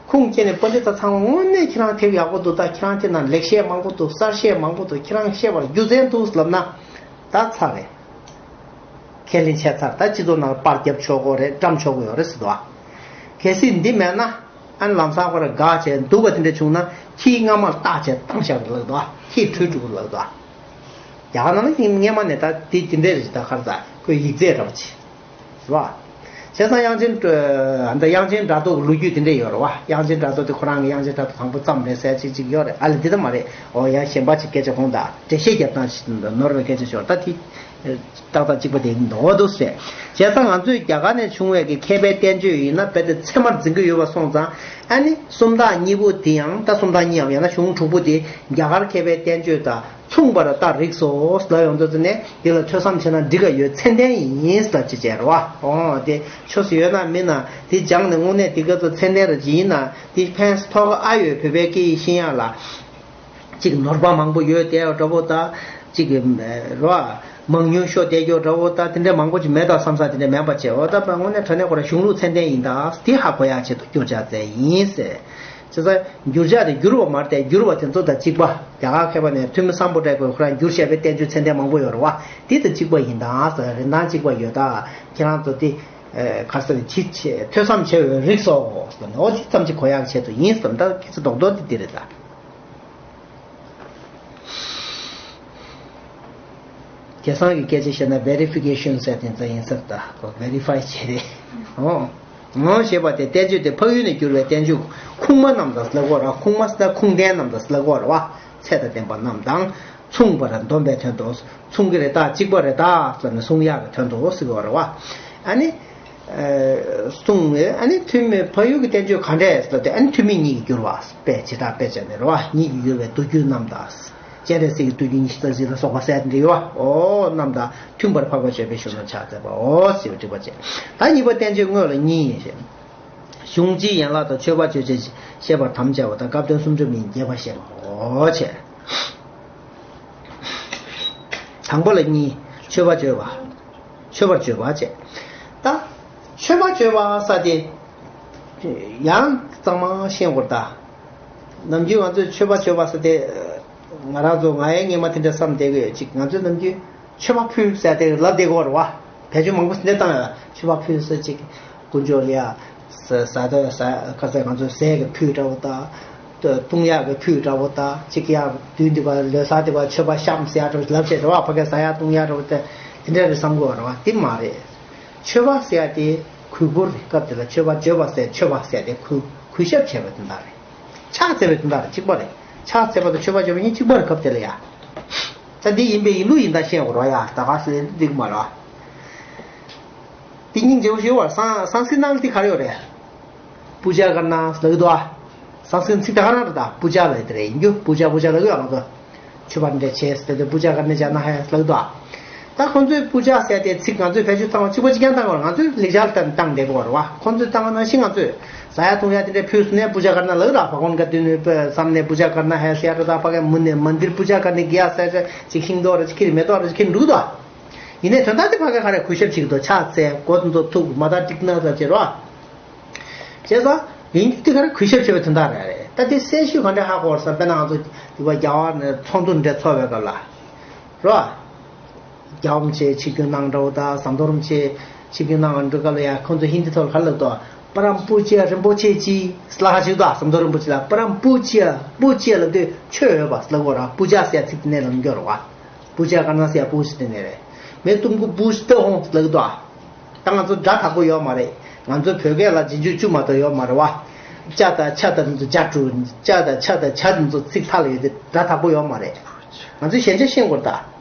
ཁུངས་སྐྱེལ་ནས་པཎྜི་ཏ་ཚང་མ་དངོས་གནས་ཁྱེད་རང་དེབ་ཡག་པོ་འདུག་ད་ཁྱེད་རང་དེ་ནང་ལེགས་བཤད་མང་པོ་འདུག་གསར་བཤད་མང་པོ་འདུག་ཁྱེད་རང་བཤད་པར་རྒྱུ་མཚན་འདུག་ལབ་ན། ད་ཚར་རེད། ཁས་ལེན་བྱས་ཚར། ད་སྤྱི་ཚོགས་ནང་པར་བརྒྱབ་ཆོག་གི་རེད། བཀྲམ་ཆོག་གི་ཡོད་རེད་ཟེར་འདུག་གལ་སྲིད་འདི་མེད་ན། ཨ་ནི་ལམ་སང་ཁོ་རང་དགའ་བྱས་འདུག་པ་དེ་འདྲ་བྱུང་ན། ཁྱི་རྔ་མ་བཏགས་བྱས་བཏང་བཞག་རེད་ལབ་འདུག་ཁྱི་བྲོས་འགྲོ་གི་ལབ་འདུག་རྒྱ་གར་ནང་ལ་སྔོན་མ་ནས་ད་དེ་དེ་འདྲ་རེད། ད་ག་རེ་ཟ། ཁོས་ཡིག་ཚད་འདྲ་པོ་བྱས། རེད་བ། བྱས་ཙང་དབྱངས་ཅན། ཨ། ད་དབྱངས་ཅན་སྒྲ་མདོ་གི་ལོ་རྒྱུས་དེ་འདྲ་ཡོད་རེད་བ། དབྱངས་ཅན་སྒྲ་མདོ་དེ་ཁོ་རང་གི་དབྱངས་ཅན་སྒྲ་མདོ་དང་པོ་བརྩམས་རེད་ཟེར་ཅིག་ཅིག་ཡོད་རེད། ཨ་ལས་འདི་ལྟ་མ་རེད། འོ་ཡ་གཞན་པ་ཅིག་སྐད་ཆ་གོང་དང་འགྲེལ་བཤད་རྒྱབ་སྟངས་ཤིག་ནོར་བའི་སྐད་ཆ་ཤོར། ད་དེ་ཏག་ཏག་གཅིག་པ་དེ་ཡིན་འདུག་འདུག་ཟེར། བྱས་ཙང་ང་ཚོས་རྒྱ་གར་ནས་བྱུང་བའི་གི་མཁས་པའི་བསྟན་བཅོས་ཡིན་ན་རྦད་དེ་ཚད་མར་འཛིན་གྱི་ཡོད་པ་སོང་ཙང་། ཨ་ནི་སུམ་རྟགས་གཉིས་པོ་དེ་ཡང་། ད་སུམ་རྟགས་གཉིས་ཡང་ཡང་ན་གཞུང་དྲུག་པོ་དེ་རྒྱ་གར་མཁས་པའི་བསྟན་བཅོས་དང་མཚུངས་པར་རྟགས་རིགས་སོ་ལབ་ཡོང་དུས་ཙམ་ནས། འདི་ལ་ཐོས་བསམ་བྱས་ན་འགྲིག་ག་ཡོད། ཚད་ལྡན་ཡིན་ལབ་ཅིག་བྱས་རེད་བ། འོ་དེ་ཆོས་སུ་ཡོད་ན་མིན་ན་དེ་སྦྱངས་ནས་དངོས་གནས་དེ་ག་ཚོད་ཚད་ལྡན་རེད་ཅིག་ཡིན་ན། དེ་ཕན་ཐོགས་ཨ་ཡོད། བོད་པའི་སྐད་ཡིག་ཤེས་ཡག་ལ་ཅིག་ནོར་བ་མང་པོ་ཡོད་བསྡད་ཡོད་འདྲ་པོ་དང་། ཅིག་རེད་བ། མང་ཉུང་ཤོར་བསྡད་ཡོད་འདྲ་པོ་དང་། དེ་འདྲ་མང་པོ་ཅིག་མེད་ད་བསམ་ས་དེ་འདྲ་མེད་པ་བྱས། འོ་ད་དངོས་གནས་དྲང་གནས་ཁོ་རང་གཞུང་ལུགས་ཚད་ལྡན་ཡིན་ད། དེ་ཧ་གོ་ཡག་ཆེད་དུ་བསྒྱུར་བྱ་མཛད་ཡིན་ཟེར། བྱས་ཙང་བསྒྱུར་བྱ་དེ་བསྒྱུར་བ་མ་རེད་དེ། བསྒྱུར་བ་དེ་ཚོ་དང་གཅིག་པ། རྒྱ་གར་མཁས་པ་ནས་ཐོན་མི་སམ་བྷོ་ཊ་ཁོས་ཁོ་རང་བསྒྱུར་བཞག་པའི་བསྟན་བཅོས་ཚད་ལྡན་མང་པོ་ཡོད་རེད་བ། དེ་དང་གཅིག་པ་ཡིན་ད་ཟེར། རིན་ཐང་གཅིག་པ་ཡོད་ད། ཁྱེད་རང་ཚོ་དེ་ག་རེ་ཟེར། ཅིག་ཐོས་བསམ་བྱེད་འོས་རིགས་སོ་ཟེར་ནས། འོ་དེ་ཙམ་ཅིག་གོ་ཡག་ཆེད་དུ་ཡིན་ཟེར། ད་སྐད་ཆ་རྡོག་རྡོག་དེ་འདི་རེད་ད། དེང་སང་གི་སྐད་ཆ་བཤད་ན་ཝེ་རི་ཕི་ཀེ་ཤན་ཟེར་དེ་ཚོ་ཡིན་ས་རེད་ད། ཁོ་ཝེ་རི་ཕའི་བྱས་རེད། འོ། ངོ་ཞེས་པ་དེ་བསྟན་བཅོས་དེ་འཕགས་ཡུལ་ནས་བསྒྱུར་བའི་བསྟན་བཅོས་ཁུངས་མ་རྣམས་དང་ལབ་དགོས་རེད། ཁུངས་མ་ཟེར་ན་ཁུངས་ལྡན་རྣམས་དང་ལབ་དགོས་རེད་བ། ཚད་དང་ལྡན་པ་རྣམས་དང་མཚུངས་པར་འདོམས་པའི་དོན་དུ། མཚུངས་ཀྱི་རེད་ད། གཅིག་པ་རེད་ད་ཟེར་ནས་གསུང་ཡག་གི་དོན་དུ་ཟེར་དགོས་རེད་བ། ཨ་ནི། གསུངས། ཨ་ནི་ཐུན་མོང་། ཕ་ཡུལ་གྱི་བསྟན་བཅོས་ག་འདྲས་ལབ་དེ། ཨ་ནི་ཐུན་མིན་ཉིད་ཀྱིས་བསྒྱུར་བ། དཔེ་བྱེ་བྲག་དཔེ་བྱས་ནས་རེད་བ། ཉིད་ཀྱིས་བསྒྱུར་བའི་མདོ་རྒྱུད་རྣམས་དང་། སྤྱན་རས་གཟིགས་ཀྱི་མདོ་རྒྱུད་ཉི་ཤུ་རྩ་གཅིག་ལ་སོགས་པ་ཟེར་དེ་འདྲ་ཡོད་བ། འོ་རྣམས་དང་མཐུན་པར་འཕགས་པ་སྤྱོད་པའི་གཞུང་ལུགས་ཕྱག་འཚལ་བའོ་ཟེར་བའི་འགྲེལ་པ་བྱས། ད་གཉིས་པ་བསྟན་བཅོས་དངོས་ལ་གཉིས་ཡིན་ཞེས། གཞུང་སྤྱིའི་ཡན་ལག་དང་མཆོད་པ་བརྗོད་བྱེད་བཤད་པར་དམ་བཅའ་བ་དང་། སྐབས་དོན་སུམ་ཅུ་མིན་རྒྱས་པར་བཤད་པའོ་བྱས། དང་པོ་ལ་གཉིས། མཆོད་པ་བརྗོད་པ། མཆོད་པར་བརྗོད་པ་བྱས། ད་མཆོད་པ་བརྗོད་པ་ཟེར་དེ་ཡང་གཙང་མ་ཤེས་དགོས་རེད་ད། ནམ་རྒྱུན་ང་ཚོས་མཆོད་པ་བརྗོད་པ་ཟེར་དེ། ང་རང་ཚོ། ང་ཡང་སྔོན་མ་དེ་འདྲ་བསམ་བསྡད་ཀྱི་ཡོད། ཅིག་ང་ཚོས་ནམ་རྒྱུན་མཆོད་པ་ཕུལ་ཟེར་དེ་ལབ་བསྡད་ཀྱི་ཡོད་རེད་བ། བེད་སྤྱོད་མང་པོ་ཞིག་འདི་བཏང་ཡོད། མཆོད་པ་ཕུལ་ཟེར་ཅིག་དཀོན་མཆོག་ལ་ཡ། ཟ་ཟ་ད་ཟ། ཁ་ཟས་ང་ཚོ་ཟས་ཀྱི་ཕུལ་འདྲ་བོ་དང་། བཏུང་ཡག་གི་ཕུལ་འདྲ་བོ་དང་། ཅིག་ཡ་དུས་འདི་བ་ལོ་གསར་འདི་བ་མཆོད་པ་བཤམས་ཟེར་ཡག་འདྲ་བོ་ལབ་བྱས་རེད་བ། ཕ་གིར་ཟ་ཡག་བཏུང་ཡག་འདྲ་བོ་དེ་དེ་འདྲ་རེད་བསམ་གྱི་ཡོད་རེད་བ། དེ་མ་རེད། མཆོད་པ་ཟེར་ཡག་དེ་གུས་བཀུར་རེད། སྐབས་དེ་ལ་མཆོད་པ་བརྗོད་པ་ཟེར། མཆོད་པ་ཟེར་དེ་གུས། གུས་ཞབས་བྱས་པ་དེ་འདྲ་རེད། ཕྱག་འཚལ་བའི་དོན་དག་རེད། གཅིག་པ་རེད། ཕྱག་འཚལ་བ་དང་མཆོད་པ་བརྗོད་པ་གཉིས་གཅིག་པ་རེད། སྐབས་དེ་ལ་ཡ། ད་འདི་ཡིན་པའི་ཡིན་ལུགས་ཡིན་ད་ཤེས་དགོས་རེད་ཡ། ད་ག་ཟེར་འགྲིག་མ་རེད། དེ་སྙིང་རྗེ་པོ་ཞིག་ཡོད་རེད། སང་སང་སྐྲྀཏ་ནང་ལ་དེ་ག་རེ་ཡོད་རེད། པུ་ཇ་ཀར་ན་ལབ་ཀྱི་འདུག་ཨ། སང་སྐྲྀཏ་ཚིག་ད་ག་རང་རེད་ད། པུ་ཇ་ལབ་ཡ་དེ་རེད། ཡིན་རྒྱུ་པུ་ཇ་པུ་ཇ་ལབ་ཀྱི་ཡོད། ང་ཚོ་མཆོད་པ་འདྲ་བྱས་ཟེར་དེ་པུ་ཇ་ཀར་ན་ཇཱ་ན་ཧ་ཡ་ལབ་ཀྱི་འདུག་ཨ། ད་ཁོང་ཚོས་པུ་ཇ་ཟེར་དེ་ཚིག་ང་ཚོས་བེད་སྤྱོད་བཏང་བ་གཅིག་པ་གཅིག་རྐྱང་བཏང་བ་རེད། ང་ཚོས་ལེགས་སྦྱར་ལྟར་བཏང་བསྡད་དགོས་རེད་བ། ཁོང་ཚོས་བཏང་བ་ནང་བཞིན་ང་ཚོས་ ཟ་ཡ་འཐུང་ཡ་དེ་འདྲའི་ཕུལ་སོང་ནས་པུ་ཇ་ཀར་ན་ལབ་ར། བ་གོན་ག་དུས་ནས་བསམ་ནས་པུ་ཇ་ཀར་ན་ཧེ་ཟེར་ཡ་འགྲོ་ད། ཕ་གི་མུ་ནས་མན་དིར་པུ་ཇ་ཀར་ནས་གི་ཡ་ཟེར་ཅིག་ཤིང་ཏོག་ར་ཅིག་ཁྱེར་མེ་ཏོག་ར་ཅིག་ཁྱེར་འགྲོ་གི་འདུག་ཡིན་ནའི་དོན་དག་དེ་ཕ་གི་ག་རེ་གུས་ཞབས་བྱེད་ཀྱི་འདུག་ཕྱག་འཚལ་མགོ་དེ་ཚོ་ཐུག་མ་ད་ཏིག་ན་ཟེར་བྱེད་རོ། བྱས་ཙང་ཡིན་རྒྱུ་དེ་ག་རེ་གུས་ཞབས་བྱེད་པའི་དོན་དག་རེད་རེད། ད་དེ་གསལ་ཤོས་ག་འདྲ་ཧ་གོ་བར་བསམ། དཔེར་ན་ང་ཚོ་དེ་བ་རྒྱ་གར་ནས་ཚོགས་འདུ་འདྲ་ཚོགས་པའི་སྐབས་ལ་རོ། རྒྱལ་བ་རིན་པོ་ཆེ་ཆིབས་བསྒྱུར་གནང་འདྲ་བོ་དང་ཟམ་གདོང་རིན་པོ་ཆེ་ཆིབས་བསྒྱུར་གནང་འགྲོ་སྐབས་ལ་ཡང་ཁོང་ཚོ་ཧིན་དི་ཐོག་ལ་ག་རེ་ལབ་འདུག་པ་རམ་པུ་ཇ་རིན་པོ་ཆེ་ཅི་ལ་ཧ་ཅིག་འདུག་ཟམ་གདོང་རིན་པོ་ཆེ་ལ་པ་རམ་པུ་ཇ། པུ་ཇ་ལབ་དུས་མཆོད་འོས་པ་ལབ་དགོས་ར། པུ་ཇ་ཟེར་ཡ་ཚིག་དེ་ནས་ལབ་འགྱུར་བ། པུ་ཇ་ཀར་ན་ཟེར་ཡ་པུ་ཇ་དེ་ནས་རེད། མེ་གཏུམ་གུ་པུ་ཇ་ཏི་ཧོང་ལབ་འདུག་ད་ང་ཚོ་སྒྲ་དག་པོ་ཡོད་མ་རེད། ང་ཚོ་བོད་སྐད་ལ་རྗེས་འཇུག་བཅུ་མ་གཏོགས་ཡོད་མ་རེད་བ། ཅ་དང་ཆ་དང་འདི་ཚོ་ཇ་དྲུག་ཅ་དང་ཆ་དང་ཇ་འདི་ཚོ་ཚིག་མཐའ་ལ་ཡོད་དེ་སྒྲ་དག་པོ་ཡོད་མ་རེད། ང་ཚོས་ཞན་ཆ་ཤེས་དགོས་རེད་ད།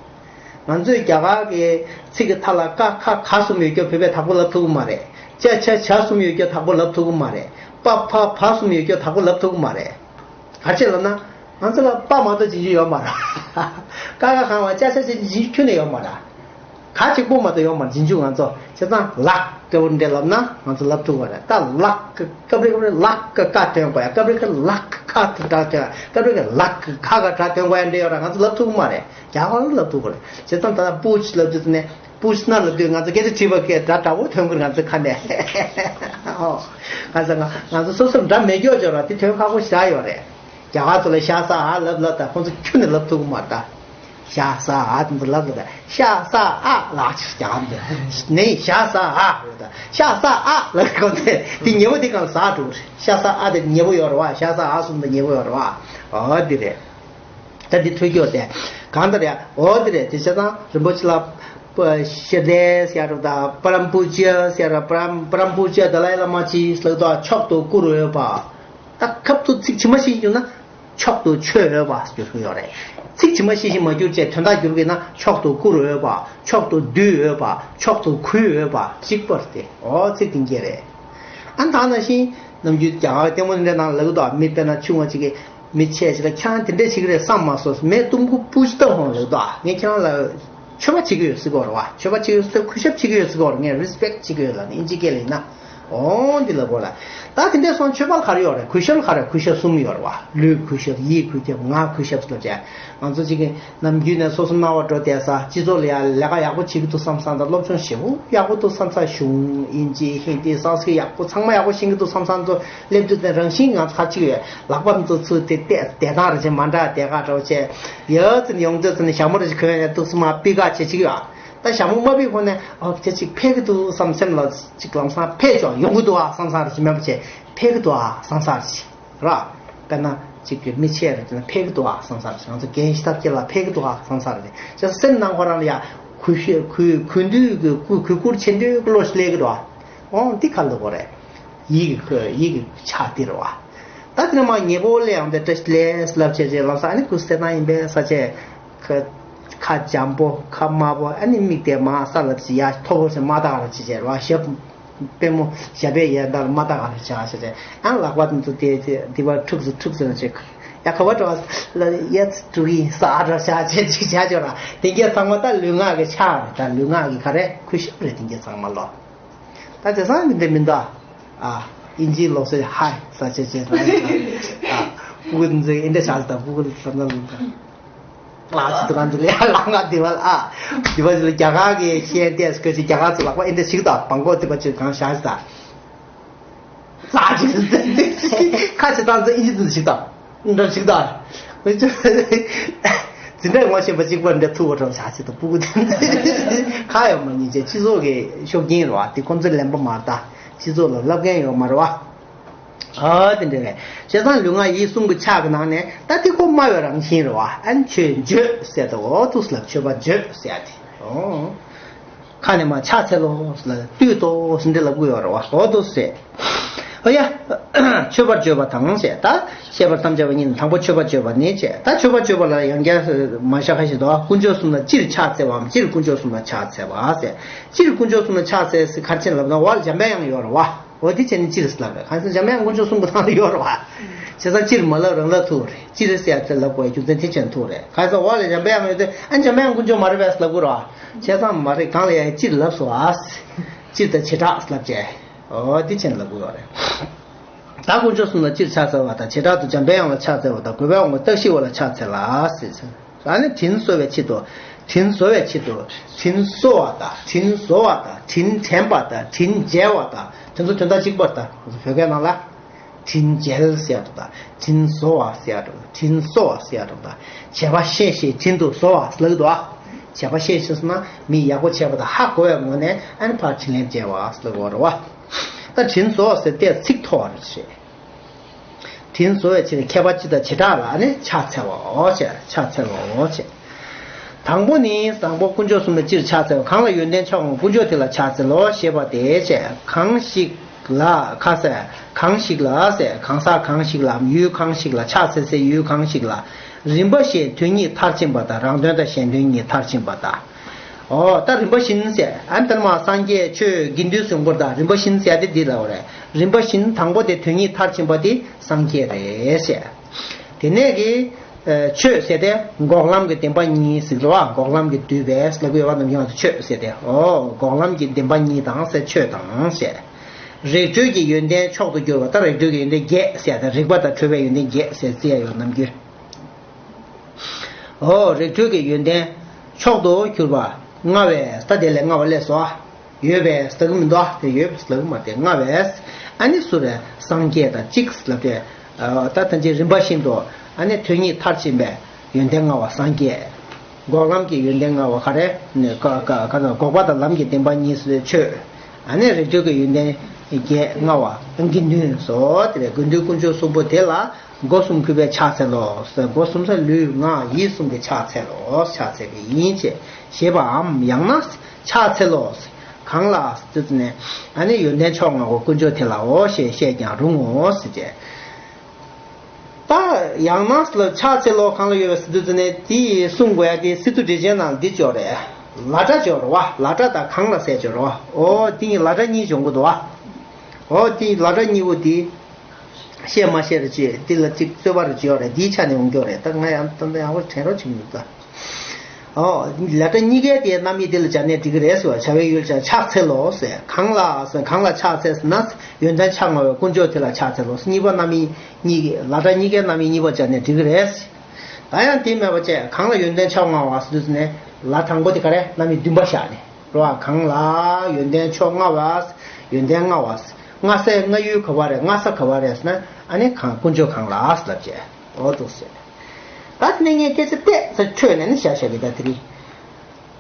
ང་ཚོས་རྒྱ་གར་གྱི་ཚིག་གི་མཐའ་ལ་ཀ་ཁ་ག་གསུམ་ཡོད་རྒྱུ་བོད་པས་དག་པོ་ལབ་ཐུབ་ཀྱི་མ་རེད། ཅ་ཆ་ཇ་གསུམ་ཡོད་རྒྱུ་དག་པོ་ལབ་ཐུབ་ཀྱི་མ་རེད། པ་ཕ་བ་གསུམ་ཡོད་རྒྱུ་དག་པོ་ལབ་ཐུབ་ཀྱི་མ་རེད། ག་རེ་བྱས་ལབ་ན། ང་ཚོ་ལ་པ་མ་གཏོགས་རྗེས་འཇུག་ཡོད་མ་རེད། ཀ་ཁ་གང་བ་ཅ་ཆ་ཇ་རྗེས་འཇུག་ཁྱོན་ནས་ཡོད་མ་རེད། ག་གཅིག་པོ་མ་གཏོགས་ཡོད་མ་རེད་རྗེས་འཇུག་ང་ཚོ། བྱས་ཙང་ལག་འདྲ་བོ་འདྲ་ལབ་ན་ང་ཚོ་ལབ་ཐུབ་པ་རེད། ད་ལག་གི་སྐབས་རེ་སྐབས་རེ་ལག་གི་ཀ་ཐོན་དགོས་ཡ། སྐབས་རེ་ཀ་ལག་གི་ཁ་དེ་སྒྲ་ཐོན་ཡ། སྐབས་རེ་ཀ་ལག་གི་ཁ་ག་སྒྲ་ཐོན་དགོས་ཡ་འདྲ་ཡོད་ར། ང་ཚོ་ལབ་ཐུབ་ཀྱི་མ་རེད། རྒྱ་གར་ལ་ལབ་ཐུབ་ཀྱི་རེད། བྱས་ཙང་ད་ལྟ་པུ་ཇ་ལབ་དུས་ནས་པུ་ཇ་ན་ལབ་དུས་ང་ཚོ་སྐད་ཆ་དྲིས་པ་སྐད་སྒྲ་འདྲ་བོ་ཐོན་གྱི་རེད་ང་ཚོ་ཁ་ནས། ཨོ། ང་ཚོ་ང་ཚོ་སོ་སོར་འདྲ་མེད་སྐྱོ་ཅོ་ར་དེ་དོན་ཁག་པོ་ཞེ་དྲག་ཡོད་རེད། རྒྱ་གར་ཚོ་ལ་ཤ་ས་ཨ་ལབ་ལབ་ད་ཁོང་ཚོ་ཁྱོན་ནས་ལབ་ཐུབ་ཀྱི་མ་རེད་ད། ཤ་ས་ཨ་དེ་ཚོ་ལབ་ལབ་ད་ཤ་ས་ཨ་ལགས་ཅིག་རྒྱ་གར་འདི་ནས་ཤ་ས་ཨ་ལབ་ད་ཤ་ས་ཨ་ལབ་ཁོང་ཚོས་དེ་ཉེ་བོ་དེ་གང་ཟ་འགྲོ་རེད། ཤ་ས་ཨ་དེ་ཉེ་བོ་ཡོད་རེད་བ། ཤ་ས་ཨ་གསུམ་དེ་ཉེ་བོ་ཡོད་རེད་བ། ཨོ་དེ་རེད། ད་འདི་ཐོས་རྒྱུ་དེ་གང་ལྟར་ཡ་འོ་དེ་རེད། དེ་བྱས་ཙང་རིན་པོ་ཆེ་ལ་ཤ་དེ་ཟེར་རོ་ད་པ་རམ་པུ་ཇ་ཟེར་ར། པ་རམ་པ་རམ་པུ་ཇ་དཱ་ལའི་བླ་མ་ཅི་ལགས་ད་མཆོག་ཏུ་བཀུར་འོས་པ། ད་ཁབ་ཏུ་ཚིག་ཇི་མ་ཞིག་བསྒྱུར་ན་མཆོག་ཏུ་མཆོད་འོས་པ་བསྒྱུར་གྱི་ཡོད་རེད། ཚིག་ཇི་མ་ཞིག་ཞིག་མ་བསྒྱུར་བྱས་དོན་དག་བསྒྱུར་གྱི་ན་མཆོག་ཏུ་བཀུར་འོས་པ། མཆོག་ཏུ་འདུད་འོས་པ། མཆོག་ཏུ་གུས་འོས་པ་ཅིག་པར་ཏེ་འོ་ཚིག་དེ་འགྱེད་རེད། ཨ་ནི་ད་ནང་བཞིན་ནམ་རྒྱུན་རྒྱ་གར་ལྟད་མོ་འདྲ་ནང་ལབ་ཀྱི་འདུག་མི་དཔེར་ན་ཆུང་བ་ཅིག་གིས། མི་ཆེ་ཞིག་ལ་ཁྱེད་རང་དེ་འདྲས་བྱེད་ཀྱི་རེད་བསམ་མ་སོང་། མེ་གཏུམ་གུ་པུ་ཇ་ཏི་ཧོང་ལབ་དོ། ངས་ཁྱེད་རང་ལ་མཆོད་པ་བྱེད་ཀྱི་ཡོད་ཟེར་གོ་རེད་བ། མཆོད་པ་བྱེད་ཀྱི་ཡོད་ཟེར། གུས་ཞབས་བྱེད་ཀྱི་ཡོད་ཟེར་གོ་རེད། ངས་རི་སི་པེག་བྱེད་ཀྱི་ཡོད་ལབ་ནས་ཨིན་ཇི་སྐད་ལ་ཡིན་ན། འོང་འདི་ལབ་དགོས་ལ། ད་དེ་འདྲས་སོང་མཆོད་པ་ལ་ག་རེ་ཡོད་རེད། གུས་ཞབས་ལ་ག་རེ། གུས་ཞབས་གསུམ་ཡོད་རེད་བ། ལུས་གུས་ཞབས། ཡིད་གུས་ཞབས། ངག་གུས་ཞབས་ལབ་བྱས། ང་ཚོ་གཅིག་གི་ནམ་རྒྱུན་ནས་སོ་སོ་སྣང་བ་འགྲོ་བསྡད་ས་སྤྱི་ཚོགས་ལ་ཡང་ལས་ཀ་ཡག་པོ་བྱེད་ཀྱི་འདུག་བསམ་བསམ་དང་། སློབ་སྦྱོང་ཞེ་པོ་ཡག་པོ་འདུག་བསམ་ས། གཞུང་ཨིན་ཇི་ཧིན་དི་སང་སྐྲིད་ཡག་པོ་ཚང་མ་ཡག་པོ་ཤེས་ཀྱི་འདུག་བསམ་བསམ་ཚོ་སླེབས་དུས་དེ་རང་བཞིན་ང་ཚོ་ཁ་གཅིག་ཡོད། ལག་པ་ཚོ་ཚུར་དེ་བལྟས་བསྡད་སྟངས་རེ་བྱས་མ་འདྲ་བསྡད་ག་འདྲ་བོ་བྱས། ཡ་ཙི་ནས་ཡོང་དུས་ཙི་ནས་ཞྭ་མོ་རེ་ཞིག་གོན་ཡ་འདུག་སེ་མར་ཕུད་ག་བྱེད་ཅིག་ཡོད། ད་ཞྭ་མོ་མ་ཕུད་གོང་ནས་ཨོ་ཁྱེད་ཅིག་ཕེབས་ཀྱི་འདུག་བསམ་སེམས་ལ་ཅིག་ལམ་སང་ཕེབས་ཆོག་ཡོང་གི་འདུག་ཨ་བསམ་བསམ་རེ་ཞིག་མེད་པ་བྱས་ཕེབས་ཀྱི་འདུག་ཨ་བསམ་བསམ་རེ་ཞིག་ར། དཔེར་ན་གཅིག་གི་མི་ཆེ་རེ་དེ་ན་ཕེབས་ཀྱི་འདུག་ཨ་བསམ་ས་རེ། ང་ཚོ་རྒན་ཤི་ཐབས་སྐྱེ་ལ་ཕེབས་ཀྱི་འདུག་ཨ་བསམ་ས་རེ། ཅེས་སེམས་ནང་ཁོ་རང་ལ་ཡ་གུས་ཞབས་གུས་གུས་འདུད་ཀྱི་གུས་གུས་བཀུར་ཆེ་འདོད་ཀྱི་བློ་ཞིག་སླེབས་ཀྱི་འདུག་ཨ། འོང་འདི་ག་ལ་གོ་རེད། ཡིད་ཀྱི་ཡིད་ཀྱི་ཆ་འདི་རེད་བ། ད་དེ་ནས་མ་ཉེ་པོ་ལ་ཡང་དེ་བཀྲ་ཤིས་བདེ་ལེགས་ལབ་བྱས་རྗེས་ལམ་སང་ཨ་ནི་གུས་སེ་ན་ཡིན་པས་ས་ཆས་ཁ་ཁ་འཇམ་པོ་ཁ་དམར་པོ་ཨ་ནི་མིག་དེ་མ་ས་ལབ་ཅིག་ཡ་མཐོ་པོ་ཞིག་མ་བལྟ་ག་རེ་བྱེད་བྱས་རེད་བ། ཞབས། པུས་མོ་ཞབས་པད་ཡར་ལྟར་མ་བལྟ་ག་རེ་བྱ་བྱ་བྱ། ཨ་ལག་པ་དེ་ཚོ་དེ་དེ་དེ་བར་འཁྲུག་སུ་འཁྲུག་སུ་ཅིག་ཡ་ག་བ་འགྲོ་བ་ལ་ཡ་འཁྲུག་ཡིན་ས་ཨ་འགྲོ་བྱ་བྱེད་ཅིག་བྱ་ཆོག་ར། དེ་གས་ཚང་མ་ད་ལུས་ངག་གི་ཆ་རེད། ད་ལུས་ངག་གི་ག་རེ་གུས་ཞབས་རེད། དེ་གས་ཚང་མ་ལོ། ད་དེ་སང་མི་འདི་མི་འདུག་ཨ། ཨིན་ཇིའི་ལོག་སེ་ཧའི་ས་ཆེ་ཆེ་ད་ཨ། སྤུ་གུ་འདི་ཚོ་ཨིན་འདྲ་བྱ་ད་སྤུ་གུ་ལ་ས་ན་ལུས་ད། ལགས་ཅི་དུ་གང་དུ་ལས་ལགས་ང་དེ་བ་ཨ། དེ་བ་ཅི་ལ་རྒྱ་གར་གི་ཤེས་ཏེ་སྐད་ཅིག་རྒྱ་གར་ཚོ་ལག་པ་ཨིན་ཏེ་ཞིག་དང་བང་གོ་དེ་བ་ཅི་གང་བཞག་ཅི་དང་། ལགས་ཅི་ཁ་ཅི་དང་ཚོ་ཨིན་ཅི་དུ་ཞིག་དང་། འདྲ་ཞིག་དང་། འཛིན་གྲྭ་ངོ་ཤེས་པ་གཅིག་པ་འདྲ་ཐུག་བ་གྲོགས་བཞག་ཅི་དང་སྤུ་གུ་དེ་ཁ་ཡོད་མ་ཉིན་ཅེ་སྤྱི་ཚོགས་ཀྱི་ཤོག་རྐྱེན་རེད་བ། དེ་ཁོང་ཚོ་ལེན་པ་མ་རེད་ད། སྤྱི་ཚོགས་ལ་ལབ་མཁན་ཡོད་མ་རེད་བ། ཨ་དེ་འདྲ་རེད། བྱས་ཙང་ལུས་ངག་ཡིད་གསུམ་གྱི་ཆ་གི་ནང་ནས་ད་དེ་ཁོ་སྨྲ་བའི་རང་བཞིན་རེད་བ། ཨ་ནི་ཆོས་བརྗོད་ཟེར་དུ་འོ་ཐུགས་ལ་མཆོད་པ་བརྗོད་ཟེར་ཡ་དེ། ཨོ། ཁ་ནས་མ་ཕྱག་འཚལ་ལོ་ལ་བཏུད་དོ་ཟེར་འདྲ་ལབ་གི་ཡོད་རེད་བ། འོ་ཐུགས་ཟེར། ཨོ་ཡ། མཆོད་པར་བརྗོད་པ་དང་ཞེས་ད་བཤད་པར་དམ་བཅའ་བ་ཉིད་དང་པོ་མཆོད་པར་བརྗོད་པ་ནི་ཅེས་ད་མཆོད་པར་བརྗོད་པ་ལ་ཡང་བསྐྱར་མ་བཞག་ཁ་ཞིག་འདུག་དཀོན་མཆོག་གསུམ་ལ་སྤྱིར་ཕྱག་འཚལ་བའམ་སྤྱིར་དཀོན་མཆོག་གསུམ་ལ་ཕྱག་འཚལ་བ་ཟེར། སྤྱིར་དཀོན་མཆོག་གསུམ་ལ་ཕྱག་འཚལ་ཟེར་ག་རེ་བྱས་ནས་ལབ་ན་འོག་ལ་འཇམ་པའི་དབྱངས་ཡོད་རེད་བ། འོ་དེ་བྱས་ནས་སྤྱིར་ལབ་རེད། གང་ཟེར་འཇམ་དབྱངས་དཀོན་མཆོག་གསུམ་གྱི་ནང་ལ་ཡོད་རེད་བ། བྱས་ཙང་སྤྱིར་མ་ལབ་རང་ལབ་ཐུབ་རེད། སྤྱིར་ཟེར་ཡ་དེ་ལབ་དགོས་རྒྱུ་མཚན་དེ་བྱས་ཐུབ་རེད། གང་ཟེར་འོག་ལ་འཇམ་པའི་དབྱངས་ཡོད་དེ་ཨ་འཇམ་དབྱངས་དཀོན་མཆོག་མ་རེད་པས་ལབ་དགོས་རེད་བ། བྱས་ཙང་མ་རེད་གང་ལ་ཡ་སྤྱིར་ལབ་སོང་ཨ། སྤྱིར་དང་བྱེ་བྲག་ལབ་བྱས། འོ་དེ་བྱས་ནས་ལབ་དགོས་རེད། ད་དཀོན་མཆོག་གསུམ་ལ་སྤྱིར་ཕྱག་འཚལ་བ་དང་། བྱེ་བྲག་ཏུ་འཇམ་པའི་དབྱངས་ལ་ཕྱག་འཚལ་བ་དང་། དགོས་པའི་དབང་པོ་རྟག་ཞི་བ་ལ་ཕྱག་འཚལ་ལ་ཟེར། ཨ་ནི་དྲིན་གཟོ་བའི་ཆེད་དུ། དྲིན་གཟོ་བའི་ཆེད་དུ། དྲིན་གཟོ་བ་དང་། དྲིན་གཟོ་བ་དང་། དྲིན་དྲན་པ་དང་། དྲིན་འཇལ་བ་དང་། དེ་ཚོ་དོན་དག་གཅིག་པ་རེད། ད་བོད་སྐད་ནང་ལ། དྲིན་འཇལ་ཟེར་ཡ་འདྲ་དང་། དྲིན་གཟོ་བ་ཟེར་ཡ་འདྲ་དང་། དྲིན་གསོ་བ་ཟེར་ཡ་འདྲ་དང་། བྱས་པ་ཤེས་ཤིང་དྲིན་དུ་གཟོ་བ་ལབ་འདུག་ཨ། བྱས་པ་ཤེས་ཤིང་ཟེར་ན་མི་ཡག་པོ་བྱས་པ་དང་ཧ་གོ་བའི་ངོས་ནས་ཨ་ནི་ཕར་དྲིན་ལན་འཇལ་བ་ལབ་དགོས་རེད་བ། ད་དྲིན་གཟོ་བ་ཟེར་དེ་ཚིག་ཐོགས་རེད་ཞེས། དྲིན་གཟོ་བའི་ཕྱིར་མཁས་པ་སྤྱི་དང་བྱེ་བྲག་ལ་ནི་ཕྱག་འཚལ་བའོ་ཞེས། ཕྱག་འཚལ་བའོ་ཞེས། དང་པོ་ནི། བཟང་པོ་དཀོན་མཆོག་གསུམ་ལ་སྤྱིར་ཕྱག་འཚལ་བ། གང་ལ་ཡོན་ཏན་ཕྱག་འོང་དཀོན་མཆོག་དེ་ལ་ཕྱག་འཚལ་ལོ་ཞེས་པ་སྟེ་ཞེས། གང་ཞིག་ལ། ཁ་ཟེར། གང་ཞིག་ལ་ཟེར། གང་ཟག་གང་ཞིག་ལ། ཡུལ་གང་ཞིག་ལ། ཕྱག་འཚལ་སའི་ཡུལ་གང་ཞིག་ལ། རིམ་པ་བཞིན་དོན་གཉིས་མཐར་ཕྱིན་པ་དང་། རང་དོན་དང་གཞན་དོན་གཉིས་མཐར་ཕྱིན་པ་དང་། ཨོ། ད་རིམ་པ་བཞིན་ཟེར། ཨ་ནི་ལྟར་མ་སངས་རྒྱས་ཆོས་དགེ་འདུན་གསུམ་པོ་དང་རིམ་པ་བཞིན་ཟེར་ཏེ་འདི་ལ་འོ་རེད། རིམ་པ་བཞིན་དང་པོ་དེ་དོན་གཉིས་མཐར་ཕྱིན་པ་དེ་སངས་རྒྱས་རེད་ཟེར། དེ་ནས་ཀྱི། ཨ། ཆོས་ཟེར་ཏེ་འགོག་ལམ་གྱི་བདེན་པ་གཉིས་ཟེར་གི་རེད་བ། འགོག་ལམ་གྱིས་བསྡུས་པའི་ལབ་ཀྱི་ཡོད་བ། ནམ་རྒྱུན་ང་ཚོ་ཆོས་ཟེར་ཏེ། ཨོ། འགོག་ལམ་གྱི་བདེན་པ་གཉིས་དང་ཟེར། ཆོས་དང་ཟེར། རེག་གྲོལ་གྱི་ཡོན་ཏན་མཆོག་ཏུ་གྱུར་པ། ད་རེག་གྲོལ་གྱི་ཡོན་ཏན་བརྒྱད་ཟེར་ཏེ། རེག་པ་དང་གྲོལ་བའི་ཡོན་ཏན་བརྒྱད་ཟེར་བརྩི་ཡ་ཡོད་ནམ་རྒྱུན། ཨོ། རེག་གྲོལ་གྱི་ཡོན་ཏན་མཆོག་ཏུ་གྱུར་པ་མངའ་བའི། ད་དེ་ལས་མངའ་བ་སླེབས་སོ། ཡོད་པས་ལབ་ཀྱི་མི་འདུག་ཨ། དེ་ཡོད་པས་ལབ་ཀྱི་མ་རེད། མངའ་བས། ཨ་ནི་སུ་རེད། སངས་རྒྱས་དང་གཅིག་ལབ་སྟེ། ཨ། ད་ཐམས་ཅད་རིམ་པ་བཞིན་དུ། ཨ་ནི་དོན་གཉིས་མཐར་ཕྱིན་པའི་ཡོན་ཏན་མངའ་བ་སངས་རྒྱས། འགོག་ལམ་གྱི་ཡོན་ཏན་མངའ་བ་ག་རེ། ནི་ཀ་ཀ་ཀ་ན་འགོག་པ་དང་ལམ་གྱི་བདེན་པ་གཉིས་སུ་ཆོས། ཨ་ནི་རེག་གྲོལ་གྱི་ཡོན་ཏན་བརྒྱད་མངའ་བ་དགེ་འདུན་སོ། དེ་ལས་དགེ་འདུན་དཀོན་མཆོག་གསུམ་པོ་དེ་ལ་སྒོ་གསུམ་གུས་པས་ཕྱག་འཚལ་ལོ། སྒོ་གསུམ་ཟེར་ལུས་ངག་ཡིད་གསུམ་གྱིས་ཕྱག་འཚལ་ལོ། ཕྱག་འཚལ་གྱི་ཡིན་ཅེས་ཞེས་པའམ། ཡང་ན་ཕྱག་འཚལ་ལོ། གང་ལ་ཟེར་ནས། ཨ་ནི་ཡོན་ཏན་མཆོག་མངའ་བ་དཀོན་མཆོག་དེ་ལའོ་ཞེས་བཤད་ཀྱང་རུང་ངོ་ཟེར་བྱས། ད་ཡང་ན་ལ་ཕྱག་འཚལ་ལོ་གང་ལ་ཡོད་པའི་ཟེར་དུས་ཙམ་ནས་དེ་གསུང་དགོས་ཡ་དེ་སི་ཏུ་འགྲེལ་ཆེན་ནང་འདི་ཅོག་རེད། ལ་སྒྲ་ཅོག་རེད་བ། ལ་སྒྲ་དང་གང་ལ་ཟེར་ཅོག་རེད་བ། ཨོ་དེ་གཉིས་ལ་སྒྲ་གཉིས་འབྱུང་གི་འདུག་བ། ཨོ་དེ་ལ་སྒྲ་གཉིས་པོ་དེ། བཤད་མ་བཤད་རེ་བྱས་དེ་ལ་གཅིག་རྩོད་པ་རེ་བྱས་ཡོད་རེད། དེའི་ཆ་ནས་འོང་གི་ཡོད་རེད། ད་ང་ཡང་ད་ལྟ་ཡག་པོ་དྲན་རོགས་བྱེད་མི་འདུག་ད། ཨོ། ལ་སྒྲ་གཉིས་ཀའི་དེའི་རྣམ་དབྱེ་དེ་ལ་སྦྱར་ནས་འགྲིག་གི་རེད་ཟེར་བ། བྱ་བའི་ཡུལ་བྱ། ཕྱག་འཚལ་ལོ་ཟེར། གང་ལ་ཟེར། གང་ལ་ཕྱག་འཚལ་ཟེར་ན། ཡོན་ཏན་མཆོག་མངའ་བའི་དཀོན་མཆོག་དེ་ལ་ཕྱག་འཚལ་ལོ་ཟེར། གཉིས་པ་རྣམ་དབྱེ་གཉིས་ཀྱི། ལ་སྒྲ་གཉིས་ཀའི་རྣམ་དབྱེ་གཉིས་པ་སྦྱར་ནས་འགྲིག་གི་རེད། ད་ཡང་དེ་མེད་པ་བྱས། གང་ལ་ཡོན་ཏན་མཆོག་མངའ་བ་ཟེར་དུས་ནས་ལ་དང་པོ་དེ་ག་རེ། རྣམ་དབྱེ་བདུན་པ་བཞག་ནས་རེད་བ། གང་ལ་ཡོན་ཏན་མཆོག་མངའ་བ། ཡོན་ཏན་མངའ་བ། མངའ་སའི་མངའ་ཡུལ་ག་བ་རེད། མངའ་ས་ག་བ་རེད་ཟེར་ན། ཨ་ནི་གང་། དཀོན་མཆོག་གང་ལ་ལབ་བྱས། འོ་འདུག་ཟེར། ད་དེ་ནས་ངས་སྐད་ཆ་བལྟས་ཚར་འཕྲོས་ནས་ནི་བཞག་བཞག་གི། ད་དེ་རིང་།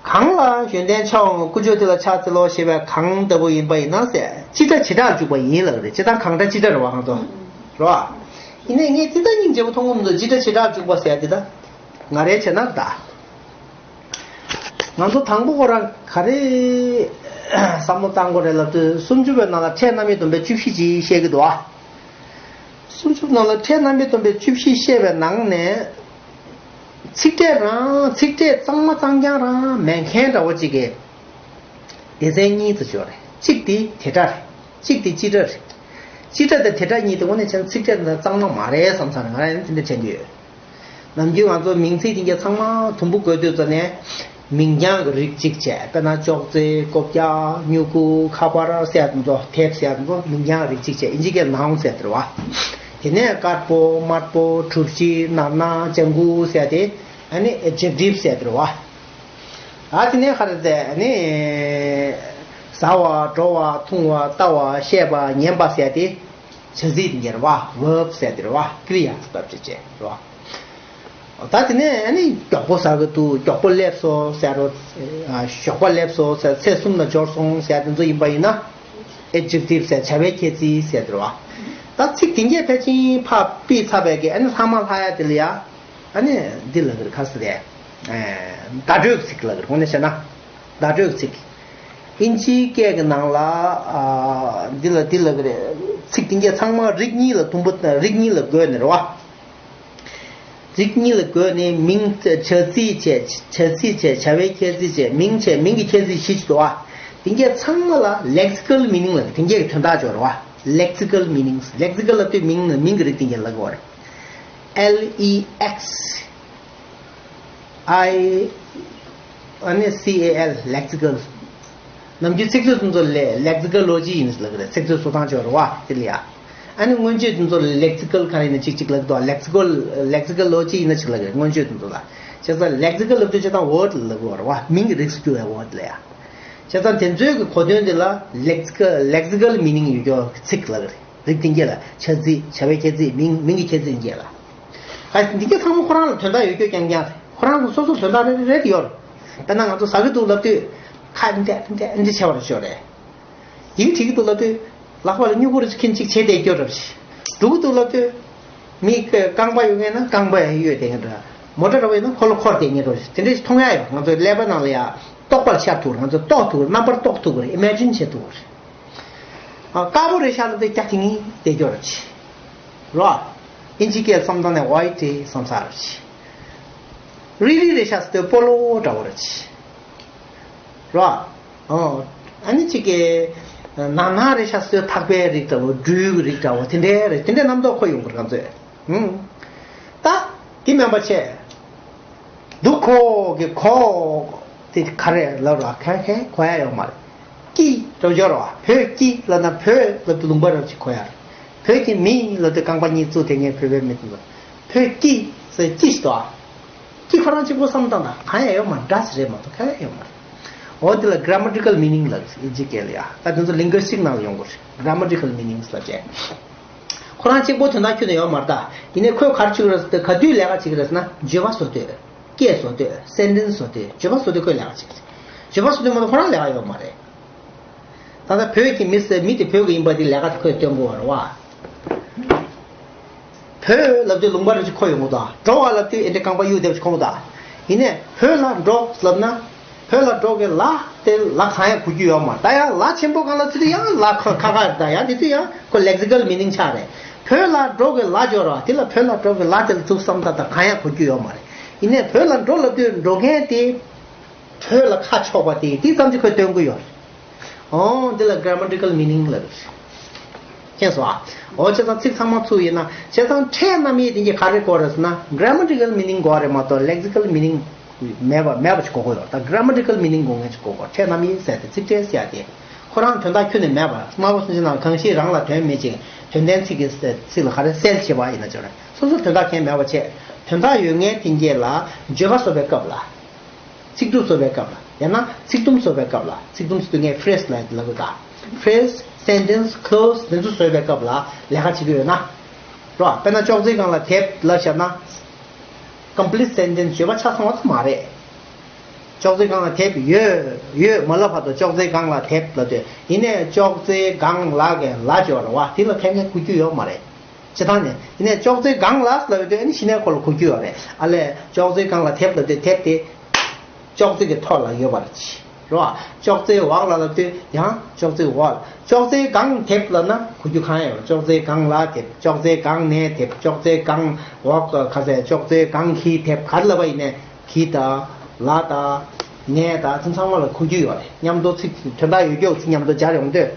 གང་ལ་ཡོན་ཏན་མཆོག་མངའ་དཀོན་མཆོག་དེ་ལ་ཕྱག་འཚལ་ལོ་ཞེས་པའི་གང་ལྟ་བུ་ཡིན་པ་ཡིན་ན་ཟེར། སྤྱི་སྒྲ་བྱེ་བྲག་འཇུག་པ་ཡིན་ལབ་རེད། སྤྱིར་བཏང་གང་སྒྲ་སྤྱི་སྒྲ་རེད་བ་ང་ཚོ། རེད་བ། ཡིན་ནའི་ངས་དེ་ལྟར་སྙིང་རྗེ་པོ་མཐོང་གི་མི་འདུག་སྤྱི་སྒྲ་བྱེ་བྲག་འཇུག་པ་ཟེར་དེ་ད། ང་རའི་བྱས་ན་ད། ང་ཚོ་དང་པོ་ཁོ་རང་ག་རེ་བསམ་བློ་བཏང་དགོས་རེད་ལབ་དུས། སུམ་ཅུ་པའི་ནང་ལ་ཕྲད་རྣམ་དབྱེ་སྡོམ་པའི་བཅུ་བཞི་ཅིག་བཤད་ཀྱི་འདུག་བ། སུམ་ཅུ་ནང་ལ་ཕྲད་རྣམ་དབྱེ་སྡོམ་པའི་བཅུ་བཞི་བཤད་པའི་ནང་ནས། ཚིག་ཕྲད་རང་། ཚིག་ཕྲད་གཙང་མ་གཙང་རྐྱང་རང་མེད་མཁན་འདྲ་བོ་ཅིག་གི་སྡེ་ཚན་གཉིས་ཙམ་ཅིག་ཡོད་རེད། གཅིག་དེ་བྱེ་བྲག་རེད། གཅིག་དེ་སྤྱི་སྒྲ་རེད། སྤྱི་སྒྲ་དང་བྱེ་བྲག་གཉིས་དེ་དངོས་གནས་བྱས་ན་ཚིག་ཕྲད་དེ་གཙང་མ་མ་རེད་བསམ་ཚར་ནས། ང་རང་ཡང་དེ་འདྲ་དྲན་གྱི་ཡོད། ནམ་རྒྱུན་ང་ཚོ་མིང་ཚིག་དེ་ག་ཚང་མ་དུམ་བུ་བགོས་དུས་ཙམ་ནས། མིང་རྐྱང་གི་རིགས་གཅིག་བྱས། དཔེར་ན་ཅོག་ཙེ། ཀོ་ཀྱ། སྨྱུ་གུ། ཁ་པར་ཟེར་ཡ་དེ་ཚོ། ཐེབ་ཟེར་ཡ་དེ་ཚོ་མིང་རྐྱང་རིགས་གཅིག་བྱས། ཨིན་ཇི་སྐད་ནའུན་ཟེར་དེ་རེད་བ། དེ་ནས་དཀར་པོ། དམར་པོ། གྲུ་བཞི། ནར་ནར། ལྗང་གུ་ཟེར་ཡ་དེ། ཨ་ནི་ཨེ་ཇེག་ཊིབ་ཟེར་དེ་རེད་བ། ད་དེ་ནས་ག་རེ་ཟེར། ཨ་ནི་ཟ་བ། འགྲོ་བ། འཐུང་བ། ལྟ་བ། བཤད་པ། ཉན་པ་ཟེར་ཡ་དེ། བྱ་ཚིག་དེ་ག་རེད་བ། བརབ་ཟེར་དེ་རེད་བ། ཀྲི་ཡ་ཟེར་བ་ཅིག་བྱས་རེད་བ། ད་དེ་ནས་ཨ་ནི་མགྱོགས་པོ་ཟ་གི་འདུག་མགྱོགས་པོ་སླེབས་སོང་ཟེར་རོ། ཨ། ཞོགས་པ་སླེབས་སོང་ཟེར། ཚེས་གསུམ་ལ་འབྱོར་སོང་ཟེར། དེ་ཚོ་ཡིན་པ་ཡིན་ན། ཨེ་ཇེག་ཊིབ་ཟེར། བྱ་བའི་ཁྱད་ཚིག་ཟེར་དེ་རེད་བ། ད་ཚིག་དེ་གས་ཕལ་ཆེར་ཕར་ཕུད་ཚར་བའི་གི། ཨ་ནི་ལྷག་མ་ལྷག་ཡ་དེ་ལ་ཡ། ཨ་ནི་འདི་ལབ་ཀྱི་རེད། ག་ཟེར་རེད། ཨེ། བརྡ་སྤྲོད་ཀྱི་ཚིག་ལབ་ཀྱི་རེད། དངོས་གནས་བཤད་ན། བརྡ་སྤྲོད་ཀྱི་ཚིག་ཨིན་ཇིའི་སྐད་ཀྱི་ནང་ལ། ཨ། འདི་ལ་འདི་ལབ་ཀྱི་རེད། ཚིག་དེ་གས་ཚང་མ་རིགས་གཉིས་ལ་དུམ་བུ། རིགས་གཉིས་ལ་བགོས་ནས་རེད་བ། རིགས་གཉིས་ལ་བགོས་ནས་མིང་། བྱ་ཚིག་བྱས། བྱ་ཚིག་བྱས། བྱ་བའི་ཁྱད་ཚིག་བྱས། མིང་བྱས། མིང་གི་ཁྱད་ཚིག་བཞི་ཅིག་འདུག་བ། དེ་གས་ཚང་མ་ལ་ལེག་སི་ཀལ་མི་ནིང་ལབ། དེ་གས་ཀྱི་དོན་དག་ཅིག་ཡོད་རེད་བ། ལེག་སི་ཀལ་མི་ནིང་། ལེག་སི་ཀལ་ལབ་དུས་མིང་ནི་མིང་གི་རིགས་དེ་གས་ལབ་ཀྱི་ཡོད་རེད། ཨེལ་ཨི་ཨེག་སི་ཨའི་ཨ་ནི་སི་ཨེ་ཨེལ། ལེག་སི་ཀལ། ནམ་རྒྱུན་ཚིག་མཛོད་དེ་ཚོ་ལ་ལེག་སི་ཀོ་ལོ་ཇི་ཡིན་ཟེར་ལབ་ཀྱི་རེད། ཚིག་མཛོད་བཟོ་སྟངས་ཅིག་ཡོད་རེད་བ། དེ་ལ་ཡ། ཨ་ནི་མངོན་བརྗོད་དེ་ཚོ་lexical ག་རེ་ཡིན་ན་གཅིག་གཅིག་ལབ་འདུག lexical lexical ལོ་གཅིག་ཡིན་ན་གཅིག་ལབ་རེད། མངོན་བརྗོད་དེ་ཚོ་ལ་བྱས་ཙང་lexical ལབ་དུས་བྱས་ཙང་word ལབ་དགོས་རེད་བ། མིང་གི་རིགས་སུ་གྱུར་བའི་word ལ་ཡ། བྱས་ཙང་དེ་ཚོའི་གི་གོ་དོན་དེ་ལ་lexical lexical meaning ཡོད་རྒྱུ་ཚིག་ལབ་རེད། རིགས་དེ་འགྱེད་ལ་བྱ་ཚིག་བྱ་བའི་ཁྱད་ཚིག་མིང་མིང་གི་ཁྱད་ཚིག་འགྱེད་ལ། ཨ་འདི་ག་ཚང་མ་ཁོ་རང་ལ་དོན་དག་ཡོད་རྒྱུ་རྐྱང་རྐྱང་རེད། ཁོ་རང་ལ་སོ་སོ་དོན་དག་རེ་རེ་རེ་ཡོད་རེད། དཔེར་ན་ང་ཚོ་ཟ་གི་འདུག་ལབ་དུས་ཁ་འདི་འདི་འདི་བྱས་པ་རེད་ཤོད་རེད། ཡིག་བྲིས་ཀྱི་འདུག་ལབ་དུས་ལག་པ་ལ་སྨྱུ་གུ་རེ་ཁྱེར་ཅིག་བྱས་བསྡད་རྒྱུ་རེད། འགྲོ་གི་འདུག་ལབ་དུས་མི་རྐང་པ་ཡོད་མཁན་ན་རྐང་པ་གཡོལ་བསྡད་མཁན་འདྲ། མོ་ཊ་འདྲ་བོ་ཡིན་ན་འཁོར་ལོ་འཁོར་བསྡད་མཁན་འདྲ། དེ་འདྲ་ཞིག་མཐོང་ཡ་ཡོད། ང་ཚོའི་ཀླད་པ་ནང་ལ་ཡ་རྟོག་པ་ལ་ཤར་ཐུབ་རེད། ང་ཚོས་རྟོགས་ཐུབ་རེད། རྣམ་པར་རྟོགས་ཐུབ་རེད། ཨི་མེ་ཇིན་བྱེད་ཐུབ་རེད། ཨ་དཀར་པོ་རེད་ཤག་ལབ་དུས་སྐྱ་ཐིང་ངེ་བསྡད་རྒྱུ་རེད། རོ། ཨིན་ཇི་སྐད་བསམ་སྟངས་ནས་white ཏེ་བསམ་ས་རེད། རིལ་རིལ་རེད་ཤག་ཟེར་དུས་སྤོ་ལོ་འདྲ་བོ་རེད། རོ། ཨོ། ཨ་ནི་གཅིག་གི་ནག་ནག་རེད་ཤག་ཟེར་དུས་ཐག་པའི་རིགས་འདྲ་བོ་སྦྲུལ་གྱི་རིགས་འདྲ་བོ་དེ་འདྲའི་རེད། དེ་འདྲའི་རྣམ་རྟོག་འཁོར་ཡོང་གི་རེད་ང་ཚོས། ཧུམ། ད་དེ་མིན་པ་བྱས། འདུག་གོ་གི་གོ་དེ་ག་རེ་ལབ་ར། ག་གེ་གོ་ཡ་ཡོད་མ་རེད། ཀྱི་རོ་སྦྱོར་བ། བོད་ཀྱི་ལབ་ན་བོད་ལབ་དུས་ལུང་པ་རབ་ཅིག་གོ་ཡ་རེད། བོད་ཀྱི་མི་ལབ་དུས་རྐང་པ་གཉིས་བཙུགས་དེ་ངས་བོད་པའི་མི་དེ་ལ་བོད་ཀྱི་ཟེར་ཀྱི་ཞིག་འདུག་ཨ། ཀྱི་ཁོ་རང་གཅིག་པོ་བསམ་བཏང་ད་གང་ཡང་ཡོད་མ་རེད། འདྲ་ཞིག་རེད་མ་གཏོགས་ག་ཡང་ཡོད་མ་རེད། འོ་དེ་ལ་grammatical meaning ལབ་ཨིན་ཇི་སྐད་ལ་ཡ། ད་དེ་ཚོ་linguistic ནང་ལ་ཡོང་གི་རེད། Grammatical meanings ལབ་བྱས། ཁོ་རང་གཅིག་པོ་དོན་དག་ཁྱོན་ནས་ཡོད་མ་རེད་ད། ཡིན་ནའི་ཁོས་ག་རེ་བྱེད་ཀྱི་རེད་ཟེར་ན། ག་དུས་ལས་ཀ་བྱེད་ཀྱི་རེད་ཟེར་ན། བརྗོད་པ་བཟོ་དུས། སྐད་བཟོ་དུས། sentence བཟོ་དུས། བརྗོད་པ་བཟོ་དུས་ཁོས་ལས་ཀ་བྱེད་ཀྱི་རེད། བརྗོད་པ་བཟོ་དུས་མ་གཏོགས་ཁོ་རང་ལས་ཀ་ཡོད་མ་རེད། ད་ལྟ་བོད་ཀྱི་མི་ཟེར་མི་དེ་བོད་ཀྱི་ཡིན་པ་དེ་ལས་ཀ་དེ་ཁོས་སྟོན་དགོས་པ་རེད་བ། བོད་ལབ་དུས་ལུང་པ་རེ་ཅིག་ཁོ་ཡོང་གི་འདུག་འགྲོ་བ་ལབ་དུས་ཨེ་འདྲ་རྐང་པ་གཡུག་བསྡད་པ་ཅིག་ཁོ་གི་འདུག་ཡིན་ནའི་བོད་ལ་འགྲོ་ལབ་ན། བོད་ལ་འགྲོ་གི་ལ་དེ་ལ་གང་ཡང་གོ་རྒྱུ་ཡོད་མ་རེད། ད་ཡང་ལ་ཆེན་པོ་སྒང་ལ་ཚུད་དུས་ཡང་ལ་ཁ་ཁ་ཁ་རེད། ད་ཡང་དེ་དུས་ཡང་ཁོ་lexical meaning ཆགས་རེད། བོད་ལ་འགྲོ་གི་ལ་སྦྱོར་བ་དེ་ལ་བོད་ལ་འགྲོ་གི་ལ་དེ་ལ་ཐུག་བསམ་ད་ད་གང་ཡང་གོ་རྒྱུ་ཡོད་མ་རེད། ཡིན་ནའི་བོད་ལ་འགྲོ་ལབ་དུས་འགྲོ་མཁན་དེ། བོད་ལ་ཁ་ཕྱོགས་པ་དེ་དེ་ཙམ་གྱིས་ཁོས་སྟོན་གྱི་ཡོད་རེད། ཨོ་འདི་ལ་grammatical meaning ལབ་རེད། མཁྱེན་སོང་ཨ། འོ་བྱས་ཙང་ཚིག་ཚང་མ་ཚུགས་ཡིན་ན། བྱས་ཙང་ཕྲད་རྣམ་དབྱེ་དེ་གྱིས་ག་རེ་གོ་རེད་ཟེར་ན། grammatical meaning གོ་རེད་མ་གཏོགས་lexical meaning མེད་པ་མེད་པ་ཞིག་གོ་གི་ཡོད། ད་grammatical meaning གོ་མཁན་ཞིག་གོ་དགོས། ཕྲད་རྣམ་དབྱེ་ཟེར་ཏེ་ཚིག་ཕྲད་ཟེར་ཡ་དེ་ཁོ་རང་དོན་དག་ཁྱོན་ནས་མེད་པ། སྨྲ་བ་སུན་འབྱིན་ནང་གང་ཞིག་རང་ལ་དོན་མེད་ཅིང་དོན་ལྡན་ཚིག་གི་ཚིག་ལ་ག་རེ་གསལ་བྱེད་པ་ཡིན་ན་ཅོ་རེད། སོ་སོར་དོན་དག་ཁྱོན་མེད་པ་བྱས། དོན་དག་ཡོད་མཁན་དེ་གྱིས་ལ་བརྗོད་པ་བཟོ་བའི་སྐབས་ལ། ཚིག་གྲུབ་བཟོ་བའི་སྐབས་ལ། ཡང་ན་ཚིག་དུམ་བཟོ་བའི་སྐབས་ལ། ཚིག་དུམ་ཟེར་དུས་ངས་phrase ལབ་ལབ་དགོས་ད། phrase, sentence, clause དེ་ཚོ་བཟོ་བའི་སྐབས་ལ་ལས་ཀ་བྱེད་ཀྱི་ཡོད་ན། རོ། དཔེར་ན་ཅོག་ཙེའི་སྒང་ལ་དེབ་ལབ་བཞག་ན། complete sentence བརྗོད་པ་ཆ་ཚང་བ་ཙམ་མ་རེད། ཅོག་ཙེའི་སྒང་ལ་དེབ་ཡོད་ཡོད་མ་ལབ་བར་དུ་ཅོག་ཙེའི་སྒང་ལ་དེབ་ལབ་དུས་ཡིན་ནའི་ཅོག་ཙེའི་སྒང་ལ་གི་ལ་སྦྱོར་བ་དེ་ལ་ཐད་ཀར་གོ་རྒྱུ་ཡོད་མ་རེད། སྤྱིར་བཏང་ནས་ཡིན་ནའི་ཅོག་ཙེའི་སྒང་ལ་ལབ་དུས་ཨ་ནི་གཞི་ནས་ཁོ་ལ་གོ་རྒྱུ་ཡོད་རེད། ཨ་ལས་ཅོག་ཙེའི་སྒང་ལ་དེབ་ལབ་དུས་དེབ་དེ་ཅོག་ཙེ་གི་ཐོག་ལ་ཡོད་པ་རེད། རོ། ཅོག་ཙེའི་འོག་ལ་ལབ་དུས་ཡང་ཅོག་ཙེའི་འོག་ལ། ཅོག་ཙེའི་སྒང་དེབ་ལབ་ན་གོ་རྒྱུ་གང་ཡང་ཡོད། ཅོག་ཙེའི་སྒང་ལ་དེབ། ཅོག་ཙེའི་སྒང་ནས་དེབ། ཅོག་ཙེའི་སྒང་འོག་ག་ཟེ། ཅོག་ཙེའི་སྒང་གི་དེབ་ག་རེ་ལབ་པ་ཡིན་ནའི། གི་དང་། ལ་དང་། ནས་དང་། དེ་ཚང་མ་ལ་གོ་རྒྱུ་ཡོད་རེད། མཉམ་དུ་ཚིག་དོན་དག་ཡོད་རྒྱུ་ཚིག་མཉམ་དུ་སྦྱར་ཡོང་དུས།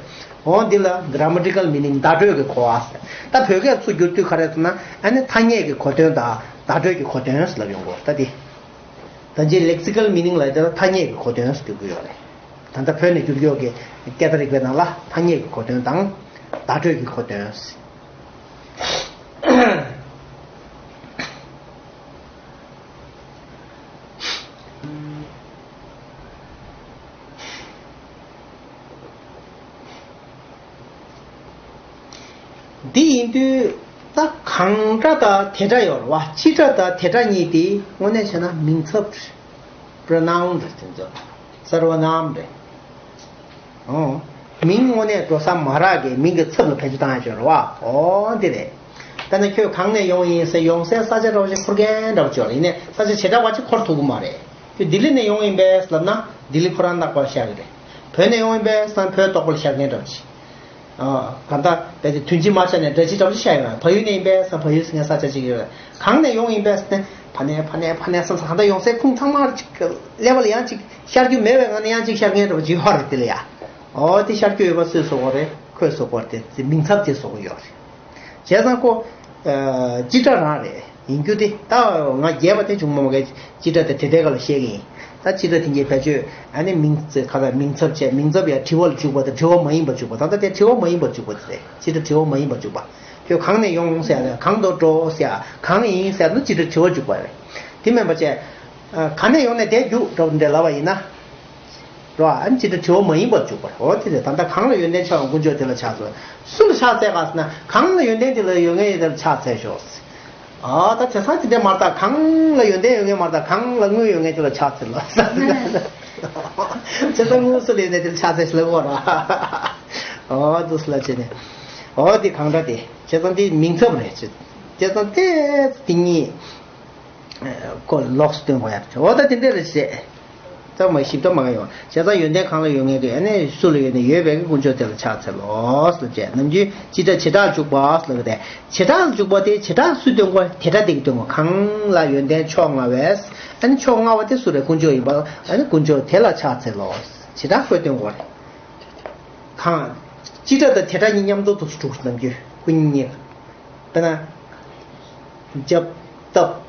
འོ་འདི་ལ་grammatical meaning བརྡ་སྤྲོད་ཀྱི་གོ་བ་ཟེར། ད་བོད་སྐད་ཚུར་བསྒྱུར་དུས་ག་རེ་ཟེར་ན་ཨ་ནི་ཐ་སྙད་ཀྱི་གོ་དོན་དང་བརྡ་སྤྲོད་ཀྱི་གོ་དོན་ཟེར་ལབ་ཡོང་གི་ཡོད་རེད། ད་འདི། ད་ཅི་lexical meaning ལབ་དེ་ལ་ཐ་སྙད་ཀྱི་གོ་དོན་ཟེར་གྱི་ཡོད་རེད། ད་ལྟ་བོད་ནས་བསྒྱུར་ཡོད་ཀྱི་སྐད་བརྡ་རིག་པའི་ནང་ལ་ཐ་སྙད་ཀྱི་གོ་དོན་དང་བརྡ་སྤྲོད་ཀྱི་གོ་དོན་ཟེར། འདི་ཡིན་དུས་ད་གང་སྒྲ་དང་དེ་སྒྲ་ཡོད་རེད་བ། སྤྱི་སྒྲ་དང་དེ་སྒྲ་གཉིས་དེ་དངོས་གནས་བྱས་ན་མིང་ཚབ་རེད། pronoun རེད། དེ་ཚོ་སརྦ་ནམ་རེད། ཨོ། མིང་དངོས་གནས་འགྲོ་ས་མ་རག་གི་མིང་གི་ཚབ་ལ་བེད་སྤྱོད་བཏང་ཡ་ཅིག་ཡོད་རེད་བ། ཨོ་འདི་རེད། ད་ནི་ཁྱོད་གང་ནས་ཡོང་ཡིན་ཟེར་ཡོང་སའི་ས་ཆ་འདྲ་བོ་ཞིག་འཁུར་མཁན་འདྲ་བོ་ཅིག་ཡོད་རེད། ཡིན་ནའི་ས་ཆ་བྱེ་བྲག་པ་ཅིག་འཁོར་ཐུབ་ཀྱི་མ་རེད། ཁྱོད་ལྡི་ལི་ནས་ཡོང་ཡིན་པས་ལབ་ན་ལྡི་ལི་ཁོ་རང་ནག་པར་ཤར་གི་རེད། བོད་ནས་ཡོང་ཡིན་པས་ལབ་ན་བོད་རྟོགས་པར་ཤར་མཁན་འདྲ་བོ་ཅིག་ཨ། གང་ལྟར་རྦད་དེ་དུས་ཆེན་མ་ཆགས་ནས་འདྲ་ཅིག་འདྲ་པོ་ཅིག་ཤར་ཡོང་། བལ་ཡུལ་ནས་ཡིན་པས་ལབ་ན་བལ་ཡུལ་ཟེར་མཁན་ས་ཆ་ཅིག་ཡོད་རེད། གང་ནས་ཡོང་ཡིན་པས་ཟེར་ནས་ཕ་ནས་ཕ་ནས་ཕ་ནས་ཟེར་ཟེར་གང་ལྟར་ཡོང་སའི་ཁུངས་ཚང་མ་ཅིག་ཀླད་པ་ལ་ཡང་ཅིག་ཤར་རྒྱུ་མེད་པའི་ངང་ནས་ཡང་ཅིག་ཤར་མཁན་འདྲ་པོ་ཅིག་ཡོད་རེད། དེ་ལ་ཡ། ཨོ་དེ་ཤར་རྒྱུ་ཡོད་པ་སུས་བཟོ་དགོས་རེད། ཁོས་བཟོ་དགོས་རེད། དེ་མིང་ཚབ་དེ་བཟོ་དགོས་ཡོད་རེད། བྱས་ཙང་ཁོ། ཨ། སྤྱི་སྒྲ་རང་རེད། ཡིན་རྒྱུ་དེ་ད་ང་རྒྱས་པ་དེ་བྱུང་མ་མ་གའི་སྤྱི་སྒྲ་དེ་དེ་དེ་ག་ལ་བཤད་ཀྱི་ཡིན། ད་སྤྱི་སྒྲ་དེ་འགྱེད་བེད་སྤྱོད་ཨ་ནི་མིང་ཚབ་ག་ལ་མིང་ཚབ་བྱས། མིང་ཚབ་ཡང་དྲི་བ་ལ་འཇུག་པ་དང་དྲི་བ་མ་ཡིན་པར་འཇུག་པ། ད་ལྟ་དེ་དྲི་བ་མ་ཡིན་པར་འཇུག་པ་དེ་རེད། སྤྱི་སྒྲ་དྲི་བ་མ་ཡིན་པར་འཇུག་པ། ཁྱོད་གང་ནས་ཡོང་ཟེར་ཡ་ལ་གང་དུ་འགྲོ་ཟེར་ཡ་གང་ཡིན་ཟེར་ན་ཅི་འདྲ་དྲི་བ་འཇུག་པ་རེད། དེ་མིན་པ་བྱས། གང་ནས་ཡོང་ནས་དེ་རྒྱུག་འགྲོ་འདྲ་ལབ་པ་ཡིན་ན། རོ། ཨ་ནི་ཅི་འདྲ་དྲི་བ་མ་ཡིན་པར་འཇུག་པ་རེད། འོ་དེ་རེད། ད་ལྟ་གང་ལ་ཡོན་ཏན་ཆགས་པའི་དཀོན་མཆོག་དེ་ལ་ཕྱག་འཚལ། སུ་ལ་ཕྱག་འཚལ་ག་ཟེར་ན་གང་ལ་ཡོན་ཏན་དེ་ལ་ཡོད་ངེས་དེ་ལ་ཕྱག་འཚལ་ཤོག་ཨ་ད་བྱས་ཙང་དེ་འདྲ་མ་རེད། ད་གང་ལ་ཡོན་ཏན་ཡོད་ངེས་མ་རེད། ད་གང་ལ་དངུལ་ཡོད་ངེས་དེ་ལ་ཕྱག་འཚལ་ལོ། བྱས་ཙང་དངུལ་སུ་ལ་ཡོད་ནས་དེ་ལ་ཕྱག་འཚལ་ཞིག་ལབ་དགོས་ར། འོ་དུ་སུ་ལ་བྱས་ནས། འོ་དེ་གང་འདྲ་དེ་བྱས་ཙང་དེ་མིང་ཚབ་རེད། བྱས་ཙང་དེ་དེ་གཉིས། ཁོ་ལོགས་སུ་སྟོན་དགོས་ཡ། འོ་ད་དེ་འདྲ་རེད་ཟེར། ཙམ་མ་ཞིབ་ཕྲ་མ་ག་ཡོང་། བྱས་ཙང་ཡོན་ཏན་གང་ལ་ཡོད་ངེས་ཀྱི་ཨ་ནི་སུ་ལ་ཡོད་ནས་ཡོད་པའི་དཀོན་མཆོག་དེ་ལ་ཕྱག་འཚལ་ལོ་ཟེར་བྱས། ནམ་རྒྱུན་སྤྱི་སྒྲ་བྱེ་བྲག་འཇུག་པ་ཟེར་ལབ་ཀྱི་དེ། བྱེ་བྲག་འཇུག་པ་དེ་བྱེ་བྲག་སུས་སྟོན་དགོས། དེ་སྒྲ་དེ་གིས་སྟོན་དགོས། གང་ལ་ཡོན་ཏན་མཆོག་མངའ་བས། ཨ་ནི་མཆོག་མངའ་བ་དེ་སུ་རེད། དཀོན་མཆོག་ཡིན་པ། ཨ་ནི་དཀོན་མཆོག་དེ་ལ་ཕྱག་འཚལ་ལོ། བྱེ་བྲག་ཁོས་སྟོན་དགོས་རེད། གང་། སྤྱི་སྒྲ་དང་བྱེ་བྲག་གཉིས་མཉམ་དུ་འདུག་སེ་འགྲོ་གི་ནམ་རྒྱུན་སྐུ་ཉིད་གཉིས་ལ། དཔེར་ན། རྒྱབ། སྟབས།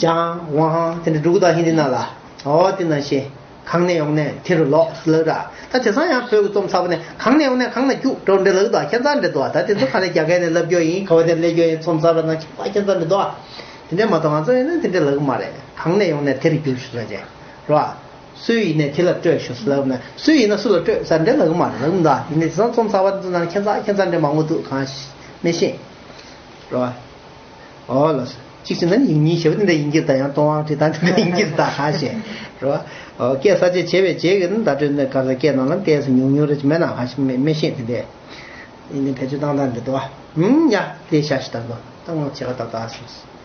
ལྗང་། ཝང་། དེ་འདྲ་འགྲོ་གི་འདུག་ཧིན་དི་ནང་ལ། འོ་དེ་ནང་བཞིན། གང་ནས་ཡོང་ནས་དེ་རུ་ལོག་ལབ་ར། ད་བྱས་ཙང་ཡང་བོད་ཀྱི་རྩོམ་གསར་པ་ནས་གང་ནས་ཡོང་ནས་གང་ལ་རྒྱུག་འགྲོ་འདྲ་ལབ་འདུག་ཁྱད་མཚར་འདྲ་འདུག་ད་དེ་ཚོ་ག་ནས་རྒྱ་སྐད་ནས་ལབ་རྒྱུ་ཡིན། ག་བ་ནས་ལབ་རྒྱུ་ཡིན། རྩོམ་གསར་པ་ནང་ཁྱད་མཚར་འདྲ་འདུག་དེ་འདྲ་མ་གཏོགས་ང་ཚོ་ཡིན་ན་དེ་འདྲ་ལབ་གི་མ་རེད། གང་ནས་ཡོང་ནས་དེ་རུ་རྒྱུག་ཞུ་ལ་བྱས། རོ། སུ་ཡིན་ནས་དེ་ལ་སྤྲོད་ཤོག་ཟེར་ལབ་ན། སུ་ཡིན་ན་སུ་ལ་སྤྲོད་ཟེར་འདྲ་ལབ་གི་མ་རེད། ལབ་གི་མ་རེད། ཡིན་ནའི་དེང་སང་རྩོམ་གསར་པ་འདི་ཚོ་ནང་ཁྱད་མཚར་ཁྱད་མཚར་འདྲ་མང་པོ་འདུག་གང་ཤེས་མི་ཤེས། རོ། འོ་ལགས་སོ། གཅིག་བྱས་ན་ཡིག་རྙིང་ཞེ་པོ་འདི་འདྲ་ཡིན་གྱི་རེད། ད་ཡང་སྟོང་དབང་ཁྲིད་དང་འདི་འདྲ་ཡིན་གྱི་རེད། ད་གང་ཤེས། རོ། འོ་སྐད་གསར་བཅད་བྱས་པའི་རྗེས་ཀྱི་ནི་བརྡ་སྤྲོད་འདི་ག་ས་སྐད་ནང་ལ་ཏོག་ཙམ་ཉུང་ཉུང་རེད་ཅེས་མེད་ན་གང་ཤེས་མི་མི་ཤེས་དེ་འདྲ། ཡིན་ནའི་བེད་སྤྱོད་བཏང་སྟངས་འདི་འདུག་བ། ཧུམ་ཡ་དེ་ཤ་ཤི་ད་འདུག་ད་ངོ་ཆེ་ག་ད་ད་སོང་།